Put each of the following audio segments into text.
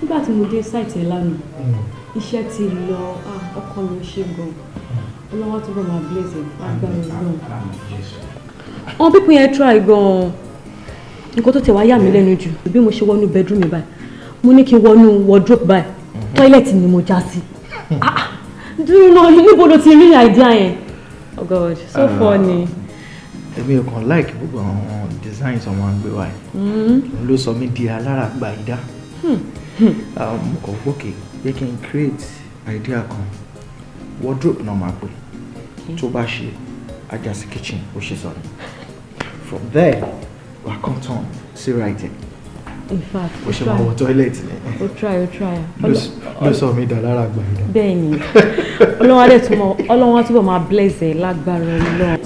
Nígbà tí mo dé site ẹ̀ lánàá, iṣẹ́ ti lọ, ọkọ mi ṣe gan. Ọlọ́wọ́ túbọ̀ máa bless ẹ̀ agbára Ọlọ́run. Àwọn people yẹn try gan. Nǹkan tó tẹ̀ wá yà mí lẹ́nu jù, bí mo ṣe wọnú bedroom mi báyìí, mo ní kí n wọnú wardrobe báyìí, toilet ni mo já sí. Dúró náà, níbo ló ti rí idea yẹn? Oh God, so funny. Èmi ò kàn like gbogbo àwọn designs ọmọ àgbẹ̀ wa yìí. Òun ló sọ mí di aláràgbà ìdá. Mo kàn gbókè pé kí n create idea kan, wardrobe náà máa pè, tó bá ṣe ajá sí kitchen, ó ṣe sọ ni from there wà kàn tán sí writing. In fact, ó ṣe máa wọ toilet ni. Ó try, ó try. Ló sọ mí dà lára àgbà ìdá. Bẹ́ẹ̀ ni, Ọlọ́run á dẹ̀ túmọ̀, Ọlọ́run á túbọ̀ máa bless ẹ̀ lágbára Ọlọ́run.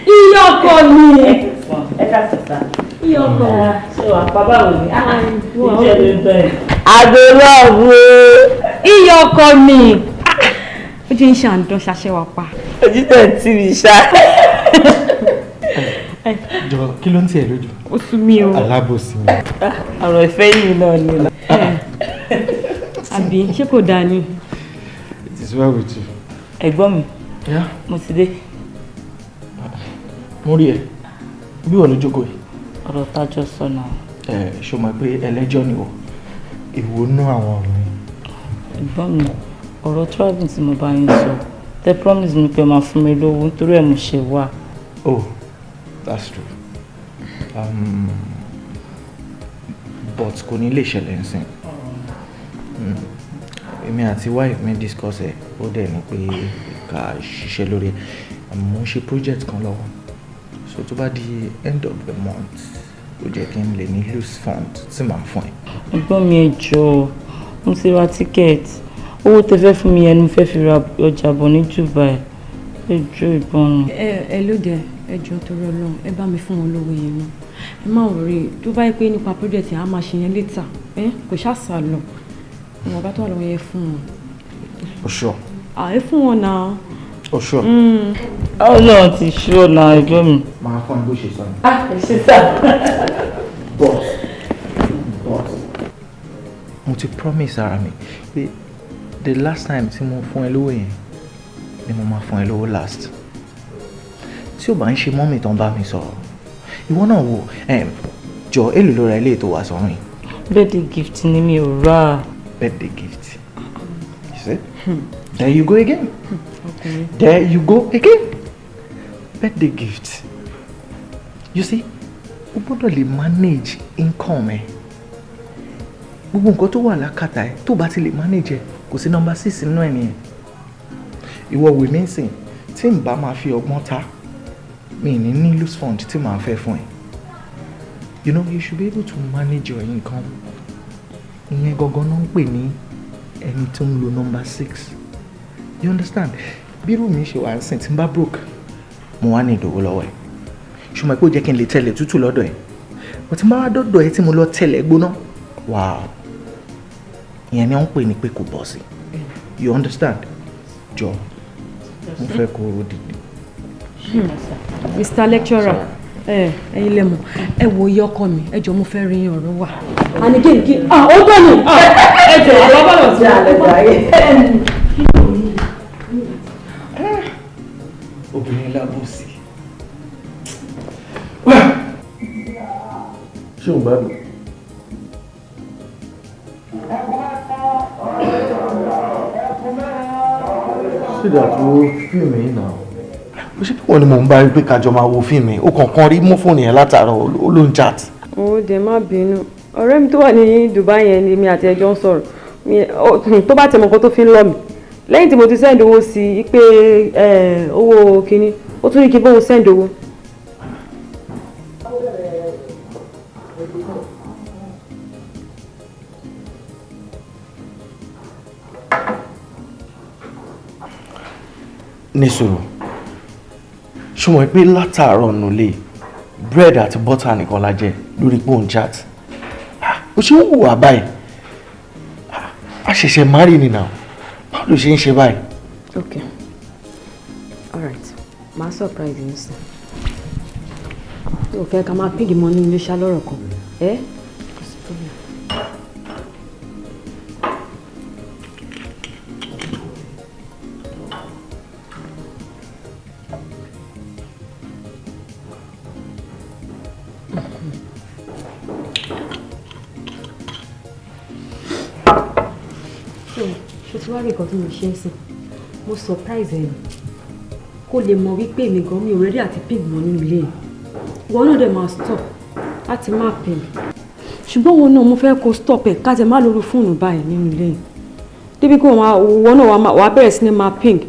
Iye ọkọ mi. Ẹ ká sọ̀tà. Iye ọkọ. Ṣé wàá pa báwo ni? Ìjẹ́ ló ń bẹ̀. Àgbèrò. Iye ọkọ mi. Ó jẹ́ ń ṣàǹdán ṣaṣẹ́wà pa. Ojú tẹ̀ ń tì mí ṣá. Jọ, kí ló ń tiẹ̀ lójú? Ó sú mi o. Alábòsí mi. Ọ̀rọ̀ ìfẹ́ yìí náà ni. Àbí ṣé kò dáa ni? It is well with you. Ẹ̀gbọ́n mi, mo ti dé. Mo rí ẹ bí wọ́n ló jókòó yìí. Ọ̀rọ̀ tájọ́ sọ náà. Ẹ ṣó mọ̀ pé ẹlẹ́jọ́ ni wọ́, ìwọ nú àwọn ọ̀rọ̀ yìí. Ẹ̀gbọ́n mi, ọ̀rọ̀ travel tí mo bá yín sọ, tẹ promise mi pé máa fún mi lówó, nítorí ẹ̀ mo ṣe wà. Oh, that's true. But kò ní lè ṣẹlẹ̀ nsìn. Èmi àti wife mi discuss ẹ̀, ó dẹ̀ ní pé ká ṣiṣẹ́ lórí ẹ̀. Mo ń ṣe project kan lọ́wọ́, so tó bá di end of the month, ó jẹ́ kí n lè ní loose fund tí màá fún ẹ. Ẹ̀gbọ́n mi, ẹ jọ̀ọ́, mo ti ra ticket. Owó tẹ fẹ́ fún mi yẹn ni mo fẹ́ fi ra ọjà bọ̀ ní Dubai. Ẹ jọ̀ọ́, ẹ̀gbọ́n mi. Ẹ ẹ lóde, ẹ jọ̀ọ́, torí Ọlọ́run, ẹ bá mi fún wọn lówó yẹn náà. Ẹ má worry, tó bá yẹ pé nípa project yẹn, á máa ṣe yẹn later. Ẹ kò ṣáà sá lọ, ìwọ̀n bá tó wà lọ́wọ́ yẹn, fún wọn. O sure? À, ẹ fún wọn náà. O sure? Ọlọ́run ti ṣú ọ̀nà, ẹ̀gbọ́n mi. Màá fún ẹ bó ṣe sọ ni. Ah, ẹ ṣe sá. But mo ti promise ara mi pé the last time tí mo fún ẹ lówó yẹn ni mo máa fún ẹ lówó last. Tí o bá ń ṣe mummy tán bá mi sọ̀rọ̀, ìwọ náà wò, jọ, èlò ló ra ilé ètò wa sọ̀rọ̀ yìí? Birthday gift ni, mi ò rà. Birthday gift, you see? There you go again. There you go again. Birthday gift. You see, o gbọ́dọ̀ lè manage income ẹ. Gbogbo nǹkan tó wà lákàtà ẹ, tó bá ti lè manage ẹ, kò sí number six nínú ẹ nìyẹn. Ìwọ wò mí sìn, tí n bá máa fi ọgbọ́n ta mi ní loose fund tí màá fẹ́ fún ẹ. You know, you should be able to manage your income. Ìyẹn gangan náà ń pè ní ẹni tó ń lo number six. You understand? Bí irú mi ṣe wà ń sìn, tí n bá broke, mo wá ní ìdòwò lọ́wọ́ ẹ̀, ṣùgbọ́n pé ó jẹ́ kí n lè tẹ̀lé tútù lọ́dọ̀ ẹ̀, but tí n bá wá dọ́dọ̀ ẹ̀ tí mo lọ tẹ̀lé gbóná, wow, ìyẹn ni wọ́n ń pè ní pé kò bọ̀ sí. You understand? Jọ, mo fẹ́ kó o dìde. Mr. Lecturer, ẹ ẹ̀yin lẹ mọ̀. Ẹ wo iye ọkọ mi, ẹ jọ̀ọ́, mo fẹ́ rí yín, ọ̀rọ̀ wà. Àní kí n kí, ah, ó tọ́ ni, ẹ jọ̀ọ́, àwọn bá lọ sí Àlẹ́. Obìnrin lábòsí. Ṣé o gbádùn? Ṣé tó fíìmù yìí náà? Ó ṣe pé wọ́n ni mò ń bá rí pé kájọ máa wo fíìmù yìí. Ó kàn kàn rí mú fóònù yẹn látàárọ̀, ó ló ń chat. Ó dẹ̀ má bínú. Ọ̀rẹ́ mi tó wà ní Dubai yẹn ni mi àti ẹjọ́ ń sọ̀rọ̀. Tó bá tẹ̀ mọ̀ nǹkan tó fi ń lọ mi lẹ́yìn tí mo ti send owó sí i pé owó kínní, ó tún ní kí n bóun send owó. Ní sùúrù, ṣé mo pé látàárọ̀ nulẹ̀, bread àti butter nìkan la jẹ lórí pé òun chat? Ó ṣe ń hùwà báyìí. A ṣẹ̀ṣẹ̀ marry ni now, báwo ló ṣe ń ṣe báyìí? Okay, alright, màá surprise yín sí. So fẹ́ ká máa ping mọ́ nínú iléeṣẹ́ lọ́rọ̀ kan. Ẹ́ kò sí problem. So, ṣe tí wàá rí nǹkan tí mo ṣe ń sìn, mo surprise ẹ̀ kó lè mọ̀ wípé èmi gan mi ò ready àti ping mọ́ nínú ilé yìí. Ìwọ náà dẹ̀ máa stop láti máa ping, ṣùgbọ́n wọn náà mo fẹ́ kó stop ẹ̀ ká tẹ̀ má lórí fóònù báyìí nínú ilé yìí, débi kó wọn náà wàá bẹ̀rẹ̀ sí ní máa ping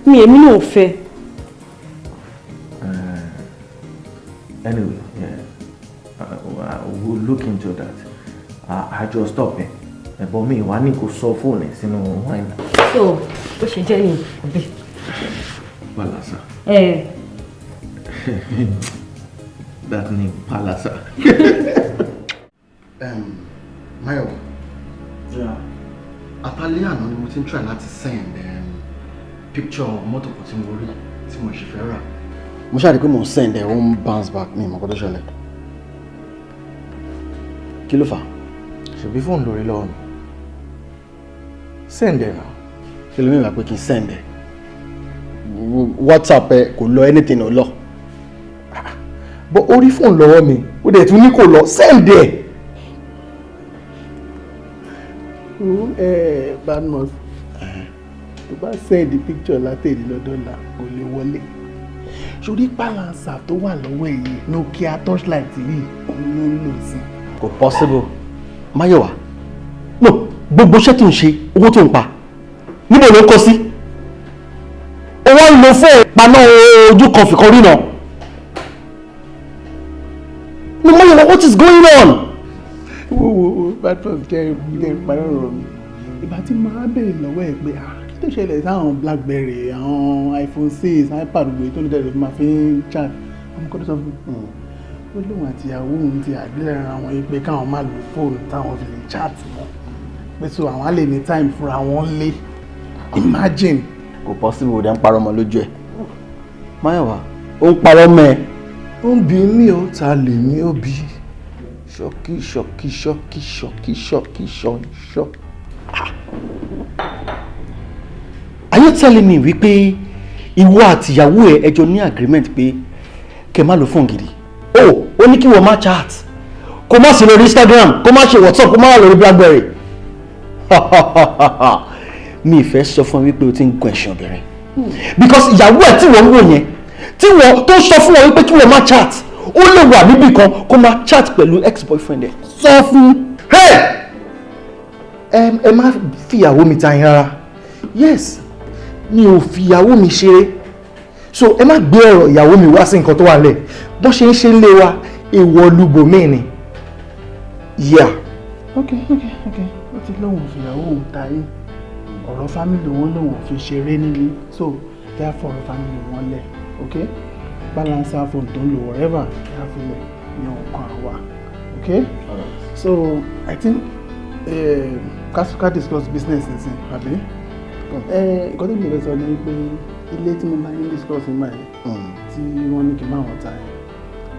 mi, èmi náà ò fẹ́. Anyway, yeah, we'll look into that. I just stop ẹ̀. Ẹ̀bọ̀n mi wà ní kò sọ fóònù ẹ̀ sínú wine. So bó ṣe jẹ́ ní òbí. Palasa. Ẹ. That name, Palasa. Mayo. Yeah. Àtàlẹ́ àná ni mo ti ń try láti send picture mọ́tò kan tí mo rí tí mo ṣe fẹ́ rà. Mo ṣáà rí pé mo ń send ẹ̀, ó ń bounce back, mi ìmọ̀ kan tó ṣẹlẹ̀. Kí ló fà á? Ṣebí fóònù lórí lọ́wọ́ mi. Send ẹ̀ náà. Ṣé ló mìíràn pé kí n send ẹ̀? WhatsApp ẹ kò lọ, anything ò lọ. But orí fóònù lọ́wọ́ mi, ó dẹ̀ tún ní kò lọ, send ẹ̀. Badmus, tó bá send picture látẹ̀lé lọ́dọ̀là kò lè wọlé. Sórí balancer tó wà lọ́wọ́ èyí Nokia torchlight yìí òun ló ń lò sí. Kò possible. Máyọ̀wá, no, gbogbo iṣẹ́ tó ń ṣe, owó tó ń pa, níbo ló ń kó sí? Ó wá ń lo fóònù paná ojú kan fìkan rí náà. No, Máyọ̀wá, what is going on? Wo wo wo, Badmus, jẹ́ ilé ìparí ọ̀rọ̀ mi. Ìgbà tí màá béèrè lọ́wọ́ ẹ̀ pé kí ló ṣẹlẹ̀ sáwọn BlackBerry, àwọn iPhone 6, iPad gbogbo tó ní tẹ̀lé fi máa fi ń chat, ọmọ kọ́ tó sọ fún mi. Ó lóun àti ìyàwó òun ti àgbélẹ̀ra wọn yìí pé káwọn má lo fóònù táwọn fi lè chat mọ́, pé so àwọn á lè ní time fúnra wọn lé. Imagine. Kò possible, dẹ̀ ń parọ́ ọmọ lójú ẹ̀. Máyọ̀wá, ó ń parọ́ mọ́ ẹ. Ó ń bi mí ó, ta lè mí ó bí. Ṣọ́kí ṣọ́kí ṣọ́kí ṣọ́kí ṣọ́kí ṣọ́. Are you telling me wípé ìwọ àti ìyàwó ẹ ẹ jọ ní agreement pé kẹ́ má lo fóònù gidi? Oh, ó ní kí wọ́n má chat, kó má sí lórí Instagram, kó má ṣe WhatsApp, kó má wà lórí BlackBerry. Mi ì fẹ́ sọ fún ẹ wípé o ti ń gun ẹ̀sìn obìnrin. Because ìyàwó ẹ̀ tí wọ́n ń wò yẹn, tí wọ́n tó sọ fún wọn wípé kí wọ́n má chat, ó lè wà níbì kan kó má chat pẹ̀lú ex-boyfriend ẹ̀. Sọ fún. Hey! Ẹ má fìyàwó mi ta yín rárá. Yes, mi ò fìyàwó mi ṣeré. So ẹ má gbé ọ̀rọ̀ ìyàwó mi wá sí nǹkan tó wà lẹ̀. Bọ́n ṣe ń ṣe ń lé wa, èèwọ̀ lubòmíì ni. Yeah. Ok, ó ti lóun fìyàwó òun ta yín, ọ̀rọ̀ family wọn lòun ò fi ṣeré nílé, so therefore ọ̀rọ̀ family wọn lẹ̀, ok, balancer phone tó ń lò, whatever, kí á fi lẹ̀ ní ọkàn àwa, ok. So I think ká discuss business nsìn, àbí nǹkan tó lè fẹ́ sọ ni pé ilé tí mo máa ń discuss nígbà yẹn tí wọ́n ní kí n má wọ́n ta ẹ̀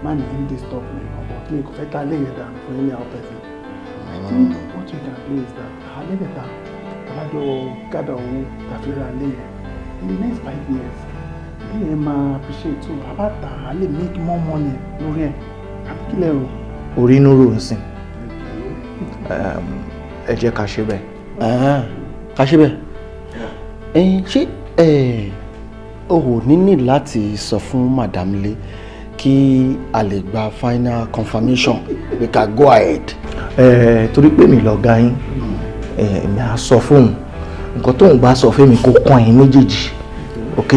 má ní ń disturb mi ọ̀pọ̀ kí n kò fẹ́ ta ilé yẹn dànù fún any other person. I think what we can do is that àlẹ́kẹ̀ta tàbájọ gádà owó tàfi ra ilé yẹn, in the next 5 years ilé yẹn máa appreciate, so bàbá tà á lè make more money lórí ẹ̀, àbí kílẹ̀ o. Orí inú rò ń sìn. Ẹ jẹ́ ká ṣe bẹ́ẹ̀. Ká ṣe bẹ́ẹ̀. Ṣé o ò ní láti sọ fún Madam Lé kí a lè gba final confirmation, we can go ahead? Torí pé mi lọ̀gá yín, èmi á sọ fóun nǹkan tóun bá sọ fún mi kó kàn yín méjèèjì, ok,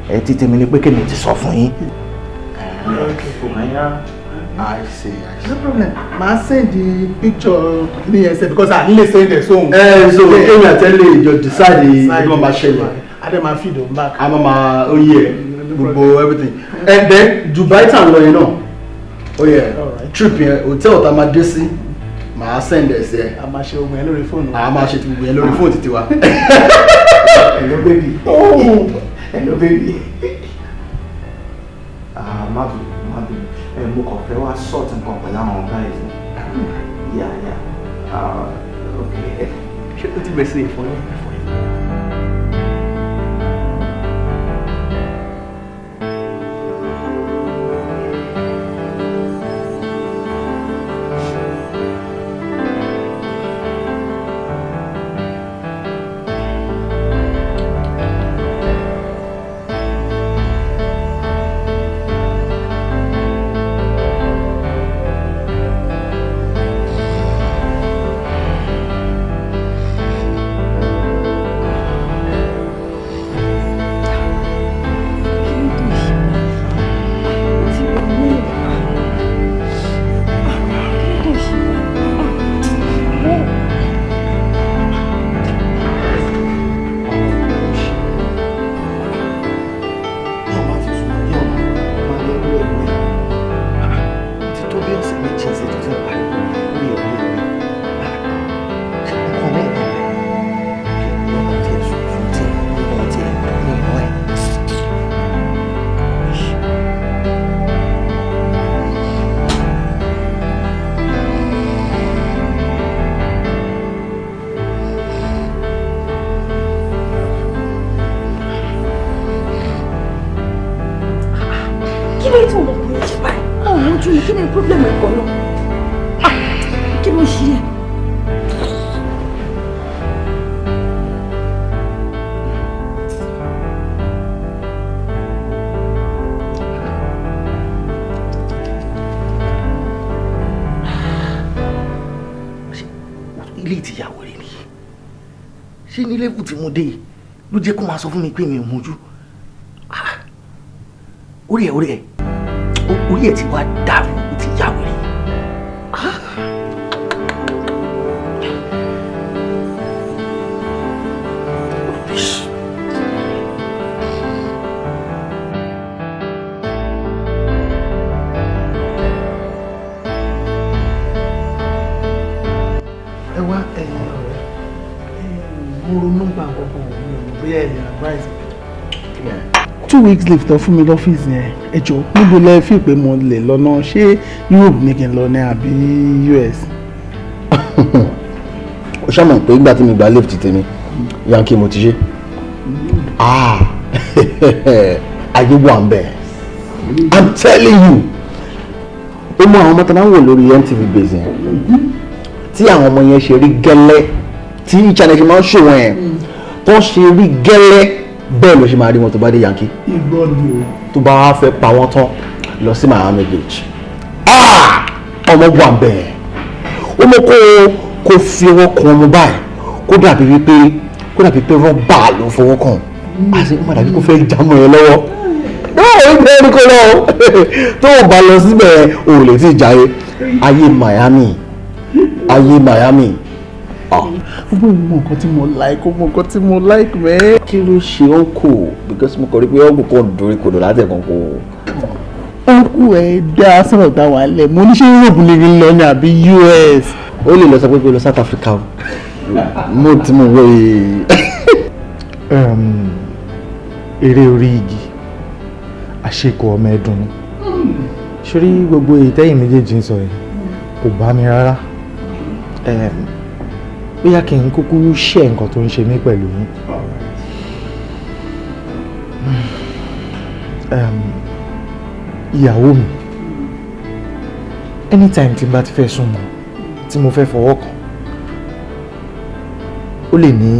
ẹ ti tèmi ni pé kémi ti sọ fún yín. I see, I see. No problem, màá send the picture ní ẹsẹ̀ because I nílè send ẹ̀ sóhun. Ẹ so kémi àtẹ́lẹ̀ ìjọ decide bí wọ́n máa ṣẹlẹ̀. Adé máa feed òun back. A máa máa ó yẹ gbogbo everything. And then Dubai tá ń lọ yẹn náà, ó yẹ trip yẹn, hotel tá a máa dé sí, màá send ẹ̀ sí ẹ. A máa ṣe ogun ẹ lórí fóònù. A máa ṣe gbogbo yẹn lórí fóònù títí wa. Hello baby. Oh, hello baby. Ah, má bínú, má bínú. Ẹ mo kàn fẹ́ wá sort nǹkan pẹ̀lú àwọn guys ni. Yeah. Okay. Ṣé o ti bẹ̀rẹ̀ sí ìfọyín? Ṣé ní level tí mo dé yìí ló jẹ́ kó máa sọ fún mi pé mi ò mojú? Orí ẹ̀ ti wá dàrú, ó ti yá wèrè. Ẹ wá ẹ̀yin ọ̀rẹ́, mo ronú pa àkọ́kọ́ mi ò bóyá ẹ lè advice mi. 2 weeks leave tó fún mi lọ́fíìsì yẹn, ẹ jọ̀ọ́ níbo lẹ fi pé mo lè lọ náà, ṣé Europe ní kí n lọ ní àbí US? Ó ṣàmọ̀ pé ìgbà tí mi gba leave ti tèmi, Yankee mo ti ṣe. Ayé wà ń bẹ̀. I'm telling you. Ó mú àwọn ọmọ tó máa ń wò lórí MTV base yẹn. Tí àwọn ọmọ yẹn ṣe rí gẹ́lẹ́, tí channel ṣe máa ń ṣòwò yẹn, tó ṣe rí gẹ́lẹ́ bẹ́ẹ̀ ló ṣe máa rí wọn tó bá dé Yankee. Igbó ni o. Tó bá wá fẹ́ pa wọ́n tán lọ sí Miami Beach. Ọmọ wà bẹ́ẹ̀. Ó mọ kó fi ọwọ́ kan ọmọ báyìí, kó dàbí pé rọ́bà ló fọwọ́ kàn. Àti ó má dàbí kó fẹ́ jámọ́ ẹ lọ́wọ́. Náà ó gbé ẹni kó lọ. Tó o bá lọ síbẹ̀ o ò lè tí ì jáde. Ayé Miami. Ayé Miami. Mo mọ nǹkan tí mo like, mo mọ nǹkan tí mo like mẹ́. Kí ló ṣe uncle? Because mo kàn rí pé uncle kan dorí kodò láti ẹ̀kan kò. Uncle ẹ dá sọ̀rọ̀ tá wà lẹ̀, mo ní ṣé Europe lè rí lọ ní àbí US? Ó lè lọ sọ pé kó lọ South Africa o. Mo ti mọ̀ wọ́ yìí. Eré orí igi, àṣekọ̀ ọmọ ẹ̀dùn ni. Ṣorí gbogbo ìtẹ́yìn méjèèjì ń sọ yìí, kò bá mi rárá. Bóyá kí n kúkú ṣe nǹkan tó ń ṣe mí pẹ̀lú yín. Ìyàwó mi, anytime tí n bá ti fẹ́ súnmọ́, tí mo fẹ́ fọwọ́ kàn, ó lè ní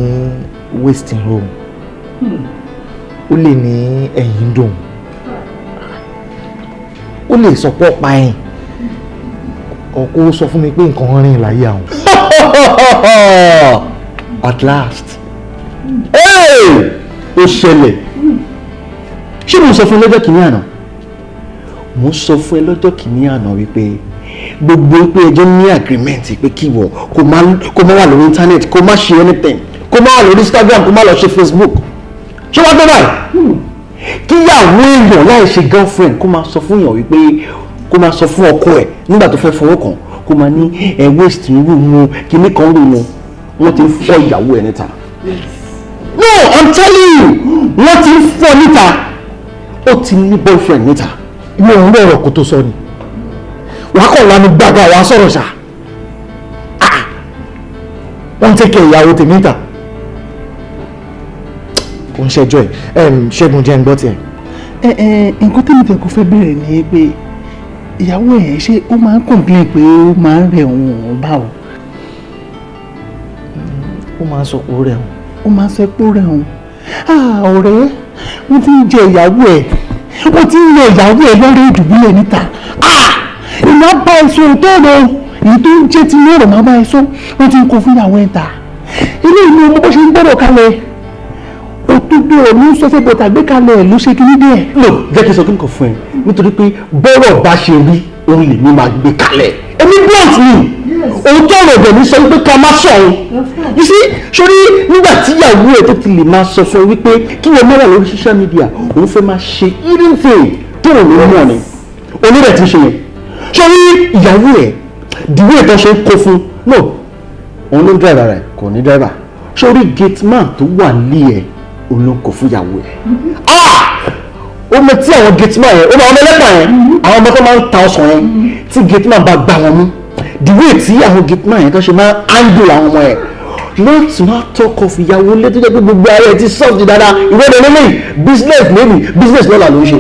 wasting room, ó lè ní ẹ̀yìn dùn, ó lè sọ pé ọ̀pá ẹ̀yìn, ọkọ sọ fún mi pé nǹkan rìn láyé àwọn. At last. Hey! Ó ṣẹlẹ̀. Ṣé mo sọ fún ẹ lọ́jọ́ kìíní àná? Mo sọ fún ẹ lọ́jọ́ kìíní àná wípé gbogbo pé ẹjọ́ ní agreement pé kí ìwọ kó má wà lórí internet, kó má ṣe anything, kó má wà lórí Instagram, kó má lọ ṣe Facebook. Ṣé wàá gbé báyìí? Kíyàwó èèyàn láì ṣe girlfriend kó máa sọ fún èèyàn wípé kó máa sọ fún ọkọ ẹ̀ nígbà tó fẹ́ fọwọ́ kàn kó máa ní ẹ waste ń rú mu kíní kan rú mu, wọ́n ti ń fọ́ ìyàwó ẹ̀ níta. No, I'm telling you, wọ́n ti ń fọ́ níta. Ó ti ní boyfriend níta. Ìwọ òun rọrọ̀ kó tó sọ ni. Wàá kọ̀ lanu gbàgbà wàá sọ̀rọ̀ ṣá. Wọ́n ń tẹ́kẹ̀ ìyàwó tèmi ta. Kò ń ṣẹjọ́ ẹ̀. Ṣẹ́gun, jẹ́ ń gbọ́ tiẹ̀. Ẹ ẹ, nǹkan tẹ́mi tẹ̀ kó fẹ́ bẹ̀rẹ̀ ni pé ìyàwó ẹ̀, ṣé ó máa ń complain pé ó máa ń rẹ̀ òun òun báwo? Ó máa ń sọ pé ó rẹ̀ òun. Ó máa ń sọ pé ó rẹ̀ òun. Ọ̀rẹ́, wọ́n ti ń jẹ ìyàwó ẹ̀, wọ́n ti ń lọ ìyàwó ẹ̀ lọ́rẹ́ ìdùbúlẹ̀ níta. Ìmọ̀ á bá ẹ sọ òótọ́ ọ̀rọ̀, èyí tó ń jẹ́ ti ní ọ̀rọ̀ máa bá ẹ sọ. Wọ́n ti ń kó fún ìyàwó ẹ̀ ta ilé ìlú ọmọ bó ṣe ń gbọ́dọ̀ kalẹ̀. Òtútù ọ̀rọ̀ ló ń sọ fẹ́ bọ̀tà gbé kalẹ̀ ló ṣe kiri díẹ̀. No, jẹ́ kí n sọ kí n kò fún ẹ, nítorí pé bọ́rọ̀ bá ṣe rí òun lèmi máa gbé kalẹ̀. Èmi blunt ni, òótọ́ ọ̀rọ̀ ọ̀dọ̀ mi sọ wípé ká má sọ òun. You see, sórí nígbà tí ìyàwó ẹ̀ tó ti lè máa sọ fún ẹ wípé kí wọ́n má wà lórí social media, òun fẹ́ máa ṣe hidden thing tó òun ló mọ̀ ni onírẹ̀ ti ṣe yẹn. Sórí ìyàwó ẹ̀, the way tó ṣe ń kó fún, no, òun ló ń driver rẹ̀, kò ní driver. Sórí gate man tó wà ní ẹ̀, òun ló ń kó fún ìyàwó ẹ̀. Ó mọ tí àwọn gate man yẹn, ó mọ àwọn ọmọlẹ́pàá yẹn, àwọn ọmọ tó máa ń ta ọsàn yẹn, tí gate man bá gbá wọn mú, the way tí àwọn gate man yẹn tó ṣe máa ń handle àwọn ọmọ yẹn, not ma talk of ìyàwó ilé tó jẹ́ pé gbogbo ara ẹ̀ ti soft dáadáa. Ìwé ìdè lélẹ́yìn, business lẹ́nu business lọ́la ló ń ṣe,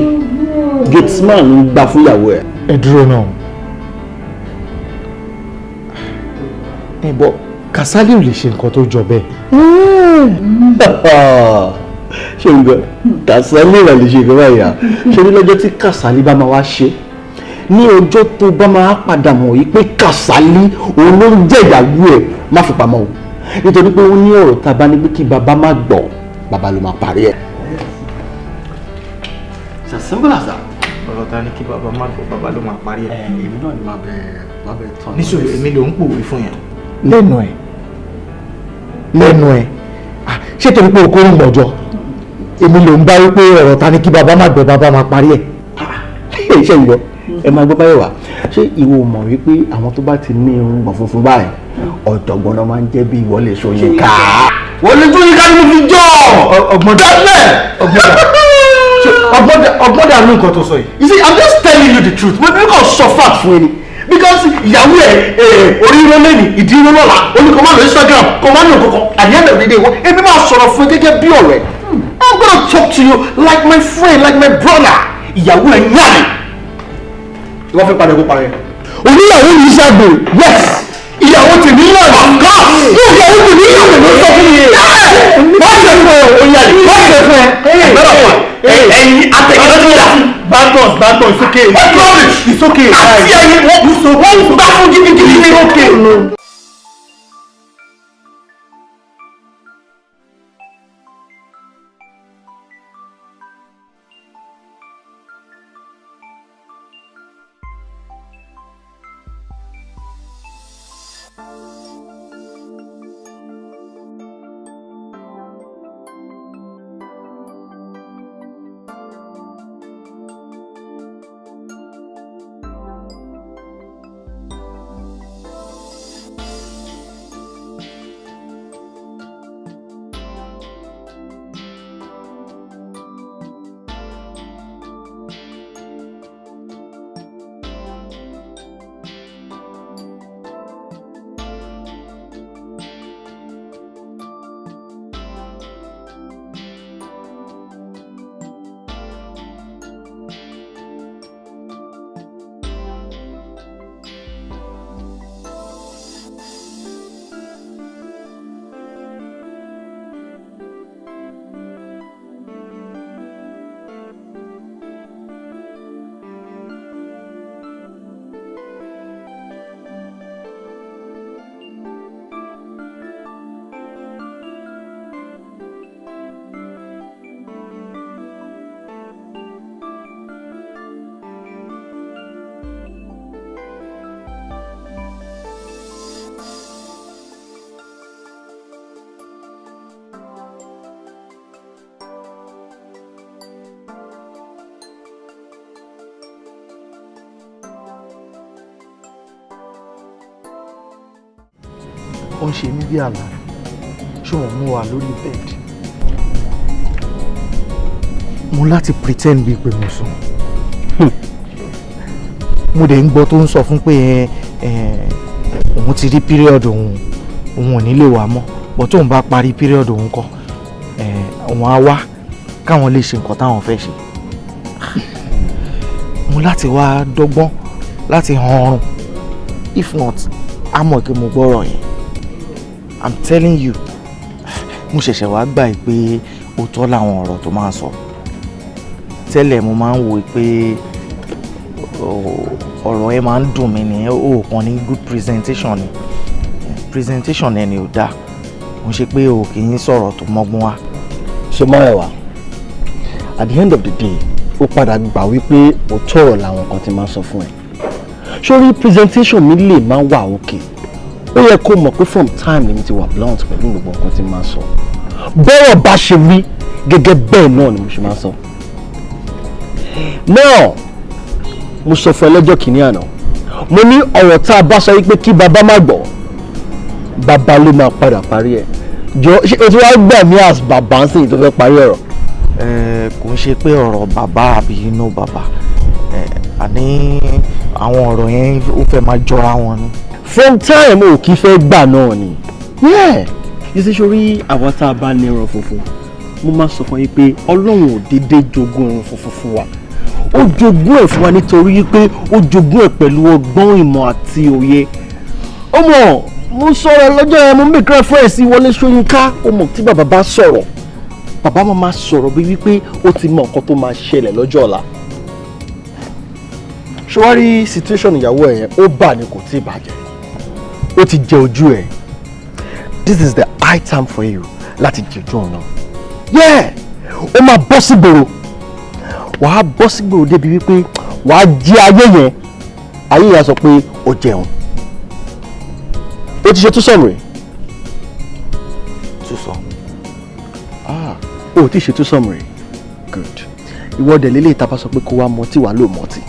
gate man ń gbà fún ìyàwó ẹ̀. Ẹ dúró náà. Ẹ bọ, Kasali ò lè ṣe nǹkan tó jọ bẹ́ẹ̀. Ṣé n gbọ́, Kasali wà lè ṣe nǹkan báyìí à. Ṣé ní lọ́jọ́ tí Kasali bá máa wá ṣe, ní ọjọ́ tó bá máa padà mọ̀ yìí pé Kasali òun ló ń jẹ́ ìyàwó ẹ̀, má fi pamọ́ o, nítorí pé ó ní ọ̀rọ̀ tá a bá ní pé kí bàbá má gbọ́, bàbá ló máa parí ẹ̀. It's as simple as that. Ọ̀rọ̀ ta ni kí bàbá má gbọ́, bàbá ló máa parí ẹ̀. Èmi náà ni máa bẹ tán. Níṣòro, èmi ló ń pòwe fún yẹn. Lẹ́nu ẹ̀, lẹ́nu ẹ̀, ṣé torí pé o kórè mọ̀jọ, èmi ló ń bá wípé ọ̀rọ̀ ta ni kí bàbá má gbọ́, bàbá máa parí ẹ̀? Ṣé ìwọ ẹ máa gbọ́ báyìí wá, ṣé ìwọ mọ̀ wípé àwọn tó bá ti ní irùngbọ̀n funfun báyìí, ọ̀jọ̀gbọ́n náà máa ń jẹ́ bí ìwọ lè Ṣóyínká. Wọlé Ṣóyínká ni mo fi jọ. Ọgbọ́n dà, ọgbọ́n dà ní nǹkan tó sọ yìí. You see, I'm just telling you the truth. Mo ní kò sọ fact fún ẹni because ìyàwó ẹ orí irọ́ lẹ́nu ìdí irọ́ lọ́la, ó ní kò má lọ Instagram, kò má lọ kankan. At the end of the day, wọ́n èmi máa sọ̀rọ̀ fún ẹ gẹ́gẹ́ bí ọ̀rẹ́. I'm gonna talk to you like my friend, like my brother. Ìyàwó ẹ yàn ìwọ́n fẹ́ padà kó parẹ́. Oníyàwó yìí ṣàgbèrè? Yes, ìyàwó tèmi náà. Of course, ìyàwó tèmi náà ló sọ fún mi. Wọ́n ṣe fún ẹ, oyè, wọ́n ṣe fún ẹ. Ẹ̀yin àtẹ̀yìn lọ́dún yà. Badmus, Badmus, it's okay. What rubbish! It's okay. Àti ẹ̀yin, wọ́n gbá fún gidigidi. It's okay. Ó ń ṣe mí bí àlá. Ṣé wọ́n mú wa lórí bed? Mo láti pretend bíi pé mo sùn. Mo dẹ̀ ń gbọ́ tó ń sọ fún pé òun ti rí period òun, òun ò ní lè wá mọ́, bọ́ tóun bá parí period òun kọ́, òun á wá káwọn lè ṣe nǹkan táwọn fẹ́ ṣe. Mo láti wá dọ́gbọ́n láti han ọrùn, if not á mọ̀ kí mo gbọ́rọ̀ yẹn. I'm telling you, mo ṣẹ̀ṣẹ̀ wá gbà pé òótọ́ làwọn ọ̀rọ̀ tó máa ń sọ. Tẹ́lẹ̀ mo máa ń wò pé ọ̀rọ̀ ẹ máa ń dùn mí ni, ó kàn ní good presentation ni, presentation ẹni ò dáa, mo ṣe pé o kì í sọ̀rọ̀ tó mọ́gbọ́n wá. Ṣe Máyọ̀wá, at the end of the day, ó padà gbà wípé òótọ́ ọ̀rọ̀ làwọn kan ti máa ń sọ fún ẹ. Sórí presentation mi lè máa wà òkè, ó yẹ kó mọ̀ pé from time lèmi ti wà blunt pẹ̀lú gbogbo nǹkan tí máa ń sọ. Bọ́rọ̀ bá ṣe rí gẹ́gẹ́ bẹ́ẹ̀ náà ni mo ṣe máa ń sọ. Now, mo sọ fún ẹ lọ́jọ́ kìíní àná, mo ní ọ̀rọ̀ tá a bá sọ wípé kí bàbá má gbọ́, bàbá ló máa padà parí ẹ̀. Jọ, ṣé o ti wá gbà mí as bàbá ń sìn tó fẹ́ parí ọ̀rọ̀? Kò ń ṣe pé ọ̀rọ̀ bàbá àbí inú bàbá, àní àwọn ọ̀rọ̀ yẹn ó fẹ́ máa jọra wọn ni. From time o kì í fẹ́ gbà náà ni. Yìí ṣe sórí àwa tá a bá ní irun funfun, mo máa sọ fún yín pé Ọlọ́run ò déédéé jogún irun funfun fún wa. Ó jogún ẹ̀ fún wa nítorí pé ó jogún ẹ̀ pẹ̀lú ọgbọ́n, ìmọ̀ àti òye. Ó mọ̀, mo sọ̀rọ̀ lọ́jọ́ yẹn, mo make reference sí Wọlé Ṣóyínká. Ó mọ̀ tí bàbá bá sọ̀rọ̀, bàbá máa sọ̀rọ̀ bí wípé ó ti mọ nǹkan tó máa ṣẹlẹ̀ lọ́jọ́ ọ̀la. Ṣé wàá rí situation ìyàwó ẹ̀ yẹn, ó bà ní kò tí ì bàjẹ́, ó ti jẹ ojú ẹ̀. This is the high time for you láti jẹ ojú ọ̀nà. Yeah, ó máa bọ́ sígboro, wàá bọ́ sígboro débi wípé wàá jẹ ayé yẹn, ayé yẹn á sọ pé ó jẹun. Ó ti ṣe túsọ̀mù rẹ̀? Túsọ̀. Ah, ó ti ṣe túsọ̀mù rẹ̀, good. Ìwọ dẹ̀ lélẹ̀ ìta bá sọ pé kó wá mọtí, wàá lò mọtí.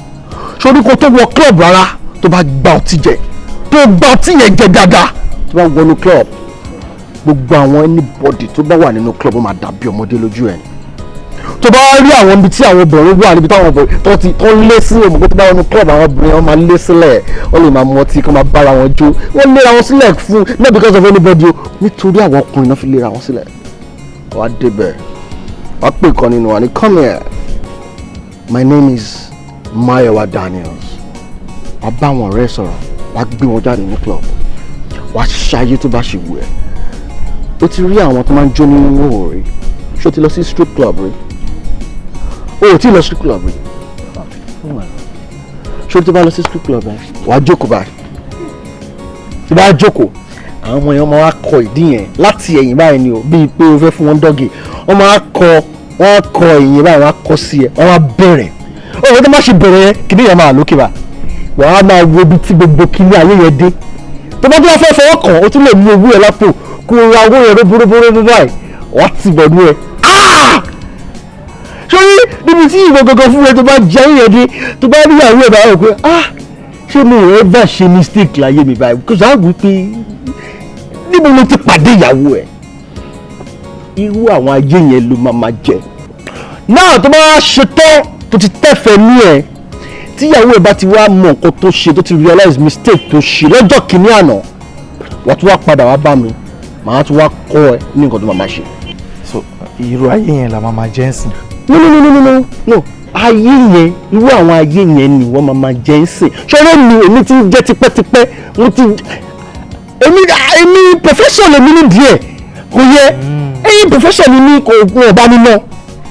Sórí kó tó wọ club rárá, tó bá gba ọtí jẹ, tó gba ọtí yẹn jẹ dáadáa, tó bá wọnú club, gbogbo àwọn anybody tó bá wà nínú club ó máa dàbí ọmọdé lójú ẹ̀. Tó bá rí àwọn ibi tí àwọn obìnrin wà, níbi táwọn obìnrin tó ti tó ń lé sí òmùgọ̀, tó bá wọnú club, àwọn obìnrin wọn máa lé sílẹ̀, wọ́n lè máa mọtí kó máa bára wọn jó. Wọ́n léra wọn sílẹ̀ fún, not because of anybody o, nítorí àwọn ọkùnrin náà fi léra wọn sílẹ̀. Wàá débẹ̀, wàá pè kan nínú wa ní, "Come here, my name is Mayowa Daniels." Wàá bá àwọn ọ̀rẹ́ sọ̀rọ̀, wàá gbé wọn jáde ní club, wàá ṣayé tó bá ṣe wù ẹ́. O ti rí àwọn tó máa ń jó ní òwò rí? Ṣé o ti lọ sí strip club rí? O ò tí ì lọ strip club rí? Ṣé o ti bá lọ sí strip club ẹ, wàá jókòó báyìí. Tí bá jókòó, àwọn ọmọ yẹn máa wá kọ ìdí yẹn láti ẹ̀yìn báyìí ni o, bíi pé o fẹ́ fún wọn doggy. Wọ́n máa kọ, wọ́n kọ ẹ̀yìn báyìí, wọ́n á kọ sí ẹ, wọ́n á bẹ̀rẹ̀. Ọ̀rọ̀ tó má ṣe bẹ̀rẹ̀ yẹn, kìnìún yẹn máa lókè bá, wàá máa wo ibi tí gbogbo kíní ayé yẹn dé. Tó bá tó wá fẹ́ fọwọ́ kàn, ó tún lè mú owó ẹ lápò, kó o ra owó yẹn róbóróbóró báyìí, wàá ti bọ̀dú ẹ. Sórí níbi tí ìwọ gangan fún ẹ tó bá jẹ ayé yẹn dé, tó bá rí àwọn ẹ̀ báyìí pé, ah, ṣé mi ò ever ṣe mistake láyé mi báyìí? Because àwọn wí pé níbo ló ti pàdé ìyàwó ẹ, irú àwọn ayé yẹn ló máa máa jẹ náà. Tó bá ṣe tán, tó ti tẹ́fẹ̀ẹ́ ní ẹ, tíyàwó ẹ bá ti wá mọ nǹkan tó ṣe, tó ti realize mistake tó ṣe lọ́jọ́ kìíní àná, wàá tún wá padà wá bá mi, màá tún wá kọ́ ẹ ní nǹkan tó máa máa ṣe. So irú ayé yẹn la máa máa jẹ́ ń sìn? No, no, no, no, no, no. Ayé yẹn, irú àwọn ayé yẹn ni wọ́n máa máa jẹ́ ń sìn. Ṣọlá mi, èmi ti ń jẹ́ tipẹ́tipẹ́. Mo ti èmi professor lèmi ní díẹ̀, kò yẹ ẹyin professor ni mi, kò wọn bá mi ná.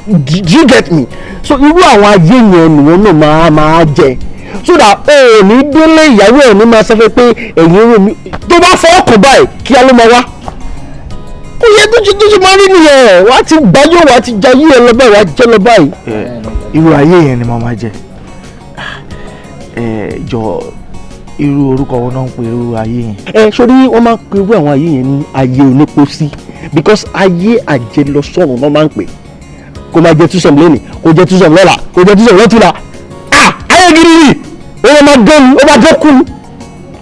Do you get me? So irú àwọn ayé yẹn ni wọ́n náà máa máa jẹ, so that o ò ní délé, ìyàwó ẹ̀ ní máa sọ fẹ́ pé ẹ̀yìn rò mí. Tó bá fọwọ́ kàn báyìí, kí á ló máa wá. Kò yẹ tó ṣe máa rí nìyẹn. Wàá ti gbájú, wàá ti jayé ẹ lọ báyìí, wàá jẹ lọ báyìí. Irú ayé yẹn ni màá máa jẹ. Ẹ jọ, irú orúkọ wo náà ń pe irú ayé yẹn? Ẹ sórí, wọ́n máa ń pe irú àwọn ayé yẹn ní ayé onípòsí, because ayé àjẹlọsọ̀run náà máa ń pè. Kó máa jẹ túsọ̀m lónìí, kó jẹ túsọ̀m lọ́la, kó jẹ túsọ̀m lọ́tùlá. Ah, ayé gidi ni. Ó máa dán ni, ó máa dọ́kú ni,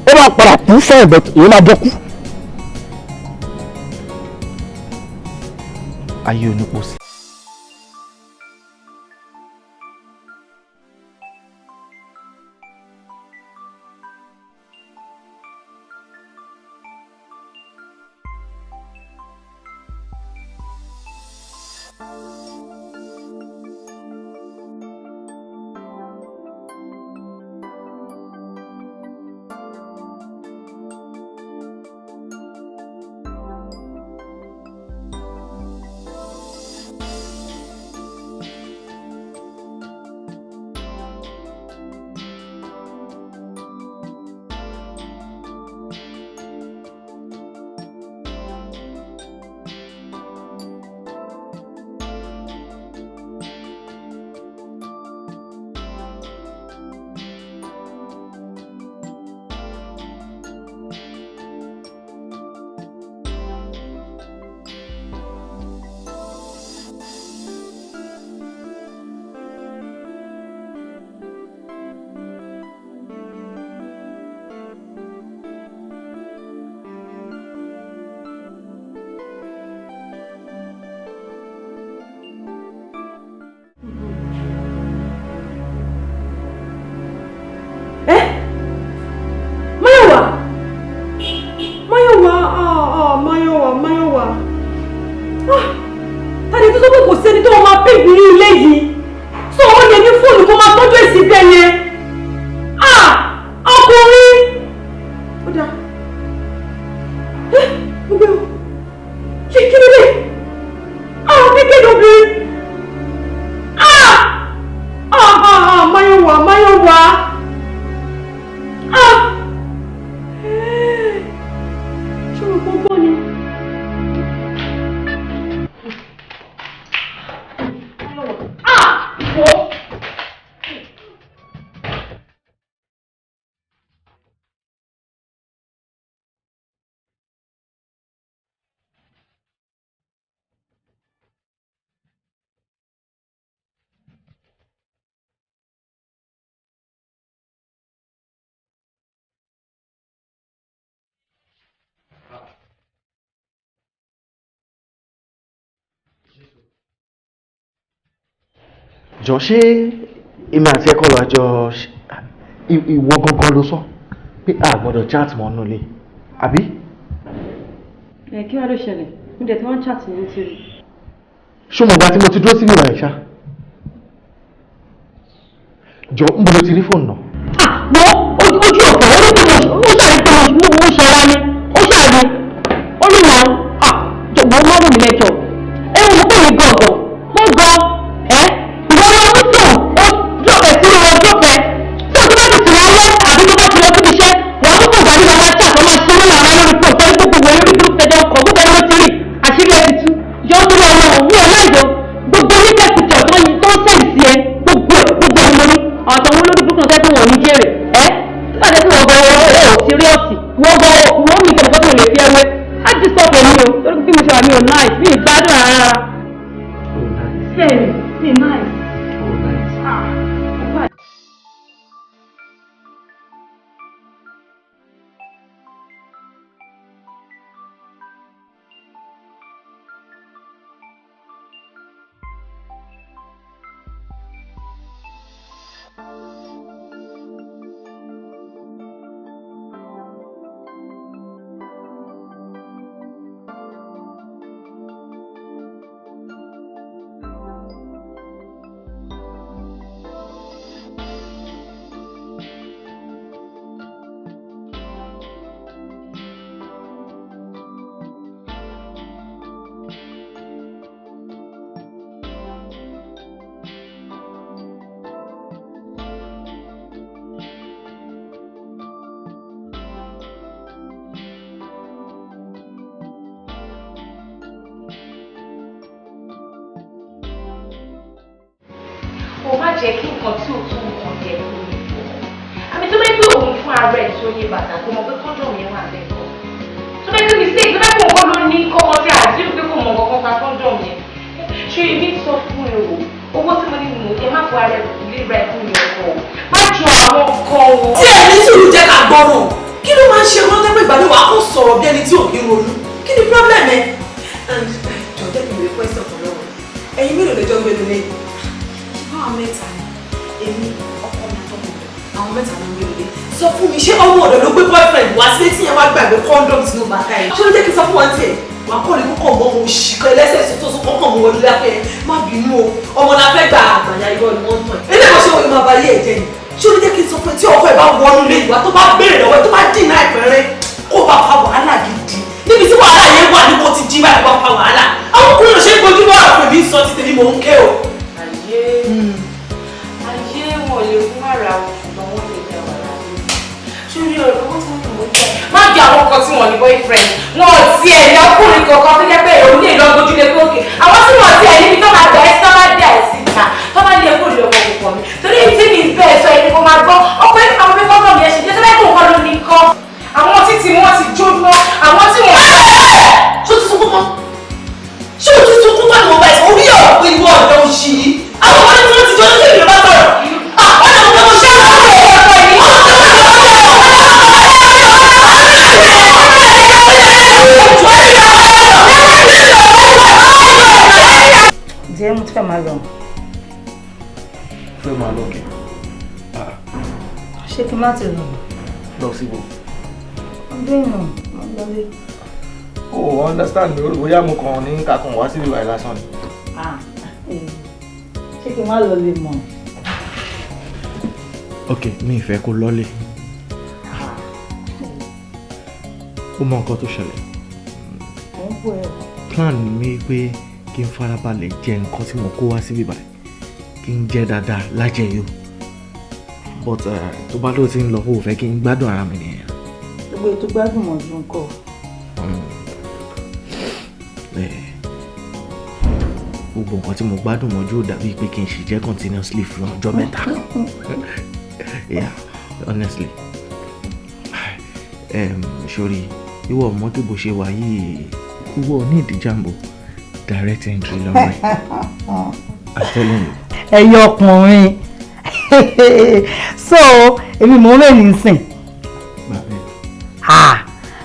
ó máa padà kú fún ẹ̀bẹ̀, ìyẹn máa dọ́kú. Ayé onípòsí. pig ní ilé yìí. So ó lè ní fóònù kó máa tọ́jú èsì bẹ́ẹ̀ yẹn. Ah! Ọkùnrin! Ó dáa. Ẹ́ gbogbo ẹ̀ ṣe kí ló dé? Ah! Kékeré obìnrin! Ah! Ah! Ah! Ah! Máyọ̀wá! Máyọ̀wá! Ah! Ṣé o kò gbọ́ ni? Ah! Wọ́! Jọ ṣé èmi àti ẹ̀kọ́ lọ àjọ ìwọ gangan ló sọ pé a gbọ́dọ̀ chat mọ́ nínú ilé àbí? Ẹ kí wàá ló ṣẹlẹ̀? Mo dẹ̀ tí wọ́n ń chat ní tìrì. Ṣé mo gba tí mo ti dúró síbí ìwà ìṣá? Jọ ń bolo ti rí fóònù náà. Mo ojú ọ̀pọ̀ ó ní pé mo ṣàrí pé mo ṣọra ni ó ṣàrí ó ní wọn jọ̀gbọ́n má wù mí lẹ́jọ́ ẹ wò ó pè mí gọ̀ọ̀gọ̀ mo gọ ẹ ìwọ ni ó sùn ó dọ̀pẹ̀ sínú wọn dọ̀pẹ̀ tí o tó bá ti sùn lálẹ́ àbí tó bá ti lọ síbi iṣẹ́ wàá tó kò gbàdúrà máa ṣe àtọ́ máa ṣe ní àwọn lórí fún ọ̀pọ̀ gbogbo wẹ̀rẹ̀ lórí group tẹjọ kọ̀ gbogbo ẹni ló ti rí àṣírí ẹ ti tú jọ tó lọ wọn mi ò láìjọ gbogbo oníkẹ́ picture tó ń send sí ẹ gbogbo ẹ gbogbo ẹ lórí àtàwọn olórí burúkú náà tẹ́tí wọn ní jèrè ẹ́ nígbà tẹ́tí wọn gan ọ̀ síríọ́sì wọ́n gan wọ́n mi tẹ̀lé fọ́tò lè fi ẹwẹ́ á ti stop ẹ̀mí o torí bí mo ṣe wà mí ò nice mi ì gbádùn rárá. Bẹ́ẹ̀ni mi nice. Oh, nice. Ah, ó bá Kò má jẹ́ kí nǹkan tí ò tó nǹkan jẹ kó ní fún ọ. Àmì tó bá gbé òun fún ara ẹ̀ tí ó yé bàtà kó mọ̀ pé kọ́ńdọ̀mù yẹn wà bẹ́ẹ̀ kọ́. Tó bá gbé mistake tó bá kó nǹkan ló ní kọ́kọ́ tí àzírù pé kò mọ̀ nǹkan kan kọ́ńdọ̀mù yẹn. Ṣé èmi sọ fún ẹ o, owó tí mo ní mò ń jẹ má fọ ara ẹ̀ lè ra ẹ̀kú mi ọkọ o. Má jọ àwọn kan o. Tí ẹ ní sùúrù jẹ́ ká gbọ́ràn, kí ló máa ń ṣe wọ́n tẹ́pẹ́ ìgbà mi wàá kó sọ̀rọ̀ bí ẹni tí ò kí ń ronú? Kí ni problem ẹ? And jọ̀ọ́ jẹ́ kí n lè question kan lọ́wọ́. Ẹ̀yin mélòó lè jọ ń gbénu lé? Báwa mẹ́ta ni, èmi, ọkọ mi àtọkọ mi, àwọn mẹ́ta ló ń gbé lóde. Sọ fún mi, ṣé ọmọ ọ̀dọ̀ ló gbé boyfriend wá sílé tí yẹn wá gbàgbé condom sínú bàtà yìí? Ṣé ló jẹ́ kí n sọ fún wọn tiẹ̀? Wà á kọ́ ni kókò mọ́ ohun ṣìkan ẹlẹ́sẹ̀ tó kọ́kàn mọ́ wọlé lápẹ́ yẹn. Má bínú o, ọmọ la fẹ́ gbà àgbàyà irọ́ ni wọ́n ń tàn. Eléyìí bó ṣe wọ́n máa ba ayé ẹ̀ jẹ́ ni. Ṣé ló jẹ́ kí n sọ fún ẹ tí ọkọ ẹ bá wọnú ilé ìwà tó bá béèrè lọ́wọ́ ẹ tó bá dìnnà ìpẹ́rẹ́ kó bá fa wàhálà gidi. Níbi tí wàhálà yẹn wà ní kó ti jí báyìí bá fa wàhálà. Àwọn ọkùnrin ló ṣe é gbójú bọ́ àpò ìbí sọ ti tèmi mò ń ké o. Ayé ayé wọn ò lè fún wàrà o ṣùgbọ́n wọ́n lè dá wàrà lé. Sórí ọ̀rọ̀ owó tí wọ́n ní mò ń jẹ. Má jẹ́ àwọn kan tí wọ́n ní boyfriend. Wọn ò tiẹ̀ ní ọkùnrin kankan tó jẹ́ pé òun lè lọ gbójúlé pé òkè. Àwọn tí wọ́n tiẹ̀ níbi tó máa gbà ẹ́ tó máa dé àìsí ìta tó máa lé kúrò lọ́kọ̀ púpọ̀ mi. Torí tí mi bẹ́ẹ̀ sọ ẹni kó máa gbọ́ ọkọ ẹni àwọn pé kọ́ńtọ̀ mi ẹ̀ ṣe jẹ́ tó bẹ́ẹ̀ kó nǹkan ló ní kọ́. Àwọn tí tí wọ́n ti jóná, àwọn tí wọ́n. Ṣé o ti sunkún mọ́? Ṣé o ti sunkún mọ́ ni mo bá ẹ sọ? Orí ọ̀rọ̀ pé ìwọ ọ̀dọ́ òṣì yìí. Àwọn ọmọdé tí wọ́n ti jóná sí ìlú bá sọ̀rọ̀. Àwọn ọmọ ọmọ ṣé àwọn ọmọ ọmọ yìí. Jẹ́ mo ti fẹ́ máa lọ. Fẹ́ máa lọ kẹ̀. Ṣé kí n má ti lọ? Lọ síbò. Ọdún ìrùn, mo lọlé. O ò understand mi, bóyá mo kàn ní kakàn wá síbi ìwà ìlàsàn ni. Ah, kí n má lọ lè mọ̀. Ok, mi ì fẹ́ kó lọ́lé. Ó mọ nǹkan tó ṣẹlẹ̀. Plan mi pé kí n farabalẹ̀ jẹ nǹkan tí mo kó wá síbí báyìí, kí n jẹ dáadáa lájẹyó. But tó bá ló ti ń lọ, ó fẹ́ kí n gbádùn ara mi nìyẹn. Gbogbo ètò gbádùn mọ̀jú nǹkan. Gbogbo nǹkan tí mo gbádùn mọ́jú ò dàbí pé kí n ṣì jẹ́ continuously fún ọjọ́ mẹ́ta. Yeah, honestly. Sori, ìwọ mọ́tò bó ṣe wà yìí, ìwọ ní ìdíjàmbó direct entry lọ́wọ́ ẹ̀. I'm telling you. Ẹyọ ọkùnrin. So, èmi mò ń rè nísìn.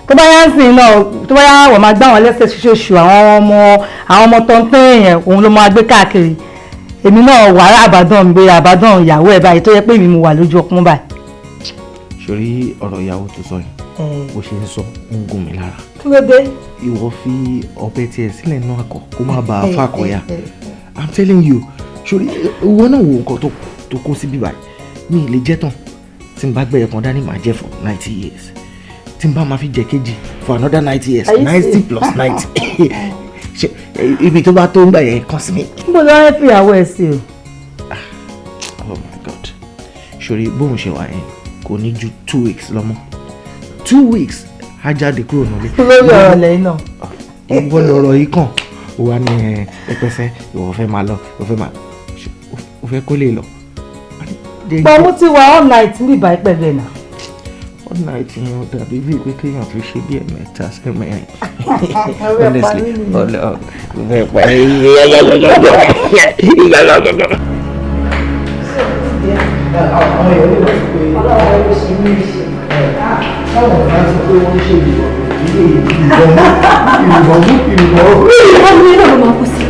Tó bá yá ń sìn náà, tó bá yá wọ́n máa gbá wọn lẹ́sẹ̀ ṣoṣooṣù àwọn ọmọ tó ń pín yẹn, òun ló máa gbé káàkiri. Èmi náà wà á àbádàn gbé àbádàn ìyàwó ẹ̀ báyìí tó yẹ pé èmi mo wà lójú ọpọ́n báyìí. Sori ọ̀rọ̀ ìyàwó tó sọ yìí, bó ṣe ń sọ ń gún mi lára. Kí ló dé? Ìwọ fi ọbẹ̀ tiẹ̀ sílẹ̀ náà akọ kó má bàa fàkọ̀yà. I'm telling you, sori ìwọ náà wo nǹkan tó kó síbí báyìí, mi ì lè jẹ́ tán. Tí n bá gbẹ̀yẹ̀ kan dání màá jẹ́ for 90 years. Tí n bá máa fi jẹ kejì for another 90 years, 90 plus 90. Ibi tó bá tó ń gbà yẹn kàn sí mi. Níbo ló ń fi ìyàwó ẹ sí o? Oh my God. Sori bóun ṣe wà yẹn kò ní ju 2 weeks lọ mọ́. 2 weeks á jáde kúrò nílé. Lórí ọ̀rọ̀ lẹ́yìn náà. Ìwọ lọ̀rọ̀ yìí kàn. Ó wá ní ẹpẹsẹ, ìwọ fẹ́ máa lọ, ìwọ fẹ́ máa, ó fẹ́ kó lè lọ. Pọ̀ mo ti wà all night ní ìbáyìí pẹ̀lú ẹ̀ náà. All night yẹn ó dàbí bíi pé kéèyàn fi ṣe bí ẹ̀mẹ́ta sẹ́mẹ̀rin. Honestly, ọlọ́ fẹ́ pa Àwọn èèyàn lè lọ sí pé táwọn bá sọ pé wọ́n ń ṣe ìbọn ìbọn ìbọn. Ìbọn mi náà ló máa kú sí.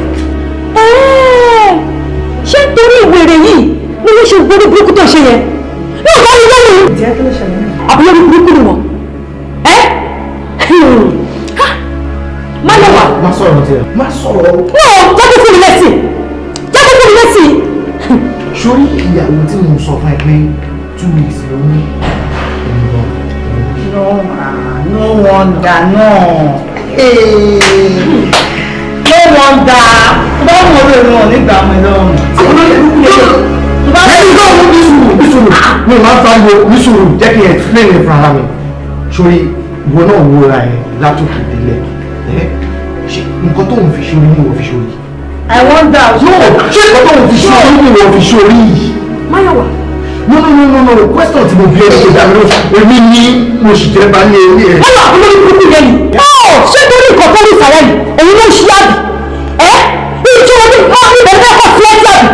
Ṣé nítorí ìwèrè yìí ni wọ́n ṣe gbórí burúkú tó ṣe yẹn? Yóò bá mi lẹ́nu. Àbúrò mi burúkú ni wọ́n. Ẹ́ má lọ wà. Má sọ̀rọ̀ tiẹ̀. Má sọ̀rọ̀. Náà jẹ́ kó fún mi lẹ́sìn. Jẹ́ kó fún mi lẹ́sìn. Sórí ìyàwó tí mo sọ fún ẹ pé 2 weeks ló ní ìbọn. No, no wonder, no. No wonder. Tó bá wù ọ́ lórí wọn nígbà mi lọ́rùn. Tí olóyè kúkú lè ṣe. Ẹni tó ń ní sùúrù ní sùúrù mi máa ń pariwo ní sùúrù jẹ́ kí n explain ẹ̀ fún ara mi. Sórí ìwọ náà wo ra ẹ látòkè délẹ̀. Ṣé nǹkan tó ń fi ṣorí ni ìwọ fi ṣorí? I wonder. No, ṣé nǹkan tó ń fi ṣorí ni ìwọ fi ṣorí yìí? Máyọ̀wá. No, no, no, no, no, question tí mo bí ẹni ṣe dá mi lóhùn. Èmi ni mo sì jẹ́ balẹ̀ ilé ẹ̀. Wọ́n wà fún lórí burúkú yẹn ni. Ó ṣé torí nǹkan tó rí ìsàlẹ̀ yìí, òun ló ń ṣí àbí? Ẹ́ ìjọba bí wọ́n ní ìbẹ̀rẹ̀ fẹ́ kọ́ sí ẹ́ sí àbí?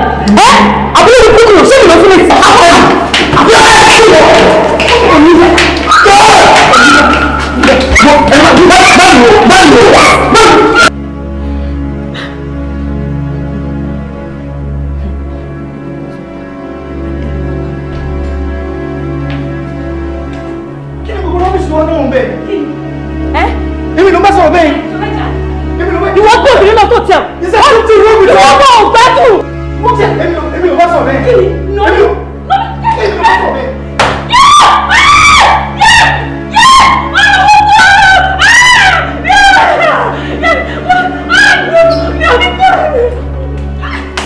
Ẹ́ àbúrò ní burúkú ṣé ìlú fún mi sí? Àbúrò Èmi ló bá sọ̀rọ̀ bẹ́ẹ̀. Ìwọ gbé obìnrin náà tó tẹ̀. Ìwọ náà ò gbádùn. Èmi ló bá sọ̀rọ̀ bẹ́ẹ̀. Èmi ló bá sọ̀rọ̀ bẹ́ẹ̀. Èmi ló bá sọ̀rọ̀ bẹ́ẹ̀.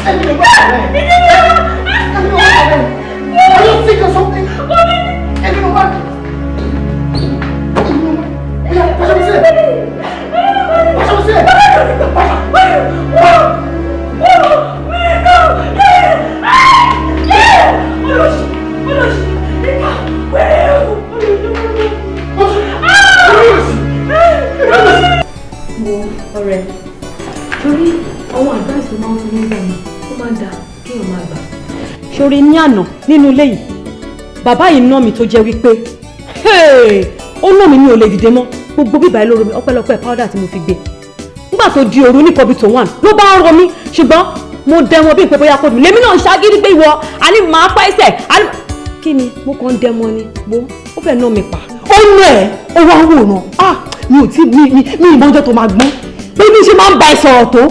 Èmi ló bá sọ̀rọ̀ bẹ́ẹ̀. Are you sick or something? Èmi ló bá. Wo ọ̀rẹ́, torí àwọn advice tó máa ń fún nígbà mi, ó máa ń da kéèyàn máa gbà. Ṣorí ní àná nínú ilé yìí, bàbá yìí ná mi tó jẹ́ wípé ó ná mi ní ò lè dìde mọ́, gbogbo bíbá ẹ ló ro mi ọpẹ́lọpẹ́ powder tí mo fi gbé. Nígbà tó di òru ní kọbi tó wà ló bá ń ro mi, ṣùgbọ́n mo dẹmọ bí n pé bóyá kó dùn lèmi náà ṣagídí pé ìwọ àní màá pa ẹsẹ̀ àní kí ni mo kàn ń dẹmọ ni wo ó fẹ́ ná mi pa. Ó ná ẹ, ó wá ń wòran, ah mi ò tí mi ìmọ̀jọ́ tó máa gbọ́n pé bí ṣe máa ń ba ẹ sọ̀rọ̀ tó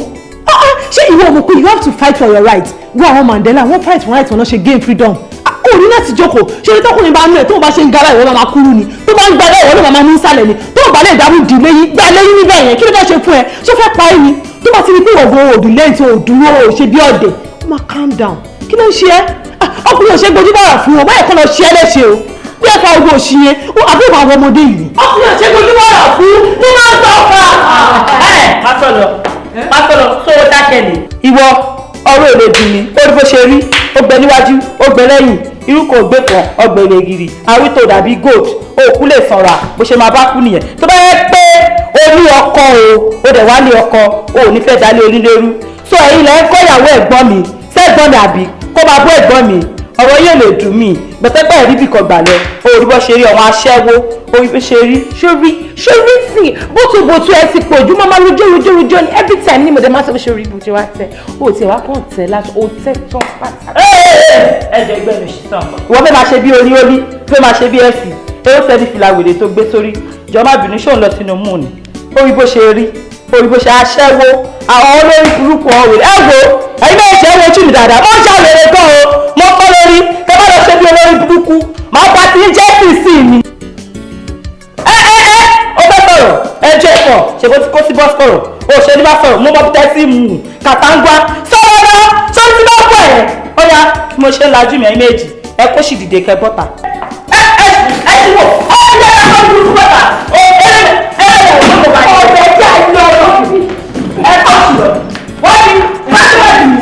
Ṣé ìwọ mọ̀ pé you have to fight for your right? Wọ́n àwọn Mandela, wọ́n fight for right wọn náà ṣe gain freedom. Ó ní láti jókòó. Ṣé ní tọkùnrin bá ń lẹ̀ tó bá ṣe ń gara ìwọ máa kúrú ni? Tó bá ń gbadá ìwọ náà máa mú sálẹ̀ ni. Tó bá lè dàrú dì léyìn, gbà léyìn níbẹ̀ yẹn. Kí ló fẹ́ ṣe fún ẹ? Ṣé ó fẹ́ pa ẹ́ ni? Tó bá ti rí pé ọ̀gbọ́n òdùn lẹ́yìn tí ò dúró ò ṣe bí ọ̀dẹ̀, ó máa calm down. Kí ló ń ṣe ẹ́? Ọkùnrin ò ṣe gbojú bàrà fún ọ, báyìí kọ́ lọ ṣe é léṣe o. Bí ẹ fa ogun òṣì yẹn, àbí ìwà àwọn ọmọdé yìí. Ọkùnrin ò ṣe gbojú bàrà fún ní máa ń sọ ọ̀fà. Ẹ má sọ̀rọ̀, má sọ̀rọ̀, sówó dákẹ́ ni. Ìwọ ọ̀rọ̀ èrè dùn mí, ó rí bó ṣe rí, ó gbẹ níwájú, ó gbẹ lẹ́yìn, irú kò gbé kan, ọgbẹ rẹ̀gìrì, àwítò dàbí gold, òkú lè sanra, bó ṣe máa bá kú nìyẹn. Tó bá yẹ pé o ní ọkọ o, ó dẹ̀ wá ní ọkọ, o ò ní fẹ́ dálé onílérú. So ẹ̀yin lẹ́ ń kọ́ ìyàwó ẹ̀gbọ́n mi, sẹ́gbọ́n mi àbí kó máa bó ẹ̀gbọ́n mi, ọ̀rọ̀ yóò lè dùn mí, gbẹ̀tẹ́gbẹ́ ẹ̀rí bìkan gbà lọ, o ò rí bó ṣe rí ọ̀wọ́n aṣẹ́wó, o rí bó ṣe rí. Ṣorí ṣorí sí bótobóto ẹ ti pọ̀ jù, máa rojọ́ rojọ́ rojọ́ ni every time ní mo dẹ̀ máa sọ pé ṣorí bó ṣe wá tẹ, o tiẹ̀ wá kàn tẹ láti o tẹ tán pátá. Ẹ jẹ́ ẹgbẹ́ mi ṣì tán. Ìwọ fẹ́ máa ṣe bí orí orí, fẹ́ máa ṣe bí ẹ̀sìn, ẹ ó sẹ́ni fìlà wèrè tó gbé sórí, jọ má bínú ṣóun lọ sínú mú ni. Ó rí bó ṣe rí, ó rí bó ṣe aṣẹ́wó, àwọn olórí burúkú ọ̀wèrè. Ẹ wo, ẹ̀yin náà ṣe é wojú mi dáadáa, ó ṣàwèrè gan o, mo kọ́ lórí, kẹ́ bá lọ ṣe bí olórí burúkú, màá bá ti ń jẹ́ sísìn mi. Ẹ ẹ ẹ, ó fẹ́ sọ̀rọ̀, ẹ jẹ́ ẹ̀fọ̀, ṣe bó ti kó sí bọ́sì kọ̀rọ̀, ó ṣe ní bá sọ̀rọ̀, mo mọ bí tẹ́sí mú, kàtàǹgbá, sọ̀rọ̀ lọ, sọ́ni tí bá pọ̀ ẹ̀. Ó yá, bí mo ṣe ń lajú mi ẹ̀yin méjì, ẹ kó sì dìde kẹ bọ́ta. Ẹ ẹ ẹ ti wò, ẹ ti yẹ ẹ kó burúkú bọ́ta, ó ẹ ẹ ẹ ọ̀rẹ́ jẹ́ àìlọ́ ẹ kọ́ sí lọ. Wọ́n ní wọ́n ní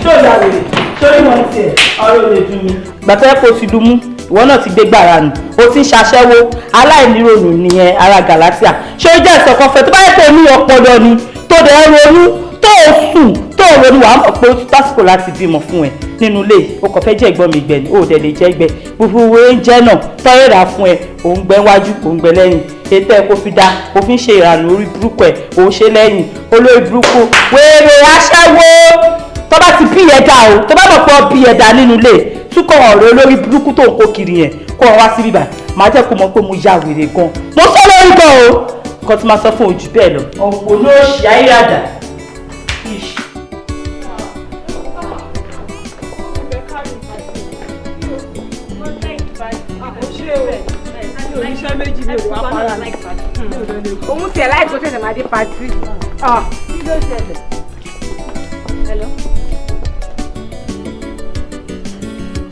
ṣó ìyá rèé sórí wọn tiẹ̀ ọ̀rọ̀ ò lè dùn mí. Gbàtọ́ kó ti dùn mú, ìwọ náà ti gbé gbàrà nù, o ti ń ṣaṣẹ́wó, aláìníròònù nìyẹn ara Galatia. Ṣé ó jẹ́ ìsọ̀kanfẹ́ tó bá yẹ kó ní ọpọlọ ni tó dẹ̀ ronú tó o sùn tó o ronú wàá mọ̀ pé ó ti tásìkò láti bímọ fún ẹ nínú ilé o kò fẹ́ jẹ́ ẹ̀gbọ́n mi gbẹ ni o ò dẹ̀ lè jẹ́ gbẹ gbogbo owó oúnjẹ náà tọ́yẹ̀ rà fún ẹ òun gbẹ wájú òun gbẹ lẹ́yìn ètò ẹ kò fi da kò fi ń ṣe ìrànà orí burúkú ẹ òun ṣe lẹ́yìn olórí burúkú wèrè aṣẹ́wó tó bá ti bí ẹ dá o tó bá mọ̀ pé ọ bí ẹ dá nínú ilé túkọ̀ ọ̀rọ̀ olórí burúkú tó ń kó kiri yẹn kó ọ wá sí bíbà màá jẹ́ kó mọ̀ pé mo ya wèrè gan mo sọ lórí gan o nǹkan tí máa sọ fún ojú bẹ́ẹ̀ lọ ọ̀pọ̀ ló ṣì ayérada. Òun tiẹ̀ láì kó tẹ̀sẹ̀ máa dé patí. Kí ló ṣẹlẹ̀? Hello?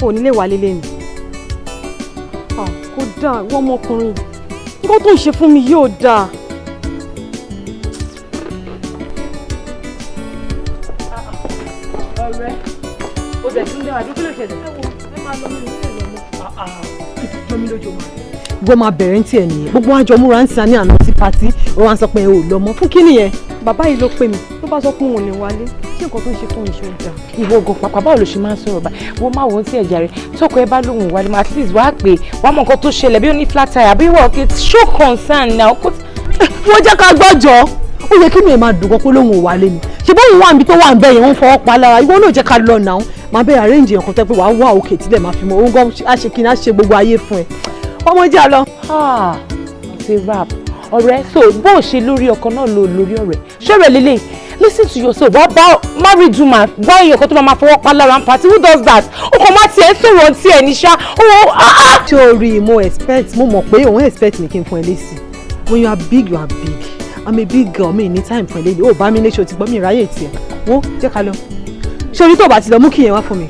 O ní lè wà lélẹ̀ mi. Kò dáa, ìwọ ọmọkùnrin. Nǹkan tó ń ṣe fún mi yóò dáa. Ọ̀rẹ́, o dẹ̀ tún dáwà dúró, kí ló ṣẹlẹ̀? Ẹ máa lọ mi nílé lọ mọ́. Jọ mi lójú ọmọ. Ìwọ máa bẹ̀rẹ̀ ní tiẹ̀ nìyẹn. Gbogbo àjọ múra ń sin ní àná sí patí. Wọ́n wá ń sọ pé ò lọ mọ́. Fún kí nìyẹn? Bàbá yìí ló pè mí. Ló bá sọ pé òun ò lè wálé. Ṣé nǹkan tó ń ṣe fún mi ṣe ó dáa? Ìwọ gan pàpà báwo ló ṣe máa ń sọ̀rọ̀ báyìí? Wọ́n máa wọ́n sí ẹ̀jẹ̀ rẹ̀. Tọkọ ẹ bá lóhùn wálé mọ́ at least wàá pè wàá mọ nǹkan tó ṣẹlẹ̀ bí ó ní flat tire àbí wọ́n kì í show concern now. Wọ́n jẹ́ ká gbọ́jọ́. Ó yẹ kí mi máa dùn gan pé lóhùn ò wálé ni. Ṣé bóun wà níbi tó wà ń bẹ̀ yẹn ń fọwọ́ pa lára? Ìwọ náà jẹ́ ká lọ náà. Màá bẹ̀rẹ̀ arrange nǹkan tẹ́ pé wàá wà òkè tílẹ̀ máa fi mọ. Òun gan á ṣe kí ni á ṣe gbogbo ayé fún ẹ. Ọmọ jẹ́ àlọ́. It's a wrap. Ọ̀rẹ́, so bó o ṣe lórí ọkọ náà lò lórí ọ̀rẹ́. Ṣọ́rẹ́ lélẹ̀, listen to yourself. Wá bá married woman wá èèyàn kan tó máa fọwọ́ pa lára ń party. Who does that? O kò má tiẹ̀ sọ̀rọ̀ tiẹ̀ ní ṣá. Ṣé o rí i mo expect mo mọ̀ pé òun expect mi kí n fún ẹ lésì. When you are big, you are big. I'm a big girl, mi ní time fún ẹ lélẹ̀. Ó bá mi léṣe o ti gbọ́ mi ráyè tiẹ̀. Wo jẹ́ ká lọ. Ṣé orí tó bá ti lọ mú kí yẹn wá fún mi?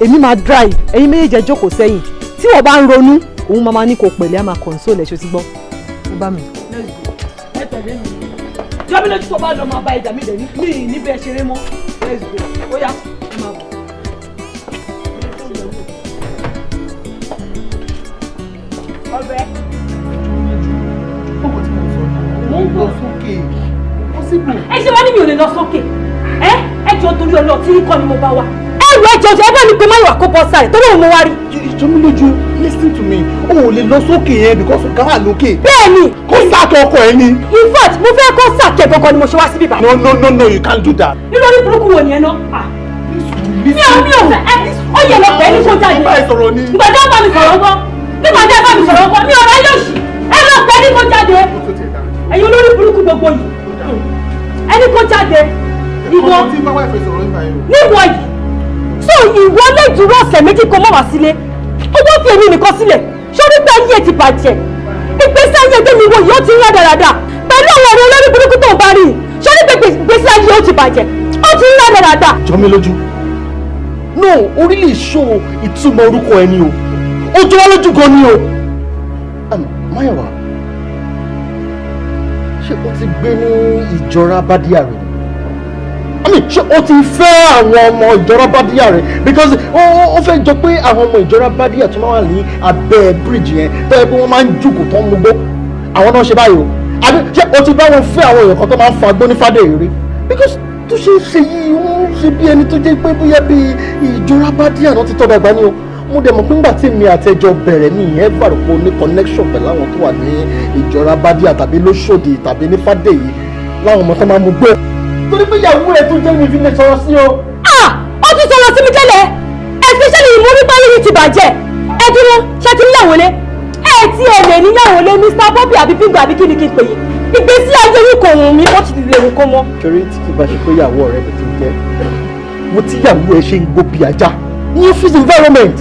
Èmi máa drive, ẹ̀yin méjèèjì ẹ jókòó sẹ́yìn. Tí wọ́n bá ń ronú, òun máa ní kó pẹ̀lẹ́, á máa console ẹ̀ ṣó ti gbọ́. Ó bá mi. Ẹ tẹ̀lé mi. Jọ́bí lójú tó bá lọ máa bá ìjà mi dẹ̀ ní mi níbẹ̀ ṣeré mọ́. Let's go. Ó yá, ẹ máa bọ̀. Ọ̀rẹ́. Ọkọ̀ tí mo sọ, mo ń lọ sókè. Possible. Ẹ ṣe wá ní mi ò lè lọ sókè. Ẹ ẹ jọ torí ọlọ́ tí kọ́ ni mo bá wà. Ẹ wọ ẹjọ ẹ bá mi pé Máyọ̀wá kó bọ́ sáré torí òun mo wá rí. Jọmílójú, listen to me, o ò lè lọ sókè yẹn because ọ̀gá wà lókè. Bẹ́ẹ̀ni. Kó sáàkì ọkọ ẹ ni. In fact, mo fẹ́ kó sáàkì ẹ̀ gangan ni mo ṣe wá síbí báyìí. No, no, no, no, you can't do that. Nítorí burúkú wo nìyẹn náà? Mi ò fẹ́ ẹ ó yẹ lọ pẹ́ ní kó jáde. Bá ẹ sọ̀rọ̀ ni. Ìgbà tí wọ́n bá mi sọ̀rọ̀ ńkọ́? Nígbà tí wọ́n bá mi sọ̀rọ̀ ńkọ́? Mi ò ráyè òṣì. Ẹ lọ pẹ́ ní kó jáde. Ẹ̀yin olórí burúkú gbogbo yìí. Ẹni kó jáde. Ìwọ níwọ̀ yìí. So ìwọ lè dúró ọ̀sẹ̀ méjì kó má wá sílé. Owó fi èmi nìkan sílẹ̀. Ṣé orí pé ayé ti bàjẹ́? Ìgbésí ayé tèmi wo yìí ó ti ń rán dáradára. Pẹ̀lú àwọn ọ̀rẹ́ olórí burúkú tó ń bá rí i. Ṣé orí pé ìgbésí ayé ó ti bàjẹ́? Ó ti ń rán dáradára. Jọ mí lójú. No, orí lè ṣó ìtumọ̀ orúkọ ẹni o. Ó jọ wá lójú gan ni o. Máyọ̀wá, ṣé o ti gbé ní ìjọra Bádíà rẹ̀? I mean, ṣé o ti fẹ́ àwọn ọmọ ìjọra Bádíà rẹ̀? Because ó fẹ́ jọ pé àwọn ọmọ ìjọra Bádíà tó máa wà ní abẹ́ bíríìjì yẹn tó yẹ pé wọ́n máa ń jùkò tó ń mugbó. Àwọn náà ṣe báyìí o. Àbí ṣé o ti bá wọn fẹ́ àwọn èèyàn kan tó máa ń fagbó ní Fádèyí rí? Because tó ṣe ń ṣe yìí, ó ń ṣe bí ẹni tó jẹ́ pé bóyá bí ìjọra Bádíà náà ti tọ́ dàgbà ni o. Mo dẹ̀ mọ̀ pé ńgbà tí mi àtẹjọ bẹ̀rẹ̀ ní ìyẹn bàrùkọ ní connection pẹ̀lú àwọn tó wà ní ìjọra Bádíà tàbí lóṣòdì tàbí ní Fádèyí láwọn ọmọ tó máa mú gbé. Torí pé ìyàwó ẹ̀ tó jẹ́ mi fi lè sọ̀rọ̀ sí o. Ah! Ó ti sọ̀rọ̀ sí mi tẹ́lẹ̀, especially ìmúrí báyìí yìí ti bàjẹ́. Ẹ dúró, ṣé ti níyàwó lé? Ẹ ti ẹ̀ lè níyàwó lé Mr. Bobby àbí Bingo àbí kí ni kí n pè yín? Ìgbésí ayé yìí kò wùn mí, ó ti lè wù kó mọ́. Torí tí kì bá ṣe pé ìyàwó ọ̀rẹ́ mi ti jẹ́, mo ti ìyàwó ẹ ṣe ń gbó bí ajá ní office environment.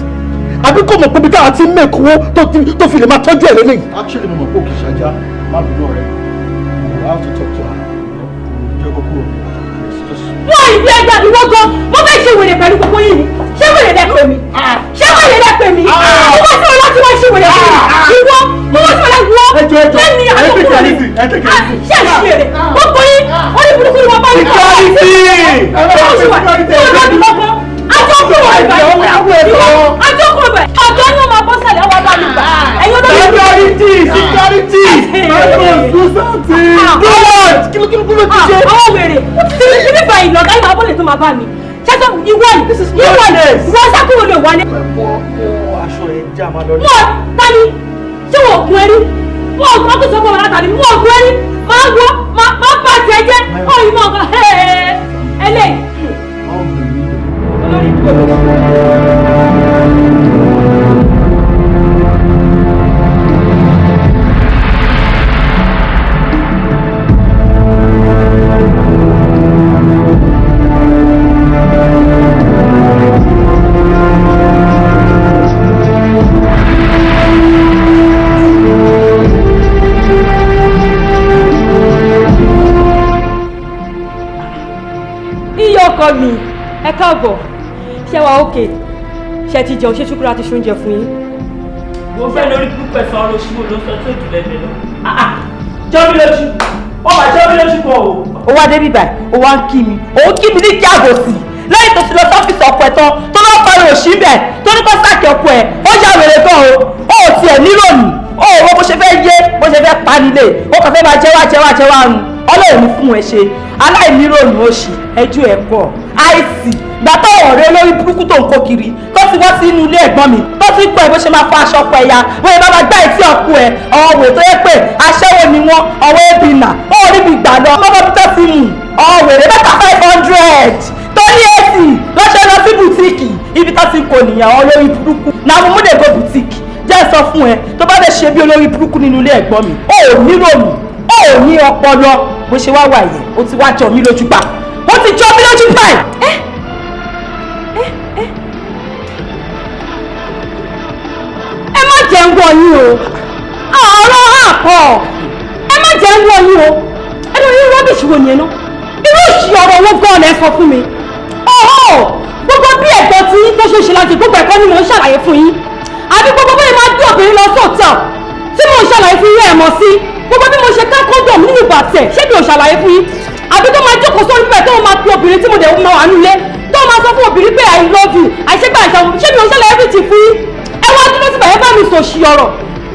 Àbí kò mọ̀ pé bí káà ti ń mẹ́kọ̀ owó tó fi lè máa tọ́jú ẹ̀ lélẹ́yìí. Actually, mo mọ̀ pé òkè ṣáájá má bínú ọ̀rẹ́ mi. I have to talk to her. Jẹ́ kó kúrò. Wọ́n ìbí ẹja ìwọ gan, mo fẹ́ ṣe wèrè pẹ̀lú gbogbo yìí ni. Ṣé wèrè lẹ pè mí? Ṣé wèrè lẹ pè mí? Mo wá sí wọn láti wọ́n ṣe wèrè fún mi. Ìwọ, mo wá sí wọn láti wọ́n. Lẹ́ni àtọkùnrin mi. Ṣé ẹ ṣe wèrè? Gbogbo yín, ó ní burúkú ni wọ́n bá mi kọ́. Security! Security! Àwọn wèrè tí bá ìlọ káyọ̀ máa bọ́lẹ̀ tó máa bá mi. Ṣẹ́sọ́ ìwọ yìí ìwọ yìí ìwọ sákúrò lè wálé. Aṣọ ẹ̀ já máa lọ rí. Wọ́n tani ṣé wọ́n gun ẹrí? Wọ́n gun ọkùnrin sọ́kọ̀ wọn látàrí wọ́n gun ẹrí. Máa wọ máa bá tiẹ̀ jẹ́ ọ̀yìn mọ̀ nǹkan ẹlẹ́yìí. Olórí ìdúró. Ọkọ mi, ẹ káàbọ̀, ṣé wàá òkè, ṣe ti jẹun, ṣé ṣúkúrú àti ṣoúnjẹ fún yín. Mo fẹ́ lórí púpẹ̀ sọ ọ́ lóṣù ló sọ tó jù lẹ́nu lọ. Jọ mí lójú, wọ́n máa jọ mí lójú gan o. Ó wá débi báyìí, ó wá ń kí mi, òun kí mi ní kí àgò sí. Lẹ́yìn tó ti lọ sọ́fíìsì ọkọ ẹ̀ tán, tó lọ́ parí òṣì bẹ̀, tó ní kó sáàkì ọkọ ẹ̀, ó yà wèrè gan o, ó ò tiẹ̀ níròyìn, ó ò wo bó ṣe fẹ́ yé, bó ṣe fẹ́ pa nílé, ó kàn fẹ́ máa jẹ́wá jẹ́wá jẹ́wá run. Ọlọ́run fún ẹ ṣe aláìníròyìn òṣì ẹjú ẹ pọ̀ àìsí ìgbà tó ọ̀rẹ́ lórí burúkú tó ń kó kiri tó ti wá sínú ilé ẹ̀gbọ́n mi tó ti kọ́ ẹ bó ṣe máa fọ aṣọ ọkọ ẹ ya bóyá bá máa gbá etí ọkọ ẹ ọ̀wẹ̀ tó yẹ pé aṣẹ́wó ni wọ́n ọ̀wẹ́ ebìnà ó rí mi gbà lọ ọmọ bí tó ti mú ọ̀wẹ̀ rẹ mẹ́ta 500 torí èsì lọ́ṣẹ́ lọ sí bùtíìkì ibi tó ti kò nìyẹn olórí burúkú náà mo múlẹ̀ go bùtíìkì jẹ́ sọ fún ẹ tó bá lè ṣe bí olórí burúkú nínú ilé ẹ̀gbọ́n mi ó níròyìn ó ní ọpọlọ bó ṣe wá wà yẹn ó ti wá jọ mí lójú gbà ó ti jọ mí lójú gbà ẹ. Ẹ má jẹ́ ń wọ yín o, ọ̀rọ̀ àpọ̀ ẹ má jẹ́ ń wọ yín o, ẹ lórí rọ́bìṣì wo nìyẹn náà, irú òṣì ọ̀rọ̀ owó gan-an ẹ sọ fún mi. Ọ̀họ́ gbogbo bí ẹ̀gbọ́n tí tó ṣe ṣe láti gbogbo ẹ̀kọ́ ni mò ń ṣàlàyé fún yín, àbí gbogbo bóyá máa gbé obìnrin lọ sọ́ọ̀tẹ̀ tí mò ń ṣàlàyé fún yín ẹ̀ mọ̀ sí. Gbogbo bí mo ṣe ká kóńdọ̀mù nínú ìbàtẹ̀ ṣé mi ò ṣàlàyé fún yín, àbí tó máa jókòó sórí bẹ́ẹ̀ tó máa pe obìnrin tí mo dẹ̀ máa wà nílé tó máa sọ fún obìnrin pé I love you àìṣègbà àìṣàwọn ṣé mi ò ṣàlàyé everything fún yín. Ẹ wá dúró síbẹ̀ ẹ bá mi sòṣì ọ̀rọ̀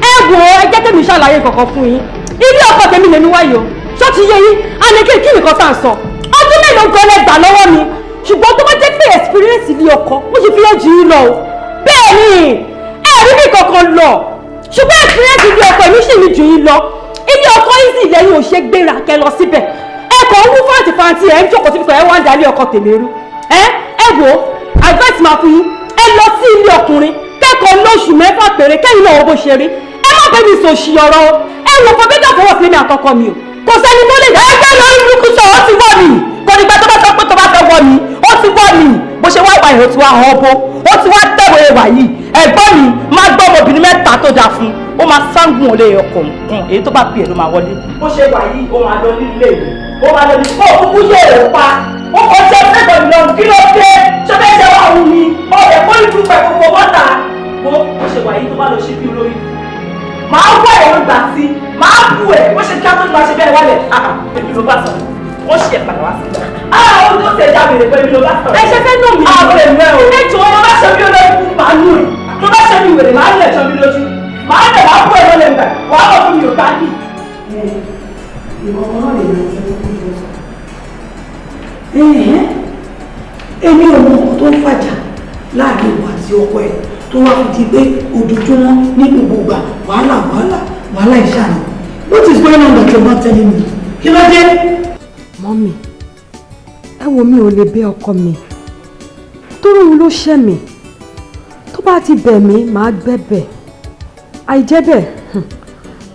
ẹ wò ó, ẹ jẹ́ tèmi ṣàlàyé kankan fún yín. Ilé ọkọ tèmi lèmi wáyé o, ṣó ti yé yín? Àníkè kí nìkan tá à ń sọ ọdún mélòó gan lẹ gbà lọ́wọ́ mi, ṣùgbọ́n tó bá jẹ́ pé experience ilé ọkọ mo ṣe fi hàn jù yín lọ o. Bẹ́ẹ̀ ni ẹ rí mi kankan lọ, ṣùgbọ́n experience ilé ọkọ èmi sì ní jù yín lọ. Ilé ọkọ yìí sì lẹ́yìn ò ṣe gbéra kẹ lọ síbẹ̀, ẹ kàn ń wú fáǹtì fáǹtì ẹ̀ ń jókòó síbi kan ẹ wá ń dalé ọkọ tèmi rú. Ẹ wò ó, advice máa fún yín, ẹ lọ sí ilé ọkùnrin kẹ́kọ̀ọ́ lóṣù mẹ́fà péré kẹ́yìn náà wo bó ṣe rí. Ẹ má bẹ́ẹ̀ mi sòṣì ọ̀rọ̀ o, ẹ wò fọ bẹ́ẹ̀ fọwọ́ sí mi àtọkọ mi o. Kò sẹ́ni tó lè ẹgbẹ́ lórí burúkú sọ, ó ti wọ̀ mí. Kò nígbà tó bá sọ pé tó bá fẹ́ wọ̀ mí, ó ti wọ̀ mí. Bó ṣe wá ìwà ìhò tí wá hàn bó, ó ti wá tẹ̀wé wà yìí. Ẹ̀gbọ́n mi máa gbọ́ ọmọbìnrin mẹ́ta tó dáa fún. Ó máa sángùn olè ọkọ̀ nǹkan, èyí tó bá pè é ló máa wọlé. Bó ṣe wà yìí, ó máa lọ nílé ìwé. Ó máa lọ ní kó kúkú yé èrò pa. Ó kọ jẹ́ sẹ́gbọ̀n mi lọ́rùn, kí ló dé? Ṣé fẹ́ jẹ́ wà wù mí? Ọ̀rẹ́ kó ìlú pẹ̀ gbogbo mọ́ta. Bó ṣe wà yìí tó bá lọ ṣe bí olórí. Màá wọ ẹ̀rọ gbà sí, màá bù ẹ̀, bó ṣe já tó ní máa ṣe bẹ́ẹ̀ wálẹ̀. Èmi ló bá sọ̀rọ̀, wọ́n ṣe padà wá sí. Ohun tó ṣe já mi rè pé èmi ló bá sọ̀rọ̀. Ẹ ṣe fẹ́ nù mí. Àwọn èmi ẹ̀ o. Ẹ jọ̀ọ́, tó bá ṣe bí olórí kú, màá nù ẹ̀. Tó bá ṣe bí wèrè, màá nù ẹ̀ṣọ́ mi lójú. Màá nẹ̀ wàá bù ẹ̀ lọ́lẹ̀ gbà, wàá bọ̀ fún mi ò bá dì. Ìkọ̀kọ̀ náà lè lọ sí ẹ̀hẹ́n. Èmi ò mọ nǹkan tó ń fàjà láàrin ìwà àti ọkọ ẹ̀ tó wá fi di pé ojoojúmọ́ ní gbogbo ìgbà wàhálà wàhálà wàhálà ìṣàní. What is going on that you're not telling me? Kí ló dé? Mummy, ẹ wo, mi ò lè bẹ̀ ọkọ mi torí òun ló ṣẹ̀ mí. Tó bá ti bẹ̀ mí, màá gbẹ̀bẹ̀. Àìjẹ́ bẹ́ẹ̀,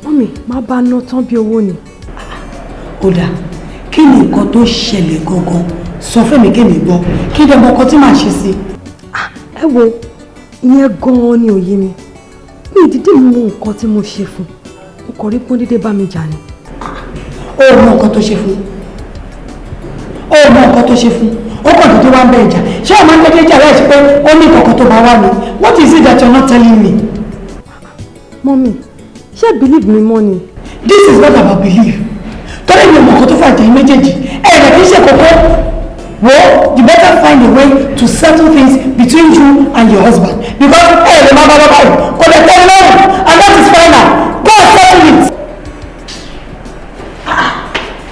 mummy, má bá ná tán bí owó ni. Ó dáa, kí ni nǹkan tó ṣẹlẹ̀ gangan? Sọ fẹ́mi kémi gbọ́, kí dẹ̀ mọ nǹkan tí màá ṣe sí. Ẹ wo, ìyẹn gan-an ni òye mi. Mi ìdídì mú nǹkan tí mo ṣe fún un, kò rí pọ́n dédé bá mi jà ni. Ó mọ nǹkan tó ṣe fún, ó mọ nǹkan tó ṣe fún, ó kàn dédé wá ń bẹ ìjà. Ṣé o máa ń dédé jà láìsí pé ó ní nǹkan tó bá wà ní? What is it that you're not telling me? Mummy, ṣé believe mi mọ́ ni? This is not about belief. Torí mi ò mọ nǹkan tó fà jẹ́ méjèèjì ẹ̀rẹ̀ kì í ṣe kókó. Wo, you better find a way to settle things between you and your husband, because ẹ lè má bá bá báyìí, kò lè tẹ́ ẹ lọ́rùn, and that is final. Go and settle it.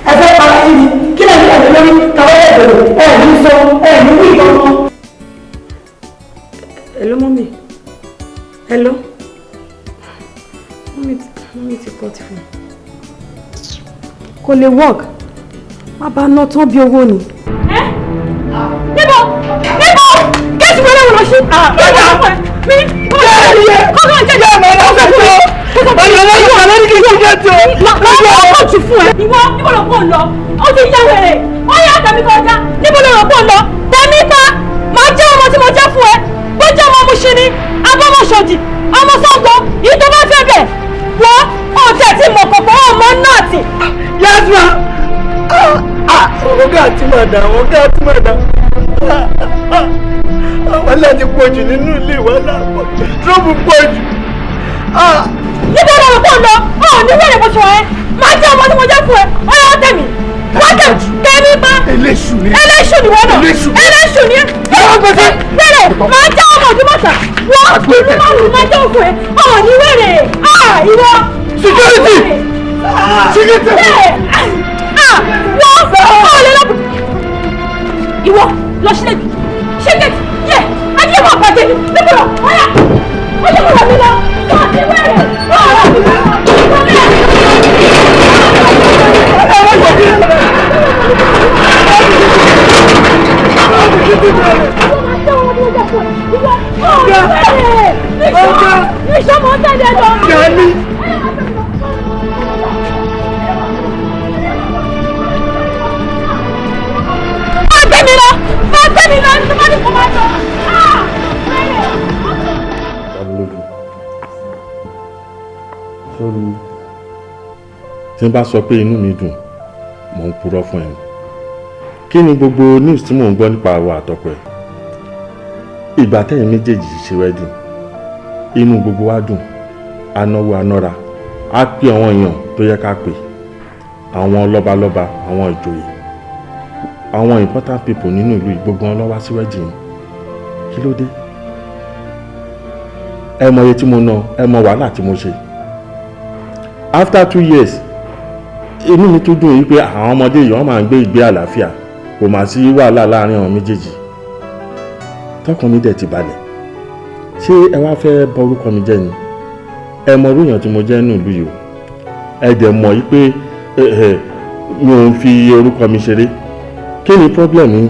Ẹ fẹ́ para yín ni? Kí lè ní ẹ̀rọ lórí káwọ́ ẹ̀rọ ẹ̀ ní sọ ẹ̀ ní wí kankan. Hello, mummy. Hello. Mummy ti kọ́ ti fún un. Kò lè work. Má bá ná tán bí owó ni. Níbo? Níbo? Gate wọlé wò lọ sí. Níbo? Mi. Kọ́kọ́ jẹ́ jẹ́ ọmọ ọmọ fún ẹ. Máa kọ́ jù fún ẹ. Ìwọ níbo ló kò lọ? Ó ti yá wèrè. Ó yá tẹ̀mí kọjá. Níbo ló kò lọ? Tẹ̀mí pa. Màá jẹ́ ọmọ tí mo jẹ́ fún ẹ. Bó jẹ́ ọmọ Mùṣín ni, abọ́mọṣọ́jì, ọmọ Ṣàngó, yìí tó bá fẹ́ bẹ̀. Wọ́n ò tẹ̀ tí mọ̀ kọ̀kọ́ ọmọ náà tì. Yes ma. Ọ̀gá àti madam, ọ̀gá àti madam, wàhálà ti pọ̀ jù nínú ilé, wàhálà pọ̀ jù, trouble pọ̀ jù. Níbo ló rò pọ̀ lọ? Ọ̀ ní wẹ̀rẹ̀ bó ṣe wọ̀ ẹ́. Máa jẹ́ ọmọ tí mo jẹ́ fún ẹ. Ó yọ tẹ̀mí. Wọ́n tẹ̀ tẹ̀mí pa. Eléṣù ni. Eléṣù ni wọ́n náà. Eléṣù. Eléṣù ni ẹ. Wẹ̀rẹ̀ máa jẹ́ ọmọ òdúmọ̀tà. Wọ́n ìlú márùn-ún máa jẹ́ òfin ẹ. Ọ̀ ní wẹ̀rẹ̀. Ìwọ. Security! Security! Wọ́n ọ̀ lè lọ. Ìwọ lọ sílẹ̀ ṣé gẹ̀ẹ́tì yẹ ayé wọn bàjẹ́ ni níbo lọ ọ̀yà ọ̀yà wọ̀ mí lọ wọ́n ti wẹ̀rẹ̀ ọ̀rọ̀ mi lọ. Níṣọ́ mọ̀ ń tẹ̀lé lọ. Gani. Má gbé mi lọ! Má gbé mi lọ! Ní bá ní kò máa lọ. Dámilójú, sórí tí n bá sọ pé inú mi dùn, mò ń purọ́ fún ẹ. Kí ni gbogbo news tí mò ń gbọ́ nípa àwọn àtọkọ ẹ? Ìgbà tẹ̀yin méjèèjì ṣe wedding, inú gbogbo wa dùn, anáwó anára, á pè àwọn èèyàn tó yẹ ká pè, àwọn lọ́balọ́ba, àwọn ìjòyè, àwọn important people nínú ìlú yìí, gbogbo wọn ló wá sí wedding. Kí ló dé? Ẹ mọ iye tí mo ná, ẹ mọ wàhálà tí mo ṣe. After 2 years, inú mi tún dùn yìí pé àwọn ọmọdé yìí, wọ́n máa ń gbé ìgbé àlàáfíà, kò mà sí wàhálà láàrin àwọn méjèèjì. Tọkàn mi dẹ̀ ti balẹ̀. Ṣé ẹ wá fẹ́ bà orúkọ mi jẹ́ ni? Ẹ mọ irú èèyàn tí mo jẹ́ nínú ìlú yìí o. Ẹ dẹ̀ mọ̀ yìí pé mi ò ń fi orúkọ mi ṣeré. Kí ni problem yín?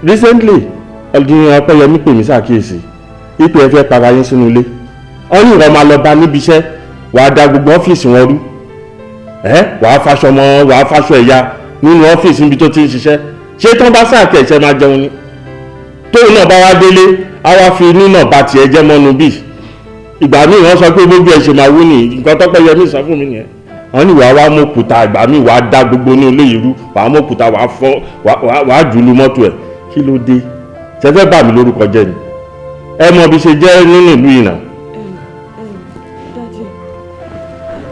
Recently, ọdún Ọpẹ́yẹmí pè mí ṣàkíyèsí ipò ẹ fẹ́ para yín sínú ilé. Wọ́n ní ìwọ máa lọ bá níbi iṣẹ́, wàá da gbogbo ọ́fíìsì wọn rú. Ẹ wàá faṣọ mọ́, wàá faṣọ ẹ̀yà nínú ọ́fíìsì níbi tó ti ń ṣiṣẹ́. Ṣé tán bá sáà kẹ̀ṣẹ́ máa jẹun ni? Tóun náà bá wá délé, á wá fi nínà bá tiẹ̀ jẹ́ mọ́nu bíi. Ìgbà míì wọ́n sọ pé gbogbo ẹ̀ ṣe máa wú ni, nǹkan tọ́pẹ́ yẹmí sọ fún mi nìyẹn. Wọ́n ní wàá wá mú òkúta, ìgbà míì wàá dá gbogbo ní ilé ìrú, wàá mú òkúta, wàá fọ́, wàá jù lu mọ́tò ẹ̀. Kí ló dé? Ṣé fẹ́ bà mí lórúkọ jẹ́ ni? Ẹ mọ bí ṣe jẹ́ nínú ìlú yìí náà. Daddy,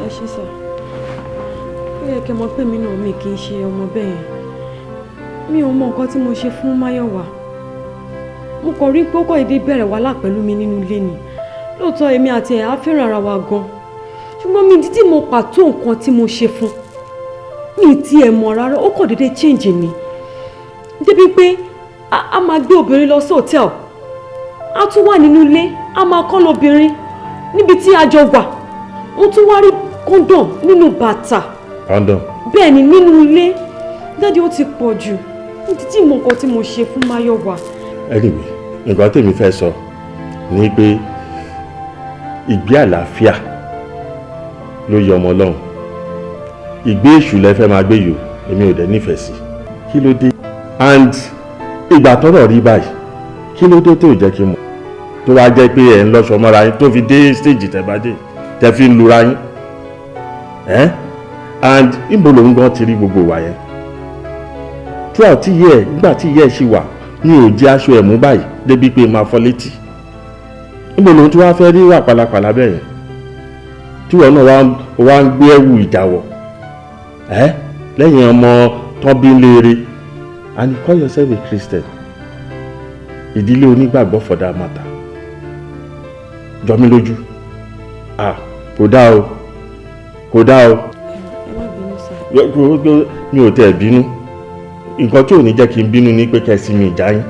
ẹ ṣé sà. Ó yẹ kẹ́ mọ̀ pé mi náà mi kì í ṣe ọmọ bẹ́ẹ̀ yẹn. Mi ò mọ nǹkan tí mo ṣe fún Máyọ̀wá. Mo kàn rí pé ó kọ́ èdè bẹ̀rẹ̀ wàhálà pẹ̀lú mi nínú ilé ni. Lóòótọ́ èmi àti ẹ̀ á fẹ́ràn ara wa gan. Ṣùgbọ́n mi dídì mo pàtó nǹkan tí mo ṣe fún. Mi ti ẹ̀ mọ̀ rárá, ó kàn déédéé change ni. Débi pé a máa gbé obìnrin lọ sí hòtẹ́ẹ̀lì. A tún wà nínú ilé, a máa kọ́ lóbìnrin níbi tí a jọ wà. Mo tún wá rí condom nínú bàtà. Condom? Bẹ́ẹ̀ ni, nínú ilé. Daddy, ó ti pọ̀ jù. Mi dídì mọ nǹkan tí mo ṣe fún Máyọ̀wá. Anyway, nǹkan tèmi fẹ́ sọ ni pé ìgbé àlàáfíà ló yẹ ọmọ Ọlọ́run. Ìgbé èṣù lẹ fẹ́ máa gbé yìí o, èmi ò dẹ̀ nífẹ̀ẹ́ sí. Kí ló dé? And ìgbà tọ́rọ̀ rí báyìí, kí ló dé tó jẹ́ kí n mọ̀? Tó wá jẹ́ pé ẹ̀ ń lọ́ṣọ mọ́ra yín tó fi dé stage tẹ́ bá dé, tẹ́ fi ń lura yín. And níbo lòun gan ti rí gbogbo ìwà yẹn? Throughout tí yẹ, nígbà tí yẹ ṣì wà, mi ò jẹ́ aṣọ ẹ̀ mú báyìí débi pé máa fọ́ létí. Níbo lòun tí wàá fẹ́ rí wà pálapàla bẹ́ẹ̀ yẹn? Tí wọn náà wá ń gbé ẹ̀wù ìjàwọ̀ lẹ́yìn ọmọ tán bí léere. And you call yourself a Christian. Ìdílé onígbàgbọ́ for that matter. Jọ mí lójú. Ah, kò dá o. Kò dá o. Ẹ má bínú sá. Mi ò tẹ̀ bínú. Nǹkan tí ò ní jẹ́ kí n bínú ni pé kẹ́sì mi ìjà yín.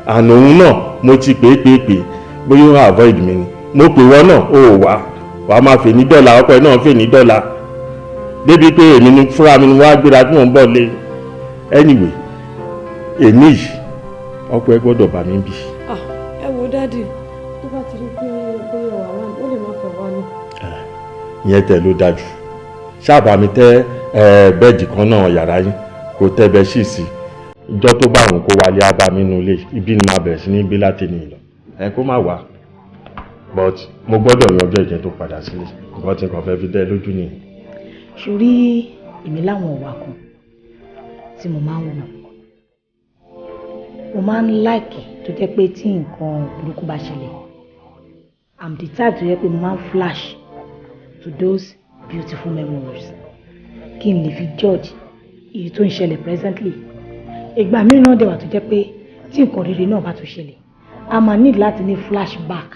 Àná òun náà mo ti pè é pè é pè é bóyá ó avoid mi ni. Mo pè wọ́n náà, ó wà. Wàá máa fè ní dọ́là, ọkọ ẹ̀ náà fè ní dọ́là. Débi pé èmi ni fúnra mi ni wọ́n á gbéra tí mò ń bọ̀ lé. Anyway, èmi yìí ọkọ ẹ gbọ́dọ̀ bá mi bì. Ah, ẹ wo Daddy, tó bá ti rí pé bóyá wà rán, ó lè má fẹ́ wá ní. Ìyẹn tẹ̀ ló dájú. Ṣáàbà mi tẹ́ bẹ́ẹ̀dì kan náà yàrá yín, kò tẹ́ bẹ́ẹ̀ sì sí. Ìjọ tó bá òun kó wálé á bá mi nínú ilé, ibi ni màá bẹ̀rẹ̀ sí ní gbé láti ní ìlọ. Ẹ kó má wá. But mo gbọ́dọ̀ yanjú ẹ̀jẹ̀ tó padà sílé. Nǹkan tí nǹkan fẹ́ fi dẹ́ lójú nìyẹn. Ṣorí èmi láwọn ọ̀wà kan tí mo máa ń wò. Mo máa ń like tó jẹ́ pé tí nǹkan burúkú bá ṣẹlẹ̀, I'm the type tó jẹ́ pé mo máa ń flash to those beautiful memories kí n lè fi judge èyí tó ń ṣẹlẹ̀ presently. Ìgbà mìíràn náà dẹ̀ wà tó jẹ́ pé tí nǹkan rere náà bá tún ṣẹlẹ̀, a máa need láti ní flashback,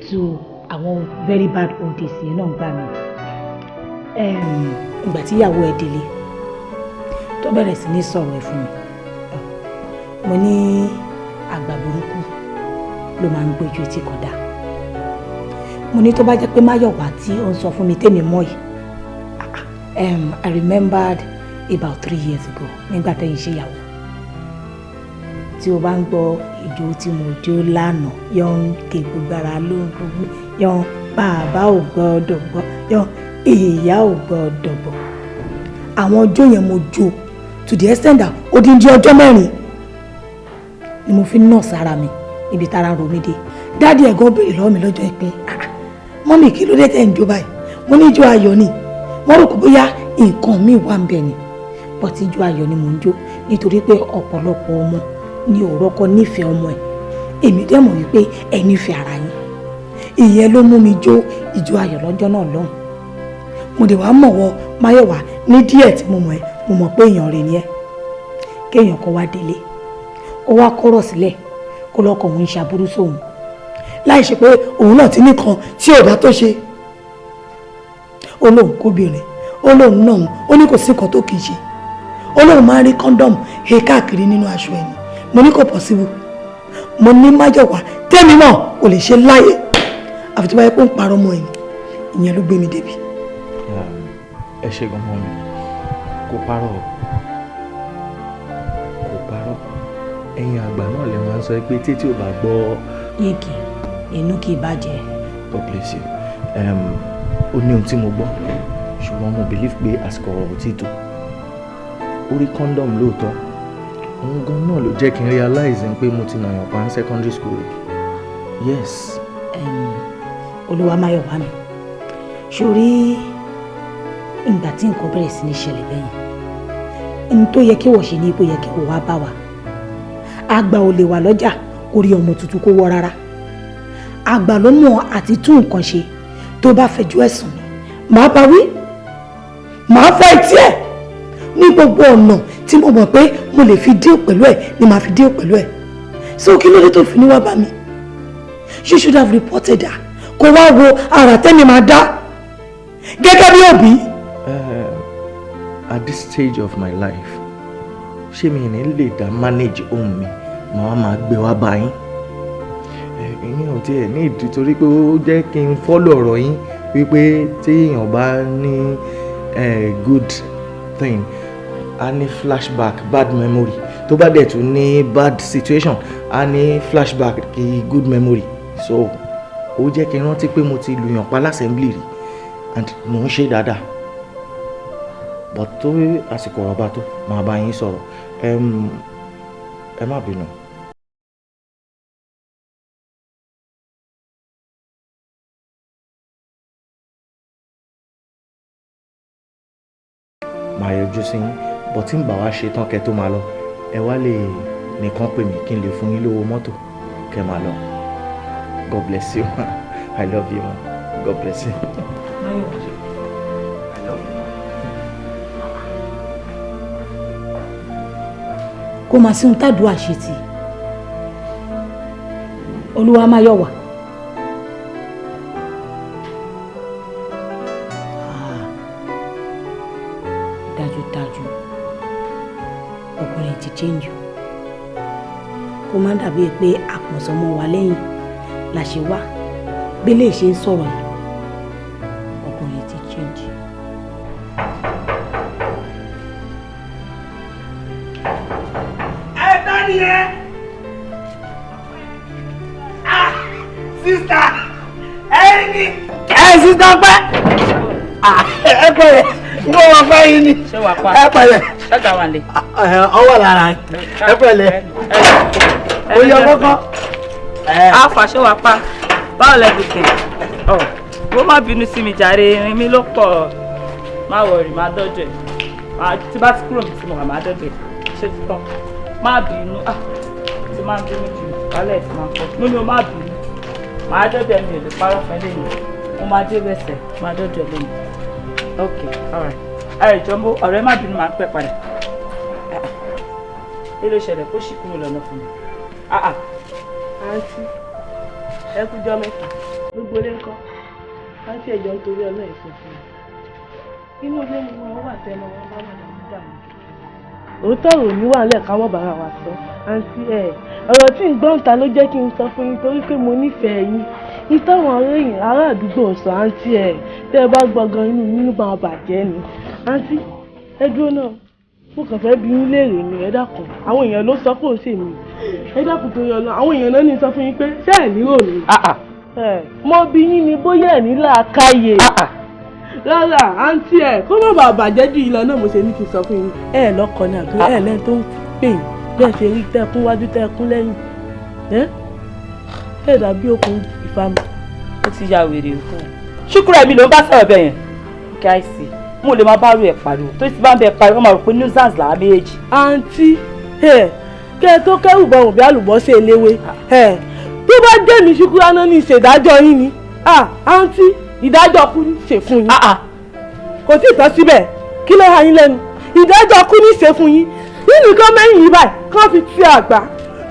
to àwọn very bad old days yẹn náà gbà mí. Ìgbà tí ìyàwó ẹ délé tó bẹ̀rẹ̀ sí ní sọ̀rọ̀ ẹ̀ fún mi, mo ní àgbà burúkú ló máa ń gbójú etí kan dá. Mo ní tó bá jẹ́ pé Máyọ̀wá tí ó ń sọ fún mi tèmi mọ́ yìí. I remembered about 3 years ago nígbà tẹ́yìn ṣe ìyàwó, tí o bá ń gbọ́ ìjó tí mo jó lánàá, yọ̀n ké gbogbo ara ló ń gbogbo yọ̀n, bàbá ò gbọ́dọ̀ gbọ́ yọ̀n, ìyá ò gbọ́dọ̀ gbọ́. Àwọn ọjọ́ yẹn mo jó to the extent that odindi ọjọ́ 4 ni mo fi nọ́ọ̀sì ara mi níbi tára ro mi dé. Daddy ẹ̀gọ́ béèrè lọ́wọ́ mi lọ́jọ́ yìí pé, "Mummy, kí ló dé tẹ̀ ń jó báyìí?" Mo ní ijó ayọ̀ ni. Wọ́n rò kó bóyá nǹkan mi wà ń bẹ̀ ni, but ijó ayọ̀ ni mò ń jó nítorí pé ọ̀pọ̀lọpọ̀ ọmọ ní òrọ́kọ nífẹ̀ẹ́ ọmọ ẹ̀. Èmi dẹ̀ mọ̀ wípé ẹ nífẹ̀ẹ́ ara yín. Ìyẹn ló mú mi jó ijó ayọ̀ lọ́jọ́ náà lọ́hùn. Mo dẹ̀ wá mọ̀ wọ Máyọ̀wá ní díẹ̀ tí mo mọ̀ ẹ́, mo mọ̀ pé èèyàn rẹ̀ ni ẹ́. Kéèyàn kan wá délé, kó wá kọ́rọ̀ sílẹ̀, kó lọ́kọ̀ òun ń ṣàbúrú sóhun láì ṣe pé òun náà ti nìkan tí ò dá tó ṣe. Ó lóun kóbìnrin, ó lóun náà, ó ní kò sí nǹkan tó kì í ṣe. Ó lóun máa ń rí condom he káàkiri nínú aṣọ ẹni. Mo ní kò possible. Mo ní Máyọ̀wá tẹ́mi náà kò lè ṣe láyé àfi tó bá yẹ kó ń parọ́ mọ́ ẹni. Ìyẹn ló gbé mi débi. Ẹ ṣe gan mọ́ mi, kò parọ́, kò parọ́. Ẹ̀yin àgbà náà lè máa ń sọ pé títí ò bá gbọ́. Yéèkì inú kì í bàjẹ́. God bless you. Ó ní ohun tí mo gbọ́ Ṣùgbọ́n mo believe pé àsìkò ọ̀rọ̀ ò tí tó. Ó rí condom lóòótọ́. Òun gan náà ló jẹ́ kí n realize pé mo ti nàyàn pa ní secondary school rẹ̀. Yes. Olúwa máyọ̀ wá mi. Sórí ìgbà tí nǹkan bẹ̀rẹ̀ sí ní ṣẹlẹ̀ bẹ́yẹn, n tó yẹ kí wọ́n ṣe ní ipò yẹ kí wọ́n wá bá wa. Àgbà ò lè wà lọ́jà kó rí ọmọ tuntun kó wọ́ rárá. Àgbà ló mọ̀ àti tún nǹkan ṣe. Tó bá fẹjọ́ ẹ̀sùn mi, màá bá wí, màá fọ etí ẹ̀ ní gbogbo ọ̀nà tí mo mọ̀ pé mo lè fi deal pẹ̀lú ẹ̀ ni màá fi deal pẹ̀lú ẹ̀. So kí ló dé tó fi ní wá bá mi? You should have reported her. Kó wá wo ara tẹ́mi máa dá gẹ́gẹ́ bí òbí. At this stage of my life, ṣé mi ní lè dá manage home mi, màá máa gbé wá bá yín? Ìyẹn ò tiẹ̀ ní ìdí torí pé ó jẹ́ kí n follow ọ̀rọ̀ yín wípé tí èèyàn bá ní good thing, a ní flashback bad memory, tó bá dẹ̀ tún ní bad situation, a ní flashback kí good memory. So ó jẹ́ kí n rántí pé mo ti lùyàn pa l'assembly rí and mò ń ṣe dáadáa. But tó àsìkò ọ̀rọ̀ bá tó, màá bá yín sọ̀rọ̀. Ẹ má bínú. Màá yọjú sí yín, but tí ń bá wa ṣe tán kẹ́ tó máa lọ, ẹ wá lè nìkan pè mí kí n lè fún yín lówó mọ́tò kẹ́ máa lọ. God bless you. I love you, ma. God bless you. I love you. Kó máa sí ohun tádùá ṣe tì. Olúwa máa yọ̀ wá. Dájúdájú ọkùnrin ti change o. Kó má dàbí pé àpọ̀sọmọ wa lẹ́yìn la ṣe wá bí lè ṣe ń sọ̀rọ̀ yìí. Ọkùnrin ti change. Ẹ ta ni ẹ? Ah, sista, ẹ ní. Ẹ sista pẹ́. Ẹ pẹ̀lẹ́, n kò wọ́n pẹ́ yín ni. Ẹ pẹ̀lẹ́. Ṣọ́gà wà lè. Ọwọ́ lára ẹ pẹ̀lẹ́. Ó yọ kọ́kọ́. Alfa ṣé wàá pa? Báwo lẹ gòkè? Ọ̀ bó má bínú sí mi jàre, irin mi ló pọ̀. Má wọ̀rì, má dọ́jọ́ ẹ̀. Tí bá ti kúrò tí mo wà, má dọ́jọ́ ẹ̀. Ṣé ti tán? Má bínú. Tí má bínú jù, wálẹ̀ tí máa pọ̀. Mo ní o má bínú. Màá dọ́jọ́ ẹ̀, mi ò lè parọ́ fún ẹ lẹ́yìn. Mo máa dé bẹ̀sẹ̀, má dọ́jọ́ ẹ̀ lẹ́yìn. Ok, alright. Ẹ jọ̀ọ́ mo ọ̀rẹ́ má bínú, máa pẹ́ padà. Kí ló ṣẹlẹ̀ kó ṣì kúrò lọ́nà fún mi? Àǹtí, ẹ kújọ́ mẹ́ta, gbogbo ilé ńkọ́? Àǹtí, ẹ̀jọ̀ nítorí ọlọ́ ẹ̀ sọ fún mi. Inú ilé mi wọn wà tẹnu wọn bá wà dàmú dàmú. Òótọ́ ọ̀rọ̀ mi wà nílẹ̀ ká mọ́ bàrà wa sọ. Àǹtí, ẹ̀ ọ̀rọ̀ tí ń gbọ́n ta ló jẹ́ kí n sọ fún yín torí pé mo nífẹ̀ẹ́ yín. Ní táwọn ará àdúgbò ń sọ, àǹtí, ẹ̀ tẹ́ ẹ bá gbọ́ gan inú mi máa bàjẹ́ ni. Àǹtí, ẹ dúró náà. Mo kàn fẹ́ bi yín léèrè ni, ẹ dákun. Àwọn èèyàn ló sọ pé òun ṣèmi. Ẹ dákun torí Ọlọ́run, àwọn èèyàn náà ní sọ fún yín pé ṣé ẹ̀ ní ròní. Mo bi yín ni bóyá ẹ̀ ní làákàyè. Rárá, àǹtí, ẹ̀ kó má bàa bàjẹ́ jù yín lọ náà mo ṣe ní kí n sọ fún yín. Ẹ lọ́kọ ni àbí ẹ lẹ́ni tó ń pè yín bẹ́ẹ̀ ṣe rí tẹ́kún wájú tẹ́kún lẹ́yìn. Ẹ dàbí okùn ìfami. Ó ti ya wèrè o. Ṣúkúrẹ́ mi ló ń bá sọ̀rọ̀ bẹ́ẹ̀ yẹn. Kí á sì mo lè máa bá rú ẹ pariwo tó ti bá ń bẹ pariwo wọn máa rò pé nuisance làá méjì. Àǹtí, kẹ́ ẹ tó kẹ́rù bọ̀rùn bí àlùbọ́sẹ̀ eléwé, tó bá jẹ́ mi Ṣúkúrà náà ní ìṣèdájọ́ yín ni. Àǹtí, ìdájọ́ kú ní ṣe fún yín. Kò tí ì tán síbẹ̀, kí ló ha yín lẹ́nu? Ìdájọ́ kú ní ṣe fún yín. Nínú kan mẹ́yìn yìí báyìí kán fi ti àgbà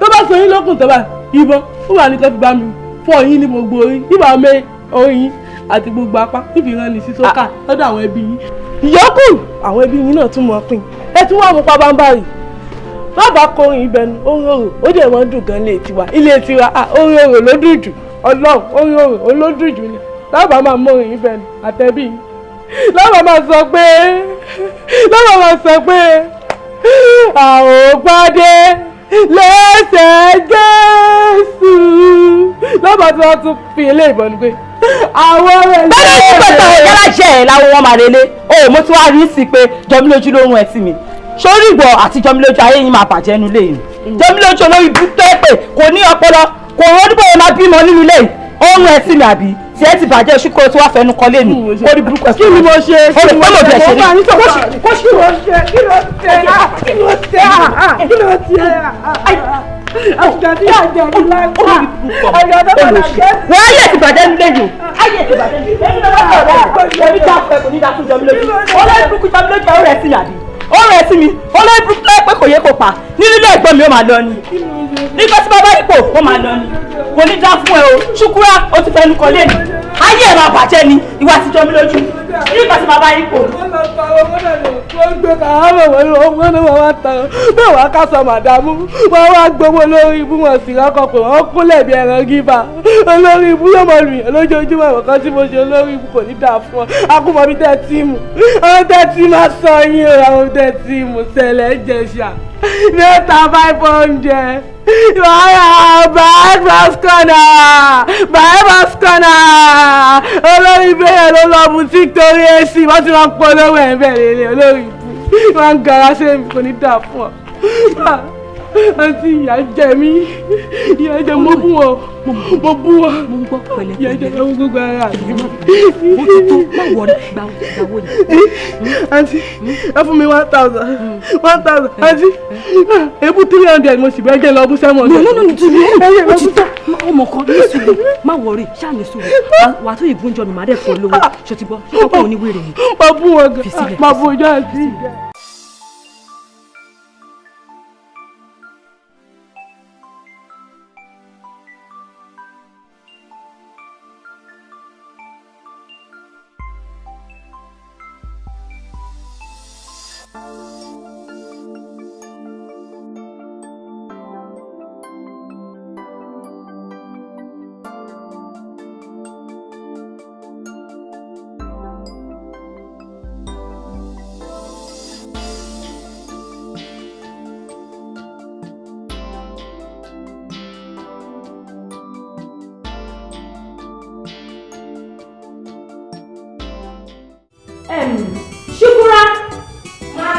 tó bá sọ yín lókùn tó bá ìbọn ó wà ní kán fi bá mi fọ́ yín ní gbogbo orí ìbá mẹ́ orí yín àti gbogbo apá nífi rán ni sí sókà lọ́dọ̀ àwọn ẹbí yín. Ìyókù àwọn ẹbí yín náà tún mọ̀ pín ẹ tún wà mú pabambarì. Bàbá kọrin ìbẹnu orin òrò ó dẹ̀ wọ́n dùn gan ilé tiwa ilé tiwa orin òrò ló dùn jù Ọlọ́run orin òrò ló dùn jù ni. Bàbá máa mọ orin ìbẹnu àtẹ̀bí yín. Bàbá máa sọ pé bàbá máa sọ pé àwọn pàdé lẹ́sẹ̀ Jésù. Lọ́ba tí wọ́n tún fi eléyìí bọ̀ ni pé Àwọn ọ̀rẹ́ Bẹ́ẹ̀ ni pẹ̀tọ̀ yálà jẹ́ ẹ̀ láwọn wọn máa relé. O mo ti wá rí sí pé Jọmílójú ló ń rún ẹ sí mi. Sórí ìwọ àti Jọmílójú ayé yín máa bàjẹ́ nínú ilé yìí. Jọmílójú olórí tó ẹ pé kò ní ọpọlọ, kò ronú bóyá máa bímọ nínú ilé yìí. Ó ń rún ẹ sí mi àbí? Tí ẹ ti bàjẹ́, ṣùkúrò tí wàá fẹnu kọ lé mi. Ó rí burúkú ẹ. Kí ni mo ṣe? O lè pẹ́ lòdì ẹ̀ṣẹ̀ ni. Kó ṣe mo ṣe? Kí ló ṣe? Kí ló ṣe? Kí ló ṣe? Àtìgbà tí yà jẹ ní láìpẹ́. Ọjọ́ tó padà jẹ́. Wọ́n ayé ti bàjẹ́ nílé yìí. Ayé ti bàjẹ́ nílé yìí. Èmi náà wọ́n sọ̀rọ̀ ẹ̀. Èmi dá fún ẹ, kò ní dá fún Jọmílójú. Olórí burúkú Jọmílójú ẹ̀ ó rẹ̀ sí mi àbí? Ó rẹ̀ sí mi. Olórí burúkú tó yẹ pé kò yẹ kó pa. Nínú ilé ẹ̀gbọ́n mi ó máa lọ ni. Nígbà tí bàbá ipò ó máa lọ ni. Kò ní dá fún ẹ o. Ṣúkúrá ó ti fẹnu kọ lé mi. Ayé ẹ̀ máa bàjẹ́ ni. Ìwà ti Jọmílójú. Nígbà tí bàbá ipò. Wọ́n gbé kàrámọ̀ wọ́n ní wọ́n ní wọ́n wá tán. Bẹ́ẹ̀ wá ká sọ màdàmú. Wọ́n wá gbowó lórí ibú, wọn sì rọ́kọ̀ pé wọ́n kúnlẹ̀ bí ẹran gíba. Olórí ibú yóò mọ lùyàn lójoojúmọ́. Ìwọ̀n kan tí mo ṣe, olórí ibú, kò ní dáa fún ọ. Akúmọ̀ bí tẹ́ tí mù. Àwọn tẹ́ tí máa sọ yín o, àwọn tẹ́ tí mù sẹlẹ̀ jẹ̀ṣà. Mẹ́ta 500. Wàhálà bypass corner, bypass corner. Olórí bẹ́ẹ̀ ló lọ boutique torí AC, wọ́n ti máa ń polówó ẹ̀ bẹ́ẹ̀ lélẹ̀ olórí ibú. Wọ́n ń gara ṣé mi, kò ní dà fún ọ. Àǹtí, ìyá jẹ mí, ìyá jẹ, mo bú wọn, mo bú wọn. Mo ń gbọ́, pẹ̀lẹ́. Ìyá jẹ mí gbogbo ara mi. Ó ti tó, má wọrí, gbà gbàwó ni. Àǹtí, ẹ fún mi 1,000, 1,000. Àǹtí, ebú 300 mo sì bẹ́ẹ̀ jẹ́ lọ bú sẹ́wọ̀n. No, no, no, dúró, ó ti tó. Ọmọ kan ní sùúrù, má wọrí, ṣáà ní sùúrù. Wàá tó ìgúnjọ mi, má dẹ̀ fọ́ lówó. Ṣó ti gbọ́? Ṣé kọ́kọ́ oníwèrè ni? Má bú wọn gan, má bú ojú àǹtí. Ṣukura. Ma.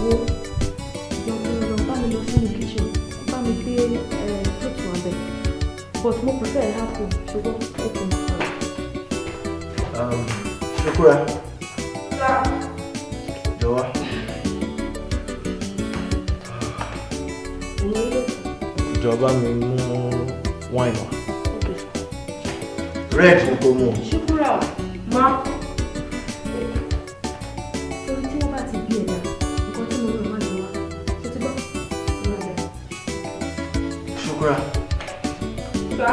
Wo, jọ̀ọ́ bá mi lọ sínú kitchen, bá mi gbé fruit wá bẹ̀. But mo prefer apple, ṣùgbọ́n okay. Ṣukura. Jọ̀wọ́. Jọba mi mú wine wá. Red ni kò mú. Ṣukura, ma. Torí tí wọ́n bá ti bí ẹ̀dá, nǹkan tí mo rò máa ń wá. Ṣé ti gbọ́? Ṣukura. Sá.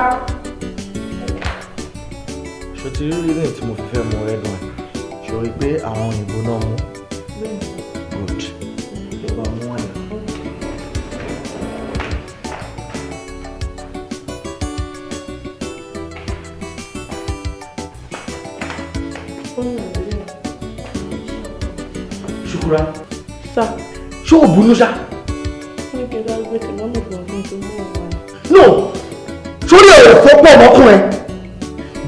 Ṣo ti rí reason tí mo fi fẹ́ mu red wine? Ṣo rí pé àwọn òyìnbó náà mú? Good. Jọba mú wine. Ṣukura. Sá. Ṣé o bínú ṣá? Ní kí n bá gbé tì mọ́mì fún ọdún tó mú òun wá. No! Sórí ọ̀rọ̀ fọ́pọ̀ ọmọkùnrin.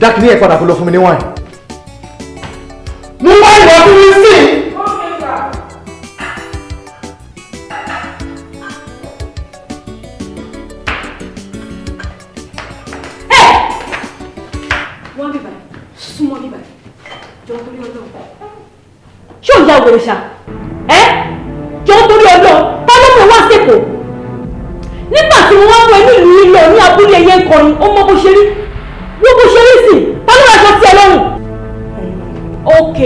Dákìní ẹ̀ padà kó lọ fún mi ní wáìn. Mú wáìn wá fún mi sí. Wọ́n bíbà, súnmọ́ bíbà, jọ torí Ọlọ́run. Ṣé ò ń ya òwèrè ṣá? Ẹ́ jọ torí Ọlọ́run, ta ló mú wá sèkò? Nígbà tí mo wá mú ẹ ní ìlú lílọ ní abúlé ẹyẹ ń kọrin, ó mọ bó ṣe rí. Wọ́n bó ṣe rí sí, ta ló raṣọ sí ẹ lọ́rùn? Ok,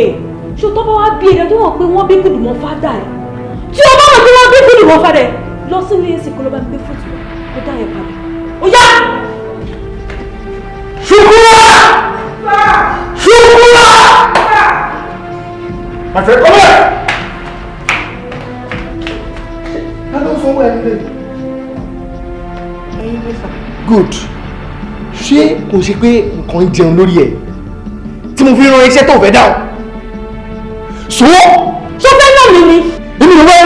ṣé o tọ́ bá wá bí ẹ̀dá tó wọ̀ pé wọ́n bí kùdùmọ̀ fádà ẹ̀? Tí o bá mọ̀ pé wọ́n bí kùdùmọ̀ fádà ẹ̀, lọ sí ilé ẹ̀sìn kó lọ bá mi gbé fóòtù rẹ̀, ó dá ẹ̀ padà. Ó yá! Ṣukura! Ṣukura! My friend, come here! Ta ló ń sanwó ẹni lé? Good. Ṣé kò ṣe pé nǹkan ń jẹun lórí ẹ̀ tí mo fi ran iṣẹ́ tó fẹ́ dáhùn? So? Ṣó fẹ́ náà mi ni? Èmi ló wẹ́.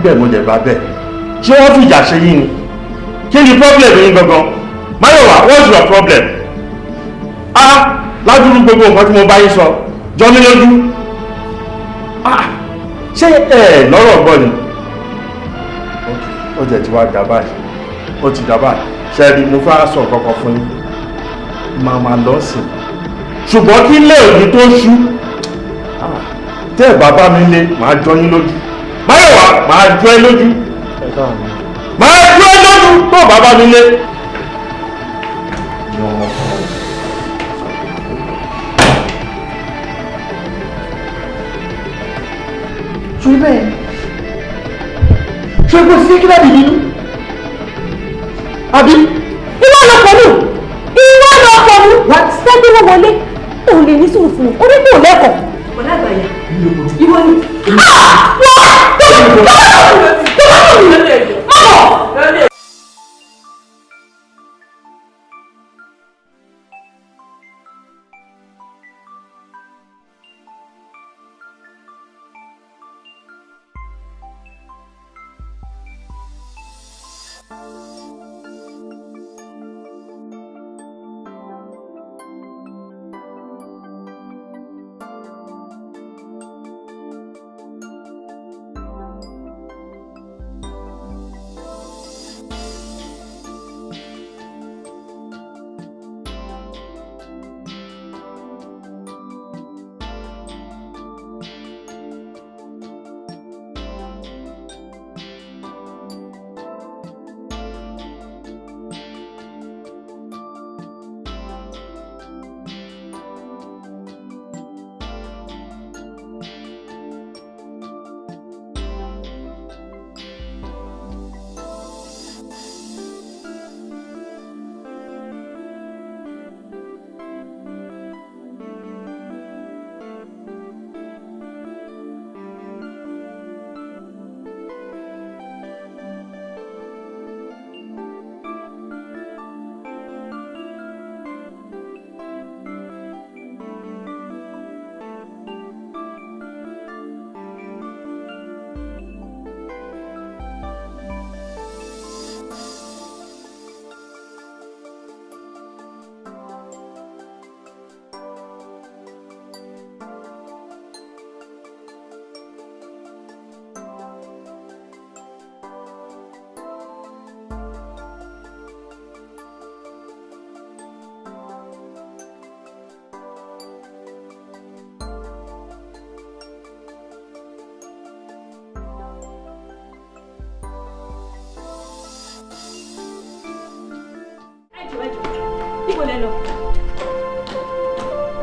Débẹ̀ mo dẹ̀ bá bẹ̀. Ṣé wọ́n fìjà ṣe yín ni? Kí ni problem yín gangan? Máyọ̀wá, what's your problem? Ah, ládùúrú gbogbo nǹkan tí mo bá yín sọ, jọ mí lójú. Ah, ṣé ẹ lọ́rọ̀ gbọ́ ni? Ó jẹ́ ti wá dà báyìí, ó ti dà báyìí. Ṣé ẹ rí, mo fẹ́ sọ kankan fún yín. Màmá lọ sí. Ṣùgbọ́n kí lé òní tó ṣú? Tẹ́ ẹ̀ bàbá mi lé, màá jọ yín lójú. Máyọ̀wá, màá jọ ẹ lójú. Màá jọ ẹ lójú tó bàbá mi lé. Ṣé bẹ́ẹ̀ ṣé kò sí kí láti bínú àbí. Ìwọ lọ pẹ̀lú, ìwọ lọ pẹ̀lú. Sẹ́gbẹ́ wọn wọlé, òun lè ní sùúrù fún un, orí kò lẹ́kọ̀ọ́. Bọ̀dá àgbàyà, ìwọ ni.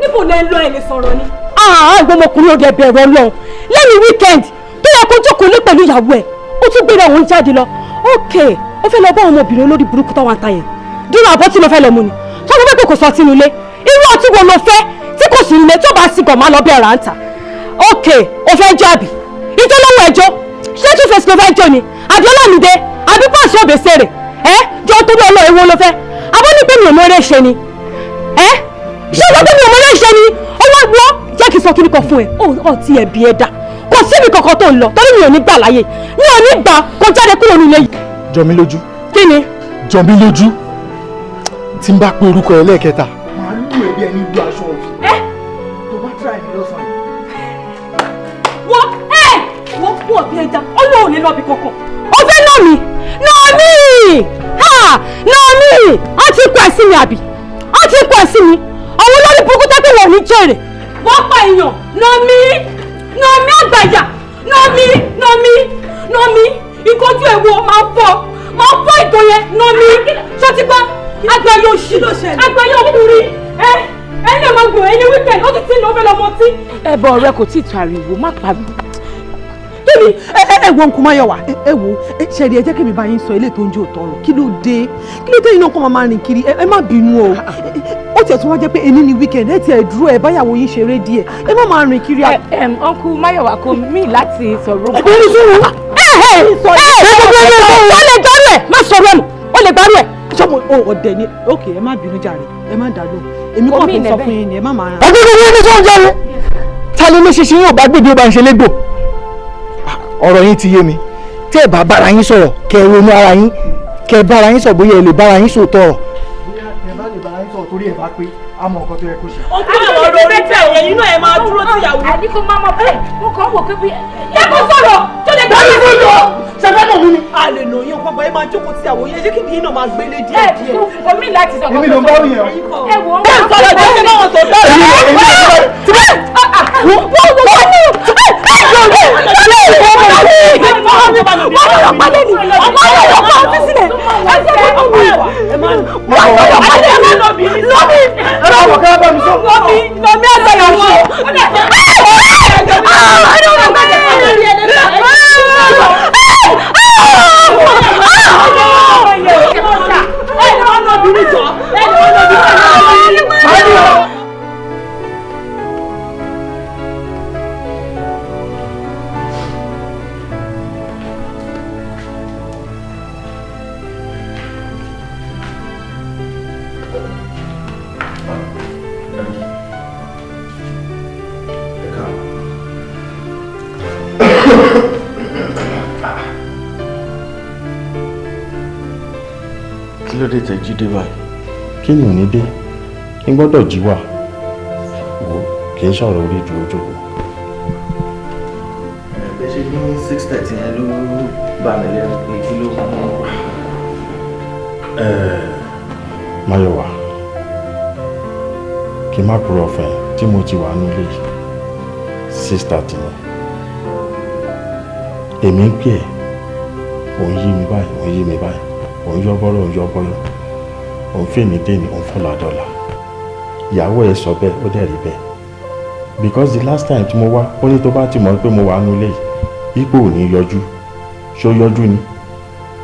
Níbo lẹ ń lọ? Ẹ lè sọ̀rọ̀ ni. Àà, ìwọ ọmọkùnrin òde bẹ̀rù Ọlọ́run. Lẹ́yìn weekend tó yẹ kó jókòó lé pẹ̀lú ìyàwó ẹ̀, ó tún gbéra òun jáde lọ. Ok, ó fẹ́ lọ bá àwọn ọmọbìnrin olórí burúkú tó wà ń ta yẹn. Dúró, àbọ̀ tí mo fẹ́ lọ mu ni. Sọ fún pé kò sọ sínú ilé. Irú ọtí wo lo fẹ́ tí kò sí ilé? Tó bá sì gàn má lọ bí ẹ̀rà ń tà. Ok, ó fẹ́ jọ àbí? Ìjọ lọ́wọ́ ẹjọ́. Ṣé two face ló fẹ́ jọ ni? Àbí Ọlámídé? Àbí pàṣẹ òbèsèrè? Ẹ jọ torí Ọlọ́run, èwo ló fẹ́? Abọ́ ní pé mi ò mọ eré ṣe ni. Ẹ ṣé ọjọ́ tó mi ò mọ eré ṣe ni? Owó wọ́ jẹ́ kí n sọ kíní kan fún ẹ. Ó ti ẹ̀ bí ẹ dà. Kò síbi kankan tó ń lọ torí mi ò ní gbà láyè. Mi ò ní gbà kó jáde kúrò nílé yìí. Jọ mí lójú. Kí ni? Jọ mí lójú. Tí n bá pe orúkọ ẹ lẹ́ẹ̀kẹta. Màá lù ẹ bí ẹni lu aṣọ òfì. Ẹ tó bá tíra ẹni lọ́sàn-án yìí. Wọ́n ẹ wọ́n pọ̀ bí ẹja, Ọlọ́run ní lọ́ọ̀bì kankan. Ó fẹ́ nà mí, nà mí, ha nà mí, ó ti kọ ẹ̀sìn mi àbí? Ó ti kọ ẹ̀sìn mi. Àwọn olórí burúkú tẹ́tẹ́ wọ̀ ní jèrè. Wọ́n pa èèyàn, nà mí, nà mí àgbàyà, nà mí, nà mí, nà mí, ìkọjú ẹ̀wọ̀ máa fọ́, máa fọ́ ìgò yẹn, nà mí, ṣọtí gbọ́, àgbàyà òṣì, àgbàyà ọkùnrin, ẹ ẹ ní ọmọ gbòòrò ẹni weekend, ó ti tí ń lọ fẹ́ lọ mọtí. Ẹbọ ọ̀rẹ́ kò tí ì tó ariwo, má pariwo. Kíni ẹ wo nkùn Máyọ̀wá, ẹ wo ṣẹ̀rí, ẹ jẹ́ kí mi bá yín sọ ilé tó ń jẹ́ òótọ́ ọ̀rọ̀. Kí ló dé, kí ló dé iná kan máa rìn kiri? Ẹ má bínú o, ó tiẹ̀ tún wá jẹ́ pé èní ni weekend, ẹ tiẹ̀ dúró, ẹ báyàwó yín ṣeré díẹ̀, ẹ má máa rìn kiri. Uncle Máyọ̀wá kò mí láti sọ̀rọ̀. Ẹ ẹ ẹ ó lè gbárù ẹ, má sọ̀rọ̀ ẹ mọ́, ó lè gbárù ẹ. Ṣé mo ò ọ̀dẹ̀ ni? Ok, ẹ má bínú jàre, ẹ má dà lóhùn, èmi kàn fi sọ fún yín ni, ẹ má máa. Ọdún gbogbo ní sọ́jà rẹ̀ ta ló ló ṣe ṣe yóò bá gbèdé ó bá ń ṣe légbò. Ọ̀rọ̀ yín ti yé mi. Tẹ́ ẹ bá bára yín sọ̀rọ̀, kẹ́ ẹ ronú ara yín, kẹ́ ẹ bára yín sọ̀rọ̀ bóyá ẹ lè bára yín sòótọ́ ọ̀rọ̀. Bóyá ẹ bá lè bára yín sọ̀rọ̀ torí ẹ bá pé a mọ nǹkan tó yẹ kó ṣe. Ó tún àwọn ọ̀rọ̀ orí tẹ̀ ẹ̀yìn inú ẹ̀ máa dúró tíyàwó. Àní kó má mọ̀ bẹ́ẹ̀, mo kàn ń wò pé bí. Jẹ́ kó sọ̀rọ̀ tó lè gbọ́ Dájú fún mi o, ṣe fẹ́ nà mí ni. A lè nà yín pápá, ẹ máa jókòó tíyàwó yẹn, ṣé kí ni iná máa gbélé díẹ̀ díẹ̀. Ẹ omi láti sọ̀rọ̀. Èmi ló ń bá wí yẹn. Ẹ wò ó. Bẹ́ẹ̀ sọ̀rọ̀ jẹ́ kí báwọn sọ sọ̀rọ̀. Kí ló dé tẹ́ jí dé báyìí? Kí ni ò ní dé? N gbọ́dọ̀ jí wà. Wo kì í sọ̀rọ̀ orí ìdúró jókòó. Bẹ́ẹ̀ ṣe ní 6:30 yẹn ló bà mí lẹ́nu pé kí ló mú. Máyọ̀wá, kí n má kúrò ọ̀fẹ́ tí mo ti wà nílé yìí 6:30 ni. Èmi ń pè ẹ́, òun yí mi báyìí, òun yí mi báyìí, òun yọ bọ́rọ̀, òun yọ bọ́rọ̀, òun fèmí dé ní, òun fọlá dọ́là. Ìyàwó ẹ̀ sọ bẹ́ẹ̀, ó dẹ̀ rí bẹ́ẹ̀. Because the last time tí mo wá, ó ní tó bá ti mọ̀ pé mo wà nílé yìí, ipò ò ní yọjú. Ṣó yọjú ni?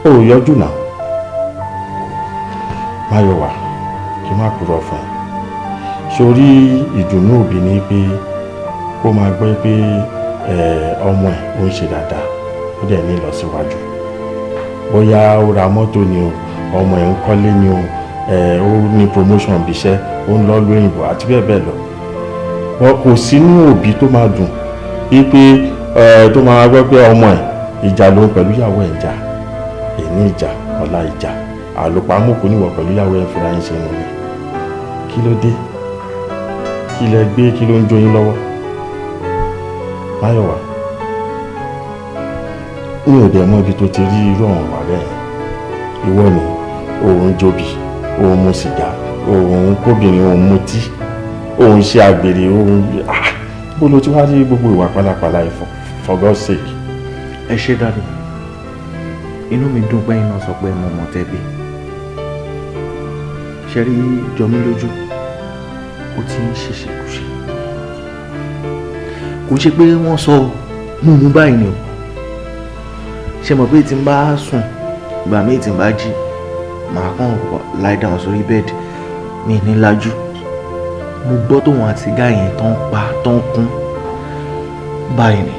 Ó yọjú náà. Máyọ̀wá, kí n má kúrò fún ẹ. Sórí ìdùnnú òbí ni pé kó máa gbọ́ pé ọmọ ẹ̀ ó ń ṣe dáadáa, ó dẹ̀ ní ìlọsíwájú. Bóyá ó ra mọ́tò ni o, ọmọ ẹ̀ ń kọ́lé ni o, ó ní promotion bíṣẹ́, ó ń lọ lóyìnbó àti bẹ́ẹ̀ bẹ́ẹ̀ lọ. Wọ́n kò sínú òbí tó máa dùn wípé tó máa gbọ́ pé ọmọ ẹ̀ ìjà ló ń pẹ̀lú ìyàwó ẹ̀ ń jà, èní ìjà, ọ̀la ìjà, àlòpàmọ́kò níwọ̀ pẹ̀lú ìyàwó ẹ̀ ń fúnra yín ṣe nílé. Kí ló dé? Kí lẹ gbé? Kí ló ń jó yín lọ́wọ́? Máyọ̀wá, mi ò dẹ̀ mọ ibi tó ti rí irú ọ̀hún wà bẹ́ẹ̀. Ìwọ ni òun jobi, òun mu sìgá, òun kóbìnrin, òun mutí, òun ṣe àgbèrè, òun bó ló ti wá rí gbogbo ìwà pálapàla yìí for God's sake. Ẹ ṣé daddy, inú mi dùn pé iná sọ pé mo mọ̀ tẹ́bí. Ṣe rí jọmí lójú, ó ti ń ṣèṣekúṣe. Kò ṣe pé wọ́n sọ mú mú báyìí ni o. Ṣe mọ̀ pé tí n bá sùn, ìgbà míì tí n bá jí, màá kàn lie down sórí bẹ́ẹ̀dì, mi ní lajú. Mo gbọ́ tóun àti gá yẹn tó ń pa tó ń kún báyìí ni.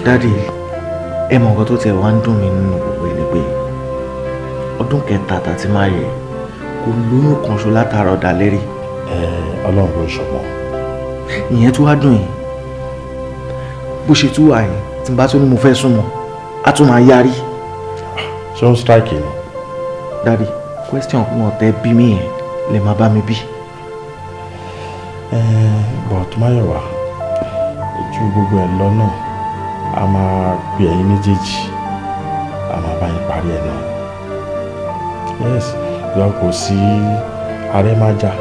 Daddy, ẹ mọ̀ nǹkan tó tiẹ̀ wá ń dùn mí nínú gbogbo ẹ̀ ni pé ọdún kẹta tàti máa yẹ kò lóyún kan ṣo látara ọ̀dà lérí. Ọlọ́run ló ń ṣọmọ. Ìyẹn tó wá dùn yìí, bó ṣe tú wà yìí, tí n bá tún ní mo fẹ́ súnmọ́, á tún máa yarí. Ṣé ó ń strike ni? Daddy, question kún ọ̀tẹ̀ bí mi yẹn lè máa bá mi bí. But Máyọ̀wá, ju gbogbo ẹ̀ lọ náà, a máa pe ẹ̀yin méjèèjì, a máa bá yín parí ẹ̀ náà. Yes, yọ kò sí arẹ́májà,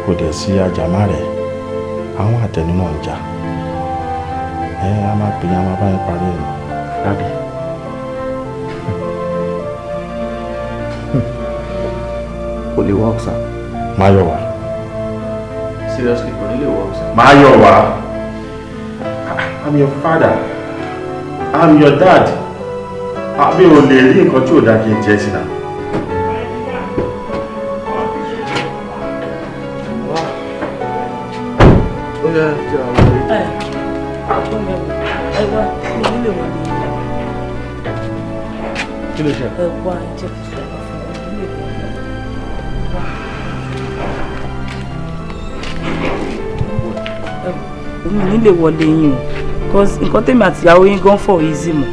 kò dẹ̀ sí ajàmá rẹ̀, àwọn àtẹnu náà ń jà. A máa pè yín, a máa bá yín parí ẹ̀ náà. Daddy, kò lè work sir. Máyọ̀wá. Seriously, kò ní lè work sir. Máyọ̀wá, I'm your father. I'm your dad. Mi ò lè rí nǹkan tí ò dáa kí n jẹ́ sí náà. Ó yá, jẹ́ àwọn ọ̀rẹ́. Ẹ wá, mi nílé wọn ni. Kí ló ṣe? Ẹ wá, jẹ́ kí n sọ̀rọ̀ fún mi nílé wọn. Mi nílé wọlé yín o. Because nǹkan tèmi àti ìyàwó yín gan fọ̀ easy mọ̀.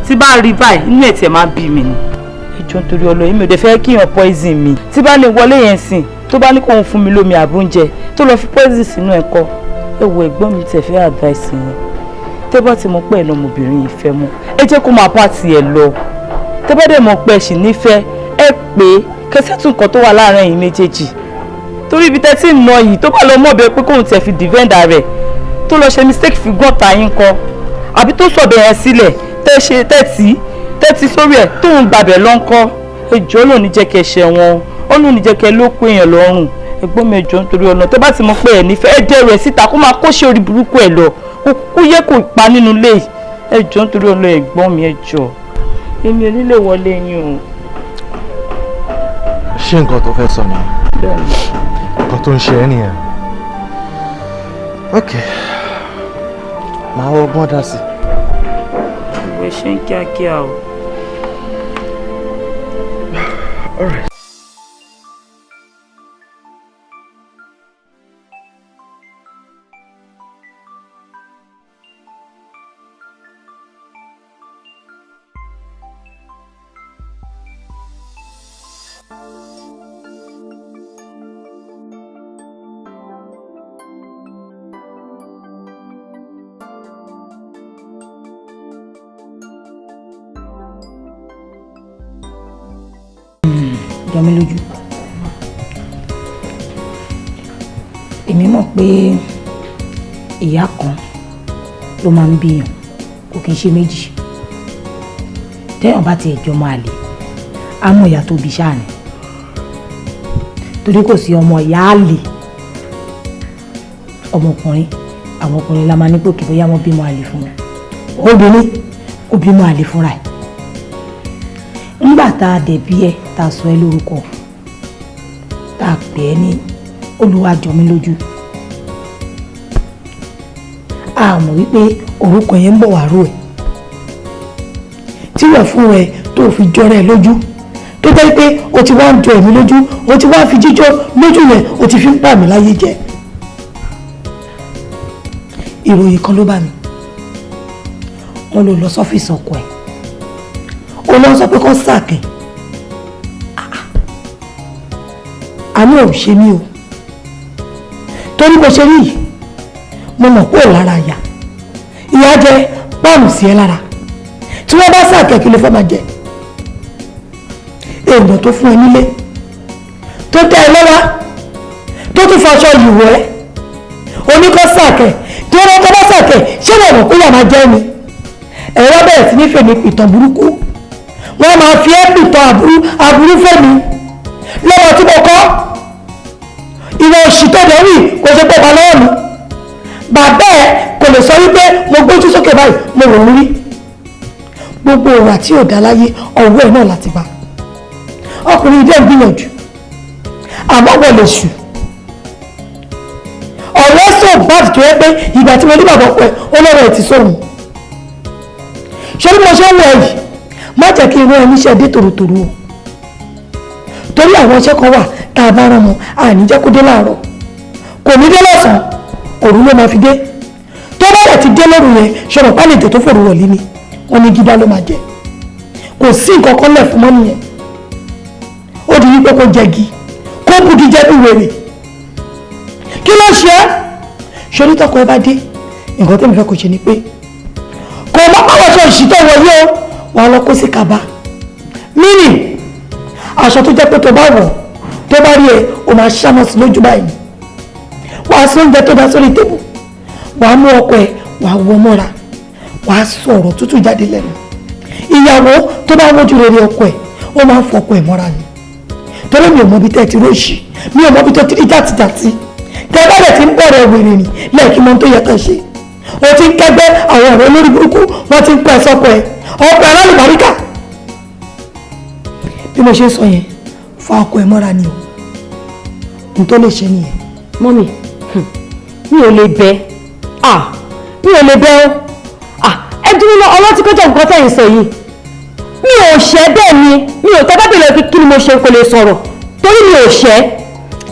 Tí bá rí báyìí, inú ẹ̀ tiẹ̀ máa bí mi ni. Ẹ jọ̀ọ́ nítorí Ọlọ́run, èmi ò dẹ̀ fẹ́ kíyàn poison mi. Tí bá ní wọlé yẹn sìn, tó bá ní kóun fún mi lómi àbúnjẹ, tó lọ fi poison sínú ẹ̀kọ́. Ẹ wo ẹ̀gbọ́n mi tẹ̀ fẹ́ advice yẹn. Tẹ́ bá ti mọ̀ pé ẹ̀ lọmọbìnrin yìí fẹ́ mọ́, ẹ jẹ́ kó máa bá tiẹ̀ lọ. Tẹ́ bá dẹ̀ mọ̀ pé ẹ sì nífẹ̀ẹ́, ẹ pé kẹsẹ́ tún nǹkan tó wà láàárín ẹ̀yin méjèèjì. Torí ibi tẹ́ tí ń nà yìí, tó bá lọ mọ̀ bẹ́ẹ̀ pé kóun tiẹ̀ fi defender rẹ̀, tó lọ ṣe mistake fi gọ́ta yín kọ́, àbí tó sọ̀bẹ̀ yẹn sílẹ̀, tẹ́ ṣe tẹ́tí sórí ẹ̀ tóun gbàbẹ̀ lọ́ńkọ́. Ẹ jọ̀ọ́, lòun ní jẹ́ kẹ́ ṣe wọn, ó lòun ní jẹ́ kẹ́ ló kó èèyàn lọ́rùn. Ẹ̀gbọ́n mi, ẹ jọ̀ọ́ nítorí ọ̀nà, tẹ́ bá ti mọ̀ pé ẹ̀ nífẹ̀ẹ́, ẹ dẹrù ẹ̀ síta kó máa kó ṣe orí burúkú ẹ̀ lọ, kó yẹ kó pa nínú ilé yìí. Ẹ jọ̀ọ́ nítorí ọ̀nà, ẹ̀gbọ́n mi, ẹ jọ̀ọ́, èmi ò ní lè wọlé yín o. Ṣé nǹkan tó fẹ́ sọ nìyẹn? Nǹkan tó ń ṣe ẹ́ nìyẹn? Ok, màá wọgbọ́n dá sí. Ìwé ṣe ń kíákíá o. All right. Jọ mí lójú, èmi mọ̀ pé ìyá kan ló máa ń bíyàn, kò kí n ṣe méjì. Téèyàn bá tiẹ̀ jọmọ àlè, á mọ̀ ìyá tó bí ṣáà ni, torí kò sí ọmọ ìyá àlè. Ọmọkùnrin, àwọn ọkùnrin la máa ní pòkè bóyá wọ́n bímọ àlè fún wọn, obìnrin ó bímọ àlè fúnra ẹ̀. Ńgbà tá a dẹ̀ bí ẹ, tá a sọ ẹ lórúkọ, tá a pè ẹ ní Olúwàjọmílójú, a mọ̀ wípé orúkọ yẹn ń bọ̀ wá rò ẹ̀ tí wọ́n fún ẹ tó fi jọra ẹ lójú, tó jẹ́ pé o ti wá ń jọ èmi lójú, o ti wá fi jíjọ lójú yẹn, o ti fi ń bà mí láyé jẹ́. Ìròyìn kan ló bá mi, wọ́n lò lọ sọ́fíìsì ọkọ ẹ̀, ó lọ sọ pé kó sàkẹ́. Àánú ò ṣe mí o, torí bó ṣe rí yìí, mo mọ̀ kó lára ìyá ìyá jẹ páàmù sí ẹ lára. Tí wọ́n bá sàkẹ́, kí ló fẹ́ máa jẹ? Èèyàn tó fún ẹ nílé, tó tẹ́ ẹ lọ́wọ́, tó tún faṣọ ìwọ̀ ẹ́, oníkọ́ sàkẹ́. Tí wọ́n bá sàkẹ́, ṣé wọ́n mọ̀ kó yà máa jẹ́ ni? Ẹ̀rọ bẹ̀rẹ̀ sí ní fèmí pìtàn burúkú, wọ́n máa fi ẹ́ pìtàn aburú fẹ́mi lọ́wọ́ tí mo kọ́. Ìwọ òṣì tó dẹ̀ wí kò ṣe pé balẹ̀ mi, bàbá ẹ kò lè sọ wípé mo gbójú sókè báyìí mo rò ó rí. Gbogbo òwà tí ò dá láyé, ọwọ́ ẹ̀ náà láti bá. Ọkùnrin ilé ń gbìyànjú, àmọ́ wọ́n lè ṣù ọ̀rẹ́ sọ bad tó yẹ pé ìgbà tí mo ní bàbá ọkọ ẹ̀ ó lọ́rọ̀ ẹ̀ ti sóhun. Ṣé bí mo ṣe ń wọ̀ yìí, má jẹ́ kí n rán ẹ níṣẹ́ dé tòrótòró o, torí àwọn iṣẹ́ kan wà tá a bá rán mọ́, àní jẹ́ kó dé láàárọ̀, kò ní dé lọ́sàn-án, òru ló máa fi dé. Tó bá rẹ̀ ti dé lóru yẹn, ṣọ̀rọ̀ pálíjò tó fòrò wọ̀lé ni wọ́n ní gídá ló máa jẹ. Kò sí nǹkan kan lẹ̀ fún mọ́ nìyẹn. Ó di wípé kó jẹgi, kó bugi jẹ bí wèrè. Kí ló ṣe é? Ṣorí tọkọ ẹ bá dé, nǹkan tẹ́mi fẹ́ kó ṣe ni pé kò mọ́ pàwọ́ ṣe òṣìṣẹ́ wọlé o, wàá lọ kó sí kaba mínì, aṣọ tó jẹ́ pé tó bá wọ̀, tó bá rí ẹ, o máa ṣáná sí lójú báyìí. Wàá sọ oúnjẹ tó dá sórí tébù, wàá mú ọkọ ẹ, wàá wọ mọ́ra, wàá sọ ọ̀rọ̀ tútù jáde lẹ́nu. Ìyàwó tó bá wójú rere ọkọ ẹ, ó máa ń fọ ọkọ ẹ mọ́ra ni. Torí mi ò mọ ibi tẹ́ ẹ ti róòṣì, mi ò mọ ibi tó ti rí jàtìjàtì. Tẹ́ bá dẹ̀ ti ń bẹ̀rẹ̀ wèrè ni lẹ́ẹ̀kí mọ tó yẹ kàn ṣe. O ti ń kẹ́gbẹ́ àwọn ọ̀rẹ́ olórí burúkú, wọ́n ti ń pẹ́ sọ́kọ ẹ, ọkọ ẹ lálùbáríkà. Bí mo ṣe ń sọ yẹn, fa ọkọ ẹ mọ́ra ni o, n tó lè ṣe nìyẹn. Mọ́mì, mi ò lè bẹ̀, mi ò lè bẹ̀ o. Ẹ dúró lọ, ọlọ́tí kọjá nǹkan tẹ̀yìn sọ yìí, mi ò ṣẹ́ bẹ́ẹ̀ ni mi ò tẹ́ bá bèèrè kí ni mo ṣe, kò lè sọ̀rọ̀ torí mi ò ṣẹ́.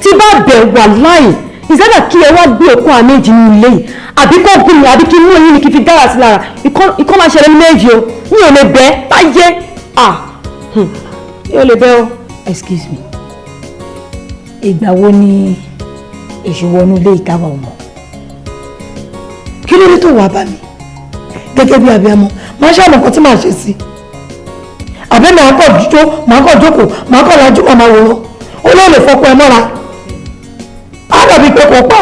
Tí bá bẹ̀, wà láì Ìsẹ́dà kí ẹ wá gbé òkú àméjì nínú ilé yìí, àbí kó gún mi, àbí kí mú eyín mi kí fi dára sí lára. Ikọ́ máa ṣẹlẹ̀ ní méjì o, mi ò lè bẹ́ láyé. Ah, mi ò lè bẹ́ o. Excuse me, ìgbà wo ni èṣù wọnú ilé ìtawà ọmọ? Kí ló dé tó wàá bá mi gẹ́gẹ́ bí abiyamọ? Máa ṣàmọ̀ nǹkan tí màá ṣe sí i. Àbẹ́ màá kọ̀ jó, màá kọ̀ jókòó, màá kọ̀ lajú, màá wòran. Ó lè lè fọkọ ẹ mọ́ra. Á dàbí pé kò pa,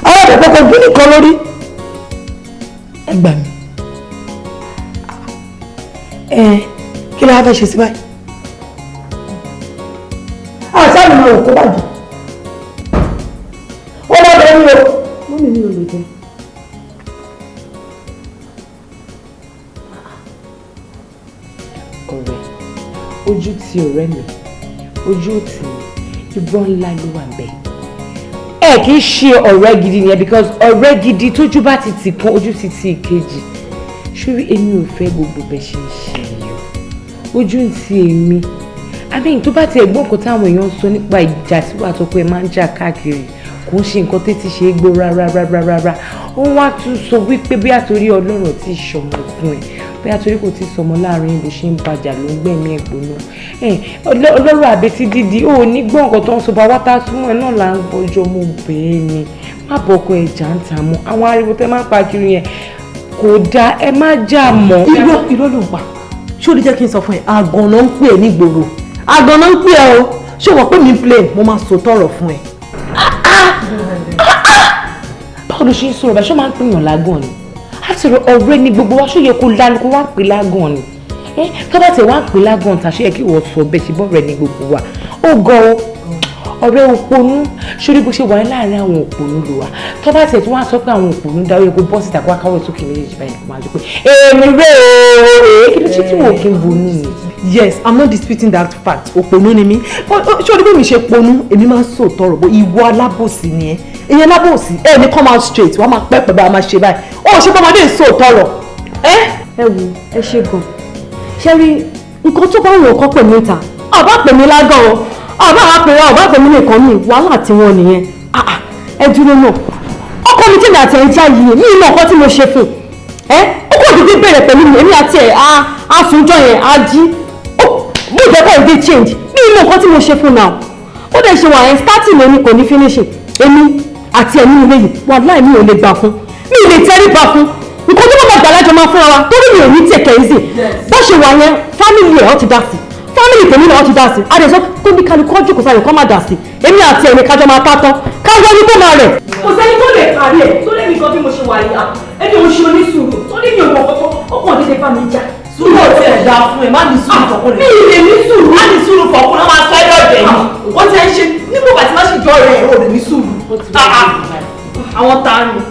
á dàbí pé kò gbé nìkan lórí. Ẹ gbà mí. Ẹ kí ló wá fẹ́ ṣe sí báyìí? Àṣà mi máa wò kó bàjẹ́. Ó má bẹ̀rẹ̀ mi o. Mọ́mí mi ò lè jẹ. Ọ̀rẹ́, ojú ti ọ̀rẹ́ mi, ojú ò tì mí, irọ́ ńlá ló wà bẹ́ẹ̀. Ẹ kì í ṣe ọ̀rẹ́ gidi nìyẹn, because ọ̀rẹ́ gidi tójú bá ti tì kan, ojú ti tì ìkejì. Ṣórí èmi ò fẹ́ gbogbo bẹ́ẹ̀ ṣe ń ṣe yìí o. Ojú ń ti èmi. Àbẹ́yìn tó bá ti ẹ̀gbọ́n nǹkan táwọn èèyàn ń sọ nípa ìjà tí wàá tọkọ ẹ máa ń jà káàkiri, kò ń ṣe nǹkan tẹ́tí ṣe é gbọ́ rárá rárá rárá. Ó wá tún sọ wípé bí àtòrí Ọlọ́run ti ṣọmọ fún ẹ, bí àtòrí kò ti sọmọ láàrin bó ṣe ń bàjà ló ń gbẹ̀mí ẹ̀ gbóná. Ọlọ́rọ̀ àbètí dídí ó ní gbọ́ nǹkan tó ń sọ bá wá tá a súnmọ́ ẹ náà là ń gbọ́jọ́ mo bẹ́ẹ̀ ni. Má bọ̀kọ ẹja ń ta mọ́ àwọn ariwo tẹ́ máa ń pa kiri yẹn kò dáa, ẹ má jà mọ́. Irọ́ ló ń pa. Ṣé o lè jẹ́ kí n sọ fún ẹ? Àgànná ń pè é nígboro, àgànná ń pè é o. Ṣé o mọ̀ pé mi ń play, mo máa sọ tọ̀rọ̀ fún ẹ. Báwo ló ṣe ń sọ̀rọ̀ báyìí? Ṣé ó máa ń pèèyàn lágàn ni? Àti ọ̀rẹ́ ni gbogbo wa, ṣó yẹ kó lánàá kó wá pè lágàn ni? Tó bá tẹ̀ wá pè lágàn ta, ṣé yẹ kí wọ́n sọ bẹ́ẹ̀? Ṣe bọ́ọ̀rẹ́ ni gbogbo wa? Ó gan o, ọ̀rẹ́ òpònú. Ṣórí bó ṣe wà láàrin àwọn òpònú ló wà. Tó bá tẹ̀ tí wọ́n á sọ pé àwọn òpònú dá, ó yẹ kó bọ́ síta kó wá káwọ́ sókè méjèèjì báyìí, kó máa jó pé èmi rè é. Kí ló ṣe tí wọ́n kí ń bonú ni? Yes, I'm not disputing that fact. Òpònú ni mí. Ṣé o ní bí mi ṣe ponú? Èmi máa ń sòótọ́ ọ̀rọ̀ bó ìwọ alábòsí ni ẹ. Ìyẹn alábòsí ẹ ní come out straight, wọ́n máa pẹ́ pẹ́ bá a máa ṣe báyìí. Ó ṣe bọ́mọdé ń sòótọ́ ọ̀rọ̀. Ẹ wo, ẹ ṣe gan. Ṣé rí nǹkan tó bá wọn kọ́ pè mí ta? Ọba pè mí lágàn o, ọba wa pè wá, ọba pè mí nìkan mi, wàhálà tí wọn nìyẹn. Ẹ dúró náà. Ọkọ mi tí mi àti ẹ̀ ń já yìí, mi mọ nǹkan tí mo ṣe fún. Ẹ ó kò dídí bẹ̀rẹ̀ pẹ̀lú mi, èmi àti ẹ̀ á sunjọ́ yẹn, á jí. Mo jẹ́ kó ìdí change, mi mọ nǹkan tí mo ṣe fún náà. Ó dẹ̀ ṣe wà ẹ́ starting èmi kò ní finishing. Èmi àti ẹ̀mí ilé yìí, wàláì mi ò lè gbà fún. Mi ò lè tẹríba fún. Nǹkan tó bá gbà lájọ máa fúnra wa, torí mi ò ní tẹ̀kẹ̀ easy. Bó ṣe wà yẹn, family ẹ̀ ọ́ ti dá sí. Family tèmi náà ọ́ ti dá sí. A lè sọ kó ní kálukú ọjọ́ kò sáyọ̀ kó má dá sí. Èmi àti ẹ̀mí kájọ máa tá tán. Kájọ ní kó máa rẹ̀. Kò sẹ́ni tó lè parí ẹ̀. Tó lé mi gan bí mo ṣe wà yìí, ẹni ò ń ṣe onísùúrù. Tó ní mi ò mọ̀ kọ́kọ́, ó kàn déédéé bá mi jà. Sùúrù ò tiẹ̀ dá fún ẹ, má ní sùúrù fọkùnrin. Mi ì lè ní sùúrù. Má ní sùúrù fọkùnrin, wọ́n máa sọ ẹ́ lọ́dẹ̀ ni. Ó ti ẹ̀ ń ṣe nígbà bàtí má ṣe jọ rẹ̀ ò lè ní sùúrù. Àwọn ta ni.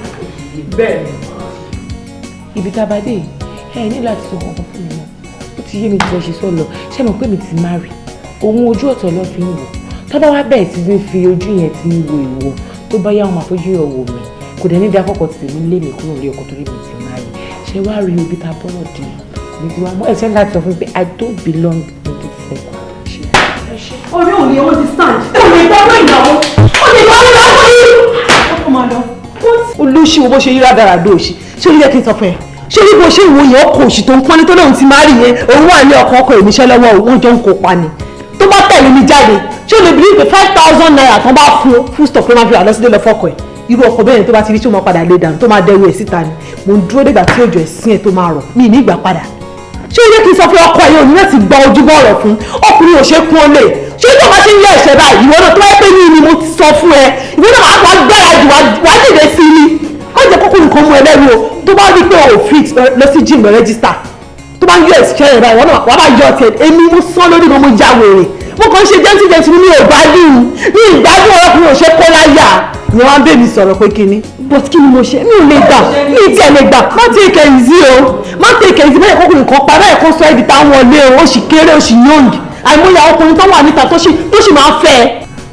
Bẹ́ẹ̀ ni. Ibi tá a bá dé, ẹ ní láti sọ kankan fún mi mọ́. Ó ti yé mi tí wọ́n ṣe sọ lọ. Ṣé mo pé mi ti marry? Òun ojú ọ̀tọ̀ ló fi ń wò. Tó bá wá bẹ̀rẹ̀ sí ní fi ojú yẹn ti ń wo ìwọ, tó bá yá wọn máa fojú yọ wò mí. Kò dẹ̀ ní dákọ̀kọ̀ tì mí lé mi kúrò lé ọkọ̀ torí mi ti marry. Ṣé wàá rí ibi tá a bọ́rọ̀ dé? Mi ti wá mọ́ ẹ̀ṣẹ̀ láti sọ fún mi pé I don't belong in this circle. Ọ̀rẹ́ ò ní understand. Ó lè gbọ́dọ̀ ìyàwó. Ó lè gbọ́dọ̀ ìyàwó yìí. Ó máa lọ. Olóṣì wo bó ṣe yíra dára dó òṣì. Ṣé ó yẹ kí n sọ fún ẹ? Ṣé bí bó ṣe ń wo yẹn ọkọ̀ òṣì tó ń pọ́n ní tó lóun ti máa rí yẹn, òun wà ní ọkọ̀ ọkọ̀ ìníṣẹ́ lọ́wọ́ òun jọ ń kópa ni. Tó bá tẹ̀lé mi jáde, ṣé o lè believe pé ₦5,000 tán bá fún full stop ló máa fi rà lọ sílé lọ fọ́kọ̀ ẹ̀? Irú ọkọ̀ bẹ́ẹ̀ tó bá ti rí tí ó máa padà lé dànù tó máa dẹrù ẹ̀ síta ni. Mo ń dúró dìgbà tí òjò ẹ̀sìn ẹ̀ tó máa rọ̀, mi ní ìgbà padà. Ṣé o yẹ kí n sọ fún ọkọ ẹ̀ yóò ní láti gba ojúbọ ọ̀rọ̀ fún ọkùnrin ò ṣe kún ó lè? Ṣé tó bá ṣe ń yọ ẹ̀ṣẹ̀ báyìí, ìwọ náà tó bá pé yín ni mo ti sọ fún ẹ, ìwọ náà wàá gbáradì wàá dìde sí i ni. Má jẹ́ kókó nǹkan mú ẹ lẹ́nu o. Tó bá rí pé o fit lọ sí gym lọ register, tó bá ń yọ ẹ̀ṣẹ̀ rẹ̀ báyìí, wàá bá yọ tiẹ̀. Èmi mo sán lórí gan, mo já wèrè. Mo kàn ń ṣe gentle gentle ní ìgbádùn ní ìgbádùn ọkùnrin ò ṣe kó láyà. Ìyẹn wá ń bẹ̀ mí sọ̀rọ̀ pé kíní. But kí ni mo ṣe? Mi ò lè gbà, mi ì tiẹ̀ lè gbà. Má take it easy o, má take it easy. Bẹ́ẹ̀ kókò nǹkan pa bẹ́ẹ̀ kó sọ ẹ́ di táwọn lé o, ó sì kéré, ó sì young. Àìmọye àwọn ọkùnrin tó wà níta tó sì máa fẹ́ ẹ.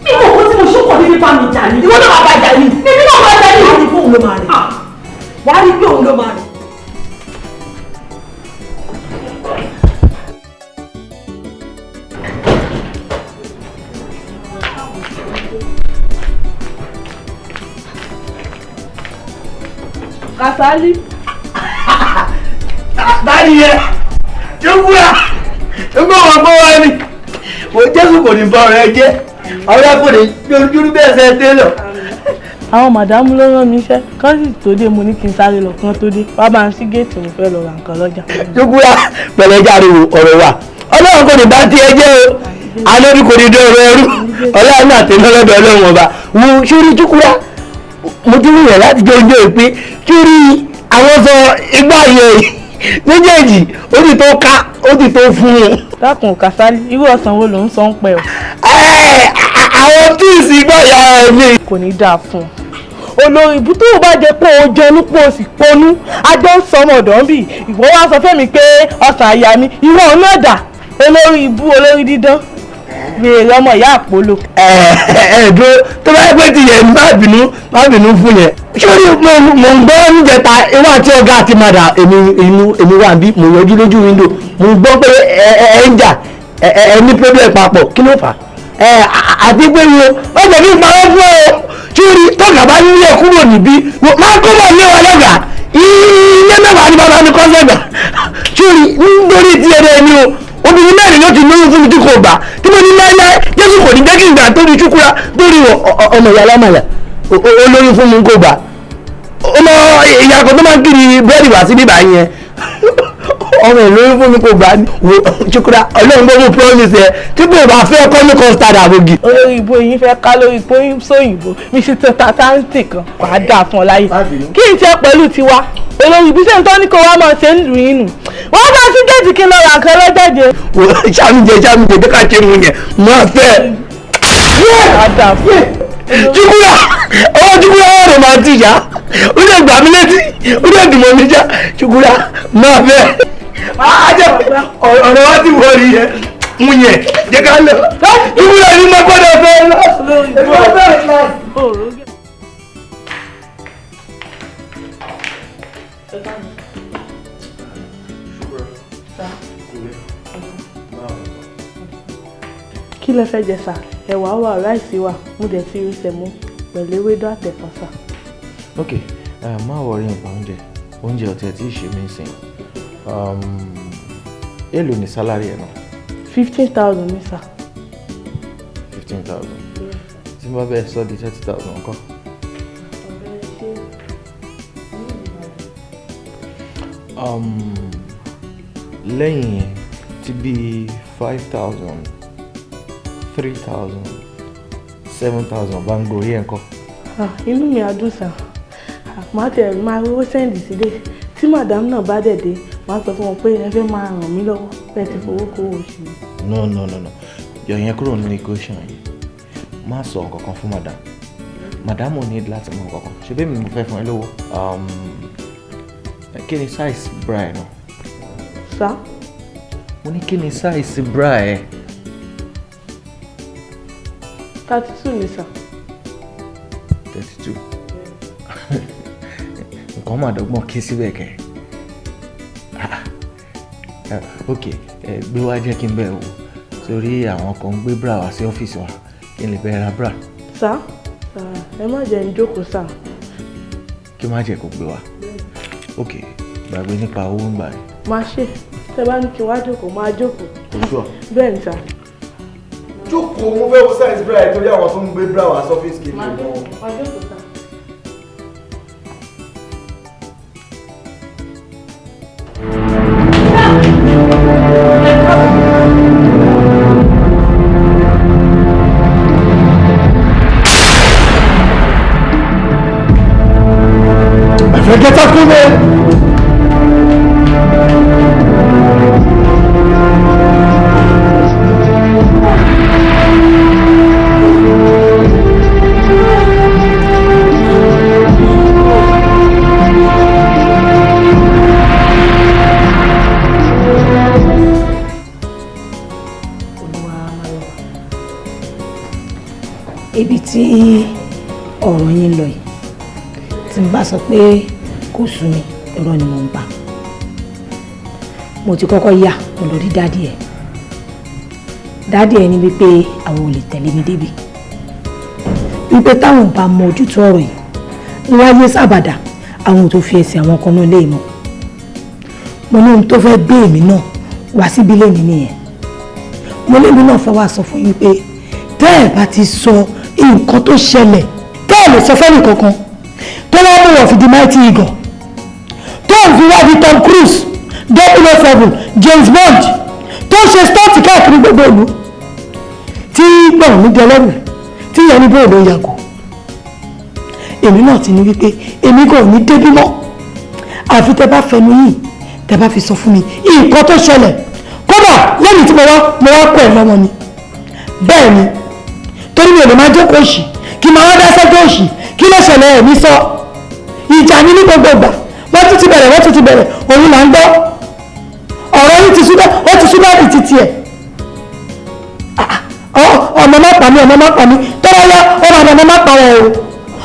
Mi ò kó tí mo ṣòkò níbi bá mi jà ní. Ìwọ náà máa bá jà ní. Mímí náà máa jà ní. Wàá rí pé òun ló máa rìn. Wàá rí pé òun ló máa rìn. Kàsálí. Báyìí yẹ, Ṣùkúrà, ṣùgbọ́n wọn gbọ́ wá ní. Mo Jésù kò ní bá ọ̀rẹ́ jẹ́, ọ̀rẹ́ kò ní dúró bẹ́ẹ̀ sẹ́ télọ̀. Àwọn màdámù ló rán mi iṣẹ́, kán sì tó dé mo ní kí n sáré lọ kán tó dé, wá bá ń sí géètì mo fẹ́ lọ ra nǹkan lọ́jà. Ṣùkúrà, pẹ̀lẹ́ jáde wò ọ̀rọ̀ wa. Ọlọ́run kò ní bá tiẹ̀ jẹ́ o, alórí kò ní dé ọ̀rọ̀ ẹrú, ọlọ́run àti lọ́lọ́dọ̀ ọlọ́run ọba. Wo sórí Ṣùkúrà, mo ti rìn láti jẹ́ oúnjẹ ìpín, sórí àwọn sọ igbá yẹn méjèèjì ó ti tó ká ó ti tó fún un. Dákun Kàsálí, irú ọ̀sán wo ló ń sọ ń pẹ́ o. Àwọn tíìsì igbá ìyá ẹ̀ mi. Kò ní dáa fún un. Olórí ibú tó o bá jẹ pé o jẹnu pé o sì ponú, ajọ ń sọ ọmọ ọ̀dọ́ ń bì, ìwọ wá sọ fẹ́mi pé ọ̀sán àyà mi, ìwọ òun náà dà, olórí ibú olórí dídán, wèrè ọmọ ìyá àpólò. Ẹ dúró tó bá yẹ pé ti yẹn má bínú má bínú fún yẹn. Sórí mo ń gbọ́ níjẹta ewu àti ọ̀gá àti madà èmi wà bí mo yọjú lójú window mo ń gbọ́ pé ẹ ń jà ẹ ní problem papọ̀ kí ló fà á àti pé wo wọ́n jẹ́ kí n parọ́ fún ọ sórí tọ́gà bá nílé kúrò níbí máa kó bọ̀ ní wa lọ́gà ilé mẹ́wàá ní bàbá mi kọ́ sẹ́gbà sórí nítorí ti ẹ̀rẹ́ mi o obìnrin mẹ́rin ló ti lóyún fún mi tí kò gbà tí mo ní láéláé Jésù kò ní jẹ́ kí n gbà torí Ṣúkúrà torí ọmọ ìyá alámàlà olóyún fún mi kò gbà ọmọ ìyá kan tó máa ń kiri búrẹ́dì wá sí bíbá yẹn ọmọ ìlóyún fún mi kò gbà wo Ṣúkúrà Ọlọ́run gbọ́ mo promise ẹ tí kò bá fẹ́ kọ́ ní custard àbògì. Olórí ìbò yín fẹ́ ká lórí pé sóyìnbó mi ṣe tán tàǹtì kan wàá dà fún ọ láyé kí n tiẹ̀ pẹ̀lú tiwa olórí ìbí sẹ́ni tó ní kó wá máa ṣe ń lù yín nù wọ́n bá sí géètì kí n lọ ra nǹkan lọ́jọ́jẹ. Wo ṣàmìjẹ ṣàmìjẹ jẹ́ ká ṣe mu yẹn máa fẹ́. Ṣúkúrà ọwọ́ Ṣúkúrà ọ̀rọ̀ máa ti yá ó lè gbà mí létí ó lè dùn mọ́ mi já Ṣúkúrà máa fẹ́. Ọ̀rọ̀ wa ti wọ̀ rí yẹn mú yẹn jẹ́ ká lọ Ṣúkúrà ni mo gbọ́dọ̀ fẹ́ lọ. Kí lẹ fẹ́ jẹ sà? Ẹ̀wà wà, ráìsì wà, mo dẹ̀ ti rí sẹ̀mó pẹ̀lú ewédú àtẹ̀fọ́ sà. Ok, má wọrí nípa oúnjẹ oúnjẹ ọ̀tẹ̀ tí ì ṣe mí sìn. Èló ni sálárì ẹ̀ náà? 15,000 ní sà. 15,000. Tí n bá bẹ́ẹ̀ sọ di 30,000 ńkọ́? Lẹ́yìn yẹn ti bí 5,000, 3,000, 7,000 bá ń gorí ẹ̀ ńkọ́? Inú mi á dùn sà, màá tẹ̀ máa rówó sẹ́ǹdì sílé tí màdámù náà bá dẹ̀ dé màá sọ fún wọn pé ẹ fẹ́ máa ràn mí lọ́wọ́ bẹ́ẹ̀ ti fowó kówó oṣù mi. No no no no, yọ yẹn kúrò nínú equation yìí, má sọ nǹkan kan fún madam. Madam ò ní láti mọ nǹkan kan, ṣe bẹ́ẹ̀ mi mo fẹ́ fún ẹ lówó. Kí ni size bra ẹ náà? Sá? Mo ní kí ni size bra ẹ? 32 ni sà. 32. Nǹkan máa dọ́gbọ́n kí síbẹ̀ kẹ́. Ok, gbé wá jẹ́ kí n bẹ̀ wò sórí àwọn kan ń gbé bra wá sí ọ́fíìsì wa kí n lè bẹ́ẹ̀ ra bra. Sá, ẹ má jẹ́ n jókòó sá. Kí má jẹ́ kó gbé wá. Ok, gbàgbé nípa owó ń gbà yẹn. Má ṣe, tẹ bá ní kí n wá jókòó, máa jókòó. Ojú ọ. Bẹ́ẹ̀ ni sà. Jókòó, mo fẹ́ wo size bra ẹ̀ torí àwọn tó ń gbé bra wá sọ́fíìsì kì í lè mọ́. Má jókòó sá. My friend, get up, man! Ibi tí ọ̀rọ̀ yín lọ yìí tí n bá sọ pé kò sú mi, irọ́ ni mo ń pa. Mo ti kọ́kọ́ yà mo lọ rí dádì ẹ̀. Dádì ẹ̀ ní wípé àwọn ò lè tẹ̀lé mi débi, wípé táwọn bá mọ ojútùú ọ̀rọ̀ yìí láyé sábàdà Àwọn tó fi ẹsẹ̀ àwọn kan náà lé mọ́. Mo ní ohun tó fẹ́ gbé èmi náà wá síbí lẹ́ni nìyẹn. Mo lémi náà fẹ́ wá sọ fún yín pé tẹ́ ẹ̀ bá ti sọ nǹkan tó ṣẹlẹ̀, tẹ́ ẹ̀ lè sọ fẹ́ni kankan tó wá mú wọ̀ fi di Mighty Eagle, tó ń fi wá di Tom Cruise, 007, James Bond, tó ń ṣe stọ́ọ̀tì káàkiri gbogbo ìlú, tí gbọ̀n mi di ẹlẹ́rù, tí ìyẹn ní bóyá ló yàgò. Èmi náà ti ní wípé èmi kò ní débí mọ́ àfi tẹ́ bá fẹnu yìí, tẹ́ bá fi sọ fún mi nǹkan tó ṣẹlẹ̀. Kódà lẹ́yìn tí mo wá kọ́ ẹ̀ lọ́mọ ni. Bẹ́ẹ̀ ni, torí mi ò lè máa jókòó òṣì kí máa wá dá sẹ́jọ́ òṣì. Kí ló ṣẹlẹ̀ ẹ̀ ní sọ? Ìjà ní ní gbogbo ìgbà. Wọ́n tún ti bẹ̀rẹ̀, wọ́n tún ti bẹ̀rẹ̀, òun là ń gbọ́. Ọ̀rọ̀ yìí ti súbẹ́, ó ti súbẹ́ àbí títí ẹ̀. Ọmọ má pa mí, ọmọ má pa mí, tọ́lá yá ọmọ ọmọ má pa wọn o.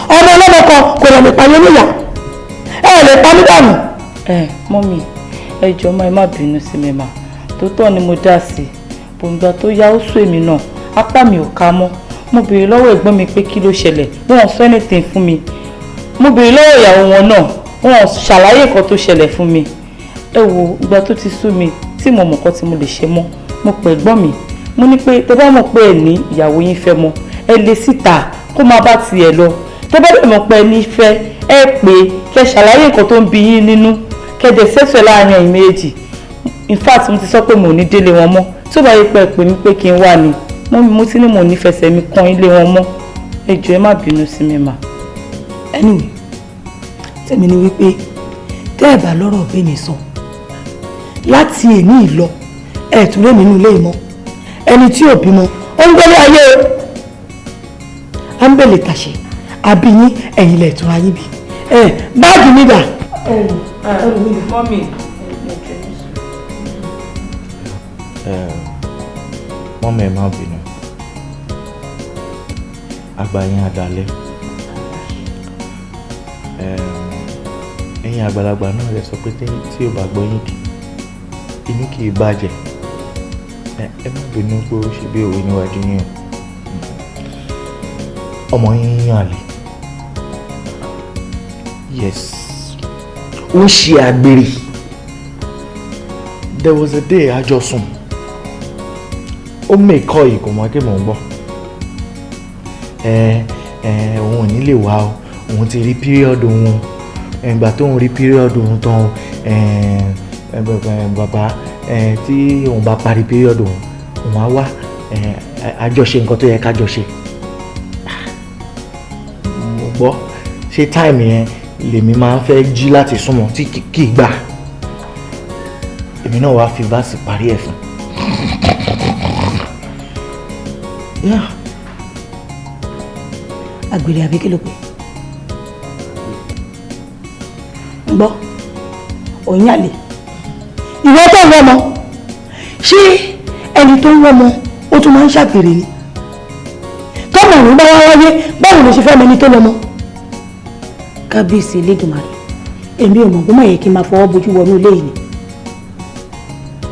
Ọmọ ọlọ́mọ kan kò lè pa yín níyà, ẹ lè pa mí dànù. Ẹ mọ́mì, ẹ jọ̀ọ́ má ẹ má bínú sí mi mà, tòótọ́ ni mo dá sí i. Bòǹgbà tó yá ó sú èmi náà, apá mi ò ká mọ́. Mo béèrè lọ́wọ́ ẹ̀gbọ́n mi pé kí ló ṣẹlẹ̀, wọn ò sọ anything fún mi. Mo béèrè lọ́wọ́ ìyàwó wọn náà, wọn ò ṣàlàyé nǹkan tó ṣẹlẹ̀ fún mi. Ẹ wo ìgbà tó ti sú mi tí mo mọ̀ nǹkan tí mo lè ṣe mọ́, mo pè ẹ̀gbọ́n mi, mo ní pé tẹ bá mọ̀ pé ẹ ní ìyàwó yín fẹ́ mọ́, ẹ lé síta kó má bá tiẹ̀ lọ. Tẹ bá dẹ̀ mọ̀ pé ẹ ní fẹ́, ẹ pè kẹ ṣàlàyé nǹkan tó ń bí yín nínú, kẹ dẹ̀ sẹ́sẹ̀ láàrin ẹ̀yin méjì. In fact, mo ti sọ pé mo ò ní délé wọn mọ́. Tó bá yẹ pé ẹ pè mí pé kí n wà ní, mo ti ní mo ní fẹsẹ̀ mi kan ilé wọn mọ́. Ẹ jọ̀ọ́ ẹ má bínú sí mi mà. Anyway, tèmi ni wípé tẹ́ ẹ bá lọ́rọ̀ bẹ́ẹ̀ mi sọ láti èní ìlọ, ẹ tún lé nínú ilé mọ́. Ẹni tí ò bímọ ó ń gbélé ayé o. À ń bèlè tàṣe àbí yín, ẹ̀yin lẹ̀ tún ayé bí. Ẹ báàgì mi dà. Mọ́mì. Mọ́mì, ẹ má bínú, àgbà yín àdálẹ́. Ẹ̀yin àgbàlagbà náà lè sọ pé tí ò bá gbọ́ yín kì inú kì í bàjẹ́. Ẹ má bínú pé ó ṣe bí òwe níwájú yín o. Ọmọ yín yàn àlè. Yes, ó ń ṣe àgbèrè. There was a day a jọ sùn, ó mẹ́kọ̀ yìí kò mọ̀ kí mò ń gbọ́. Ẹ ẹ òun ò ní lè wá o, òun ti rí píríọ̀dù òun. Ìgbà tó ń rí píríọ̀dù òun tán, bàbá, tí òun bá parí píríọ̀dù òun, òun á wá àjọṣe nǹkan tó yẹ ká jọ ṣe. Mo gbọ́, ṣé time yẹn lèmi máa ń fẹ́ jí láti súnmọ́ tí kì í gbà. Èmi náà wàá fi verse parí ẹ̀ fún. Yeah. Àgbèrè àbí kí ló pé? Ń gbọ́, òun àlè. Ìwọ tó ń wọ́mọ, ṣé ẹni tó ń wọ́mọ ó tún máa ń ṣàgbèrè ni? Tọ́mọ òun bá wá wáyé, báwo ló ṣe fẹ́ mẹni tó lọ́mọ? Kábíyèsí Elédùmarè, èmi ò mọ̀ bó má yẹ kí n máa fọwọ́ bojú wọnú ilé yìí ni.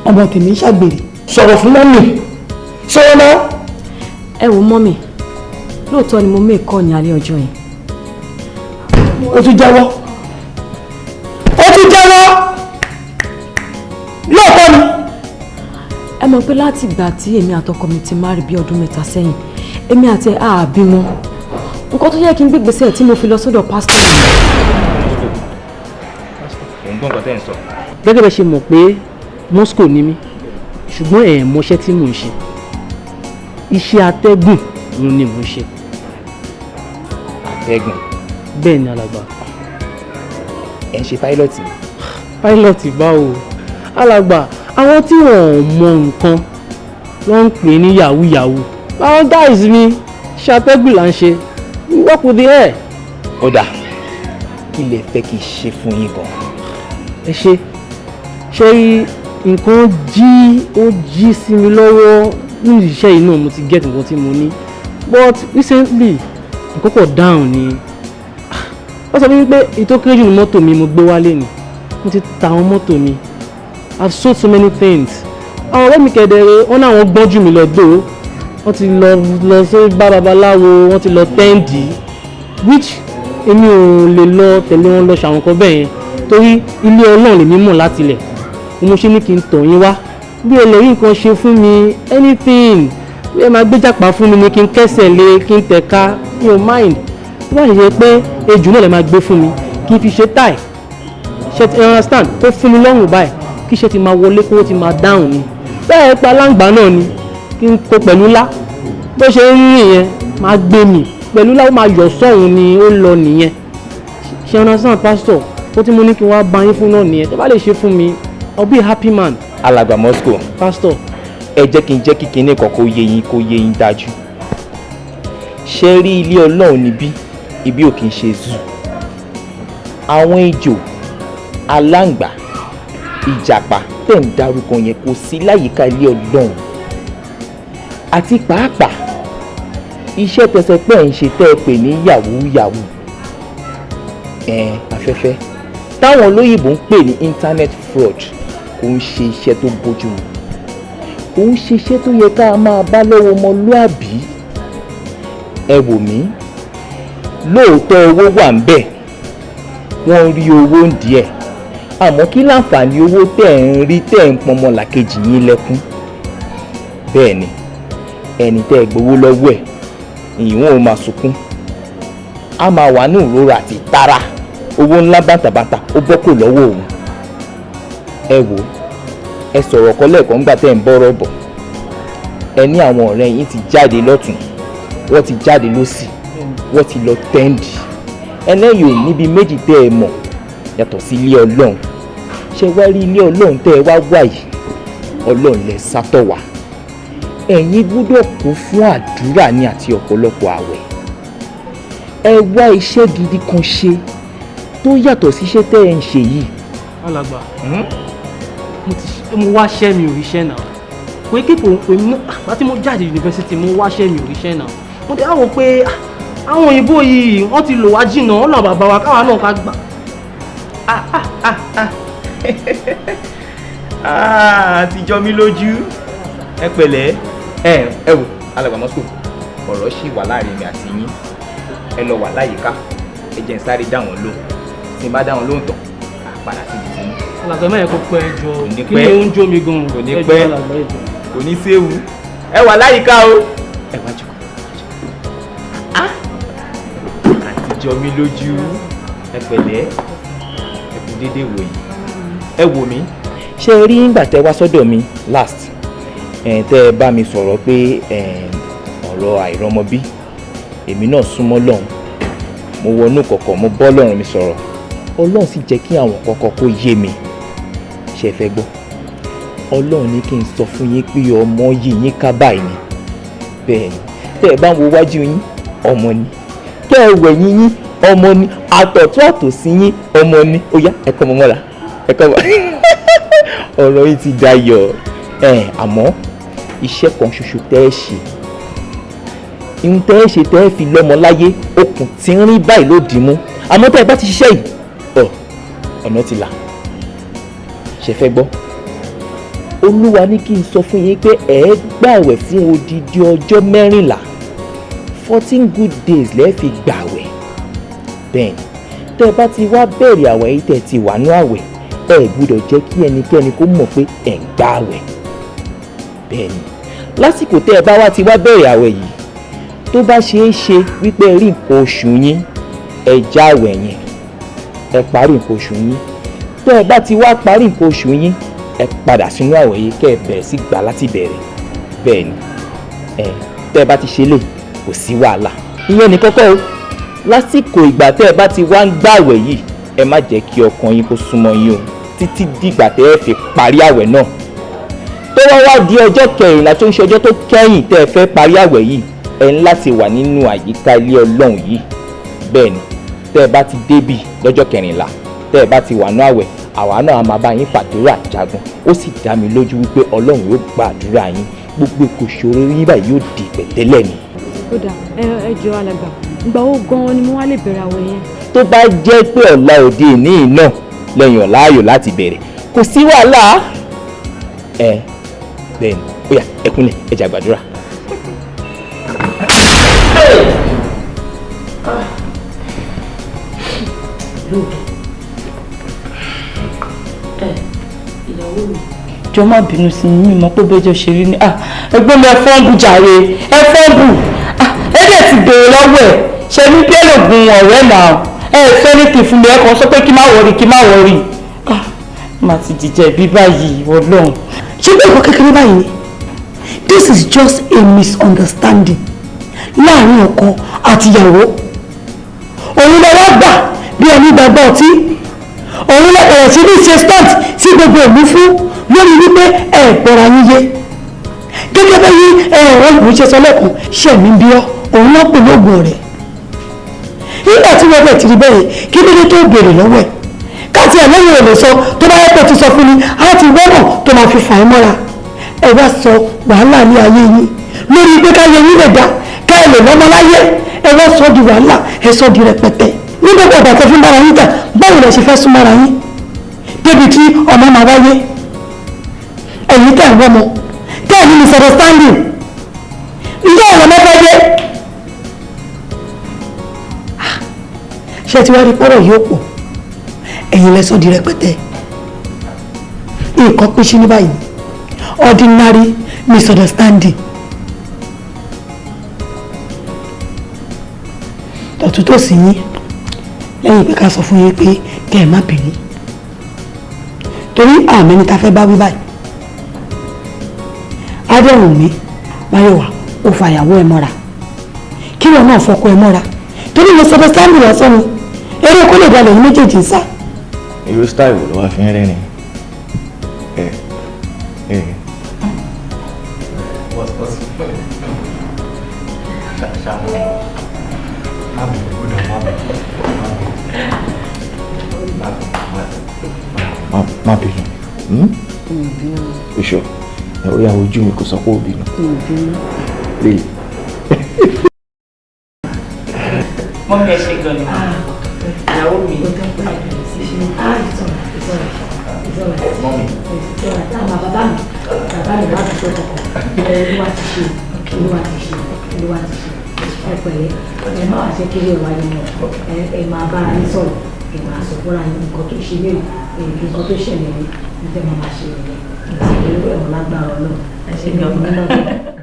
Ọmọ tèmi ń ṣàgbèrè. Sọ̀rọ̀ fún mọ́mì, sọ̀rọ̀ náà. Ẹ wo mọ́mì, lóòótọ́ ni mo mú ìkọ́ ní alẹ́ ọjọ́ yẹn. Ó tún jẹ́wọ́, ó tún jẹ́wọ́, lóòótọ́ ni. Ẹ mọ̀ pé láti ìgbà tí èmi àtọkọ mi ti marry bí ọdún 3 sẹ́yìn, èmi àti ẹ̀ á bímọ. Nǹkan tó yẹ kí n gbé ìgbésẹ̀ tí mo fi lọ sọ́dọ̀ pásítọ̀ mi. Òun gbọ́ nǹkan tẹ́ ń sọ. Gẹ́gẹ́ bẹ́ẹ̀ ṣe mọ̀ pé Moscow ni mí, ṣùgbọ́n ẹ̀ mọṣẹ́ tí mò ń ṣe. Iṣẹ́ atẹ́gùn òun ni mò ń ṣe. Atẹ́gùn? Bẹ́ẹ̀ ni alàgbà. Ẹ̀ ń ṣe pílọ̀tì? Pílọ̀tì báwo? Alàgbà, àwọn tí wọ́n ò mọ nǹkan ló ń pè ní yahoo yahoo. Àwọn guys mi, iṣẹ́ atẹ́gùn là ń ṣe. We work with the air. Ó dà, kí lẹ fẹ́ kí n ṣe fún yín gan? Ẹ ṣe, ṣé nǹkan jí ó jí sí mi lọ́wọ́ nínú iṣẹ́ yìí náà, mo ti get nǹkan tí mo ní, but recently nǹkan pọ̀ down ni. Wọ́n sọ fún mi pé ètò kéré jù ní mọ́tò mi mo gbé wálé ni, mo ti ta àwọn mọ́tò mi. I've sold so many things. Àwọn ọ̀rẹ́ mi kẹ̀dẹ̀rẹ̀ wọ́n náà wọ́n gbọ́n jù mí lọ dò, wọ́n ti lọ lọ sí bá babaláwo, wọ́n ti lọ tẹ́ǹdì, which Èmi ò lè lọ tẹ̀lé wọn lọ ṣàwọn kan bẹ́ẹ̀ yẹn torí ilé Ọlọ́run lèmi mọ̀ láti ilẹ̀. Mo ṣe ní kí n tọ̀ yín wá. Bí ẹ lè rí nǹkan ṣe fún mi, anything. Bí ẹ máa gbé jàpá fún mi ni kí n kẹ́sẹ̀ lé, kí n tẹ̀ka, mi ò mind. Tó bá ṣe pé ejò náà lè máa gbé fún mi, kí n fi ṣe táì. Ṣé ti understand? Kó fún mi lọ́rùn báyìí, kí iṣẹ́ ti máa wọlé, kó ti máa dáhùn ni. Bẹ́ẹ̀ pa aláǹgbá náà ni, kí n kó pẹ̀lú lá. Bó ṣe ń rìn yẹn, máa gbé mi. Pẹ̀lú lá ó máa yọ̀ sọ́hun ni ó lọ nìyẹn. Ṣé understand, pastor? Ó tí mo ní kí n wá bá yín fún náà nìyẹn. Tó bá lè ṣe fún mi, I'll be a happy man. Alàgbà Moscow. Pastor. Ẹ jẹ́ kí n jẹ́ kí kinní kan kó yé yín, kó yé yín dájú. Ṣé rí ilé Ọlọ́run níbí? Ibi ò kì í ṣe zoo. Àwọn ejò, aláǹgbá, ìjàpá tẹ̀ ń darúkọ yẹn kò sí láyìíká ilé Ọlọ́run. Àti pàápàá iṣẹ́ tẹsẹ̀ pẹ́ ń ṣe tẹ́ ẹ pè ní yahoo yahoo, afẹ́fẹ́ táwọn olóyìnbó ń pè ní internet fraud, kò ń ṣe iṣẹ́ tó bójúmu, kò ń ṣe iṣẹ́ tó yẹ ká máa bá lọ́wọ́ ọmọlúàbí. Ẹ wò mí, lóòótọ́ owó wà ń bẹ̀, wọ́n rí owó ń díẹ̀, àmọ́ kí láǹfààní owó tẹ̀ ń rí tẹ̀ ń pọnmọ làkejì yín lẹ́kún? Bẹ́ẹ̀ ni ẹni tẹ́ ẹ gbowó lọ́wọ́ ẹ̀ ìwọ̀n ò máa sunkún, a máa wà ní ìrora àti ìtara. Owó ńlá bàǹtàbàǹtà ó bọ́ kò lọ́wọ́ òun. Ẹ wò, ẹ sọ̀rọ̀ kan lẹ́ẹ̀kan nígbà tẹ́ ẹ̀ ń bọ́rọ̀ bọ̀. Ẹ ní àwọn ọ̀rẹ́ yín ti jáde lọ́tún, wọ́n ti jáde lọ́sì, wọ́n ti lọ tẹ́ǹdì. Ẹlẹ́yìn ò níbi méjì tẹ́ ẹ mọ̀ yàtọ̀ sí ilé Ọlọ́run. Ṣé wá rí ilé Ọlọ́run tẹ́ ẹ wá wà yìí? Ọlọ́run lẹ sátọ̀ wá. Ẹ̀yin gbọ́dọ̀ kún fún àdúrà ní àti ọ̀pọ̀lọpọ̀ àwẹ̀. Ẹ wá iṣẹ́ gidi kan ṣe tó yàtọ̀ sí iṣẹ́ tẹ́ ẹ ń ṣe yìí. Alàgbà, mo wáṣẹ́ mi ò ríṣẹ́ náà. Pé kíkò èmi náà láti mo jáde yunifásitì, mo wáṣẹ́ mi ò ríṣẹ́ náà. Mo ti wò pé àwọn òyìnbó yìí wọ́n ti lò wá jìnnà, ọ̀nà bàbá wa káwa náà ká gbà. Ti jọ mí lójú. Ẹ pẹ̀lẹ́. Ẹ wò, Alàgbà Moscow, ọ̀rọ̀ ṣì wà láàrin mi àti yín. Ẹ lọ wà láyìíká, ẹ jẹ́ n sáré dá wọn lóhùn. Tí n bá dá wọn lóhùn tán, à padà sí ibi tí yín. Alàgbà má yẹ kó pẹ́ jọ, kí ni ó ń jó mi gan-an? Kò ní pẹ́, kò ní séwu. Ẹ wà láyìíká o. Ẹ wá jókòó. Àti jọ mí lójú. Ẹ pẹ̀lẹ́, ẹ kú déédéé wò yìí. Ẹ wò mí. Ṣé ẹ rí ìgbà tẹ wá sọ́dọ̀ mi last? Tẹ́ ẹ bá mi sọ̀rọ̀ pé ọ̀rọ̀ àìrọ́mọbí, èmi náà súnmọ́ Ọlọ́run, mo wọnú kọ̀kọ̀, mo bọ́ Ọlọ́run mi sọ̀rọ̀, Ọlọ́run sì jẹ́ kí àwọn kọ̀kọ̀ kó yé mi. Ṣé ẹ fẹ́ gbọ́? Ọlọ́run ní kí n sọ fún yín pé ọmọ yìí yín ká báyìí ni. Bẹ́ẹ̀ ni, tẹ́ ẹ bá ń wo wájú yín, ọmọ ni, tẹ́ ẹ wẹ̀yìn yín, ọmọ ni, àtọ̀tún àtòsí yín, ọmọ ni. Ó yá, ẹ kọ́ ọmọ mọ́ra, ẹ kọ́ ọmọ. Ọ̀rọ̀ yìí ti dayọ̀. Àmọ́ iṣẹ́ kan ṣoṣo tẹ́ ẹ ṣe, ihun tẹ́ ẹ ṣe tẹ́ ẹ fi lọ́mọ láyé, okùn tí ń rí báyìí ló dì mú. Àmọ́ tẹ́ ẹ bá ti ṣiṣẹ́ yìí, ọ̀nà ti là. Ṣe fẹ́ gbọ́? Olúwa ní kí n sọ fún yín pé ẹ gbàwẹ̀ fún odidi ọjọ́ 14, 14 good days lẹ́ẹ̀ fi gbàwẹ̀. Bẹ́ẹ̀ ni, tẹ́ ẹ bá ti wá bẹ̀rẹ̀ àwẹ̀ yìí, tẹ́ ẹ ti wà ní àwẹ̀, ẹ gbọ́dọ̀ jẹ́ kí ẹnikẹ́ni kó mọ̀ pé ẹ̀ ń gbàwẹ̀. Bẹ́ẹ̀ ni, lásìkò tẹ́ ẹ bá wá ti wá bẹ̀rẹ̀ àwẹ̀ yìí, tó bá ṣe é ṣe wípé rí nǹkan oṣù yín, ẹ já àwẹ̀ yẹn, ẹ parí nǹkan oṣù yín. Tẹ́ ẹ bá ti wá parí nǹkan oṣù yín, ẹ padà sínú àwẹ̀ yìí kẹ́ ẹ bẹ̀rẹ̀ sí gbà láti bẹ̀rẹ̀. Bẹ́ẹ̀ ni, tẹ́ ẹ bá ti ṣe lè, kò sí wàhálà. Ìyẹn ní kọ́kọ́ o. Lásìkò ìgbà tẹ́ ẹ bá ti wá ń gbàwẹ̀ yìí, ẹ má jẹ́ kí ọkàn yín kó súnmọ́ yín o títí dìgbà tẹ́ ẹ fi parí àwẹ̀ náà. Tó wá wá di ọjọ́ kẹrìnlá tó ń ṣe ọjọ́ tó kẹ́yìn tẹ́ ẹ fẹ́ parí àwẹ̀ yìí, ẹ ń láti wà nínú àyíká ilé Ọlọ́run yìí. Bẹ́ẹ̀ ni, tẹ́ ẹ bá ti débì lọ́jọ́ kẹrìnlá, tẹ́ ẹ bá ti wà ní àwẹ̀, àwa náà máa bá yín fàdúrà jagun. Ó sì dá mi lójú wípé Ọlọ́run yóò gbàdúrà yín, gbogbo ìṣòro yín báyìí yóò di pẹ̀tẹ́lẹ̀ ni. Ó dà, ẹ jọ alàgbà, ìgbà wo gan-an ni mo wá lè bẹ̀rẹ̀ àwẹ̀ yẹn? Tó bá jẹ́ pé ọ̀la òde ìní náà lẹ́yìn ọ̀la ayò láti bẹ̀rẹ̀, kò sí wàhálà. Ẹ bẹ́ẹ̀ ni, ó yá, ẹ kúnlẹ̀, ẹ jẹ́ àgbàdúrà. lóòótọ́. Ẹ ìyàwó mi. Jọ má bínú sí mi, mọ̀ pé bẹ́jọ́ ṣe rí ni. Ẹgbẹ́ mi, ẹ fọ́nbù jàre, ẹ fọ́nbù. Ẹ dẹ̀ ti béèrè lọ́wọ́ ẹ̀ ṣe ní bí ẹlògùn ọ̀rẹ́ náà. Ẹ sọ ní kì í fún mi, ẹ kàn sọ pé kí má worry, kí má worry. Má ti jìjẹ́ bí báyìí, Ọlọ́run. Ṣé bí ẹ̀kọ́ kékeré báyìí ni? This is just a misunderstanding láàrin ọkọ àti ìyàwó. Òun lọ wá gbà bí ẹni gbàgbọ́ ọtí, òun lọ bẹ̀rẹ̀ sí ní ṣe stunt sí gbogbo ìlú fún lórí wípé ẹ gbọ́ra yín yé. Gẹ́gẹ́ bẹ́ yí ẹ̀rọ ìlú ṣe sọ lẹ́kùn ṣẹ̀mí bí ọ́, òun náà pè lóògùn ọ̀rẹ́. Nígbà tí wọ́n bẹ̀ ti rí bẹ́ẹ̀, kí ló dé tó béèrè lọ́wọ́ ẹ̀? Káàtì ẹ̀ lẹ́yìn ò lè sọ, tó bá yẹ pé ti sọ fún ni, á ti wọ́nà tó máa fi fà á mọ́ra. Ẹ wá sọ wàhálà ní ayé yín lórí pé káyé yín lè dá, ká ẹ lè lọ́mọ láyé. Ẹ wá sọ di wàhálà, ẹ sọ di rẹpẹtẹ. Ní gbogbo ìgbà tó fi ń bára yín jà, báwo lẹ ṣe fẹ́ súnmọ́ra yín débi tí ọmọ máa wáyé? Ẹ̀yin tẹ̀ ń wọ́mọ, tẹ̀ ní misunderstanding, ilé ọ̀rọ̀ mẹ́fẹ́ dé. Ṣé ti wá rí pọ́rọ̀ yóò pọ̀? Ẹ̀yin lẹ sọ di rẹpẹtẹ. Nǹkan pín sí ní báyìí, ordinary misunderstanding. Tọ̀tún tó sì yín lẹ́yìn pé ká sọ fún yín pé kẹ́ ẹ̀ má bínú, torí àmì ni ta fẹ́ bá wí báyìí. Adéhùn mi, Máyọ̀wá, ó fa ìyàwó ẹ̀ mọ́ra, kí wọn náà fọkọ ẹ̀ mọ́ra, torí misunderstanding lásán ni, eré kó lè dalẹ̀ yín méjèèjì ń sá. Irú style wo ló wá fi ń rẹ́rìn? Ẹ ẹ. Má bínú. Oṣù ó yà ojú mi kò sọ pé ó bínú. Really? Mummy, ẹ ṣe gan ni. Ìyàwó mi. Mummy. Bàbá mi, bàbá mi, má dúpẹ́ kankan. Olúwa ti ṣe, Olúwa ti ṣe, Olúwa ti ṣe. Ẹ pẹ̀lẹ́, ẹ má wàá ṣe kéré ọ̀wá yín mọ́. Ẹ máa bára yín sọ̀rọ̀, ẹ máa sọ fúnra yín nǹkan tó ṣe ní nǹkan tó ṣẹlẹ̀ ní ní tẹ́ máa ṣe nìyẹn. Ìṣèlú ẹ̀wọ̀n lágbára Ọlọ́run. Ẹ ṣe gan ni.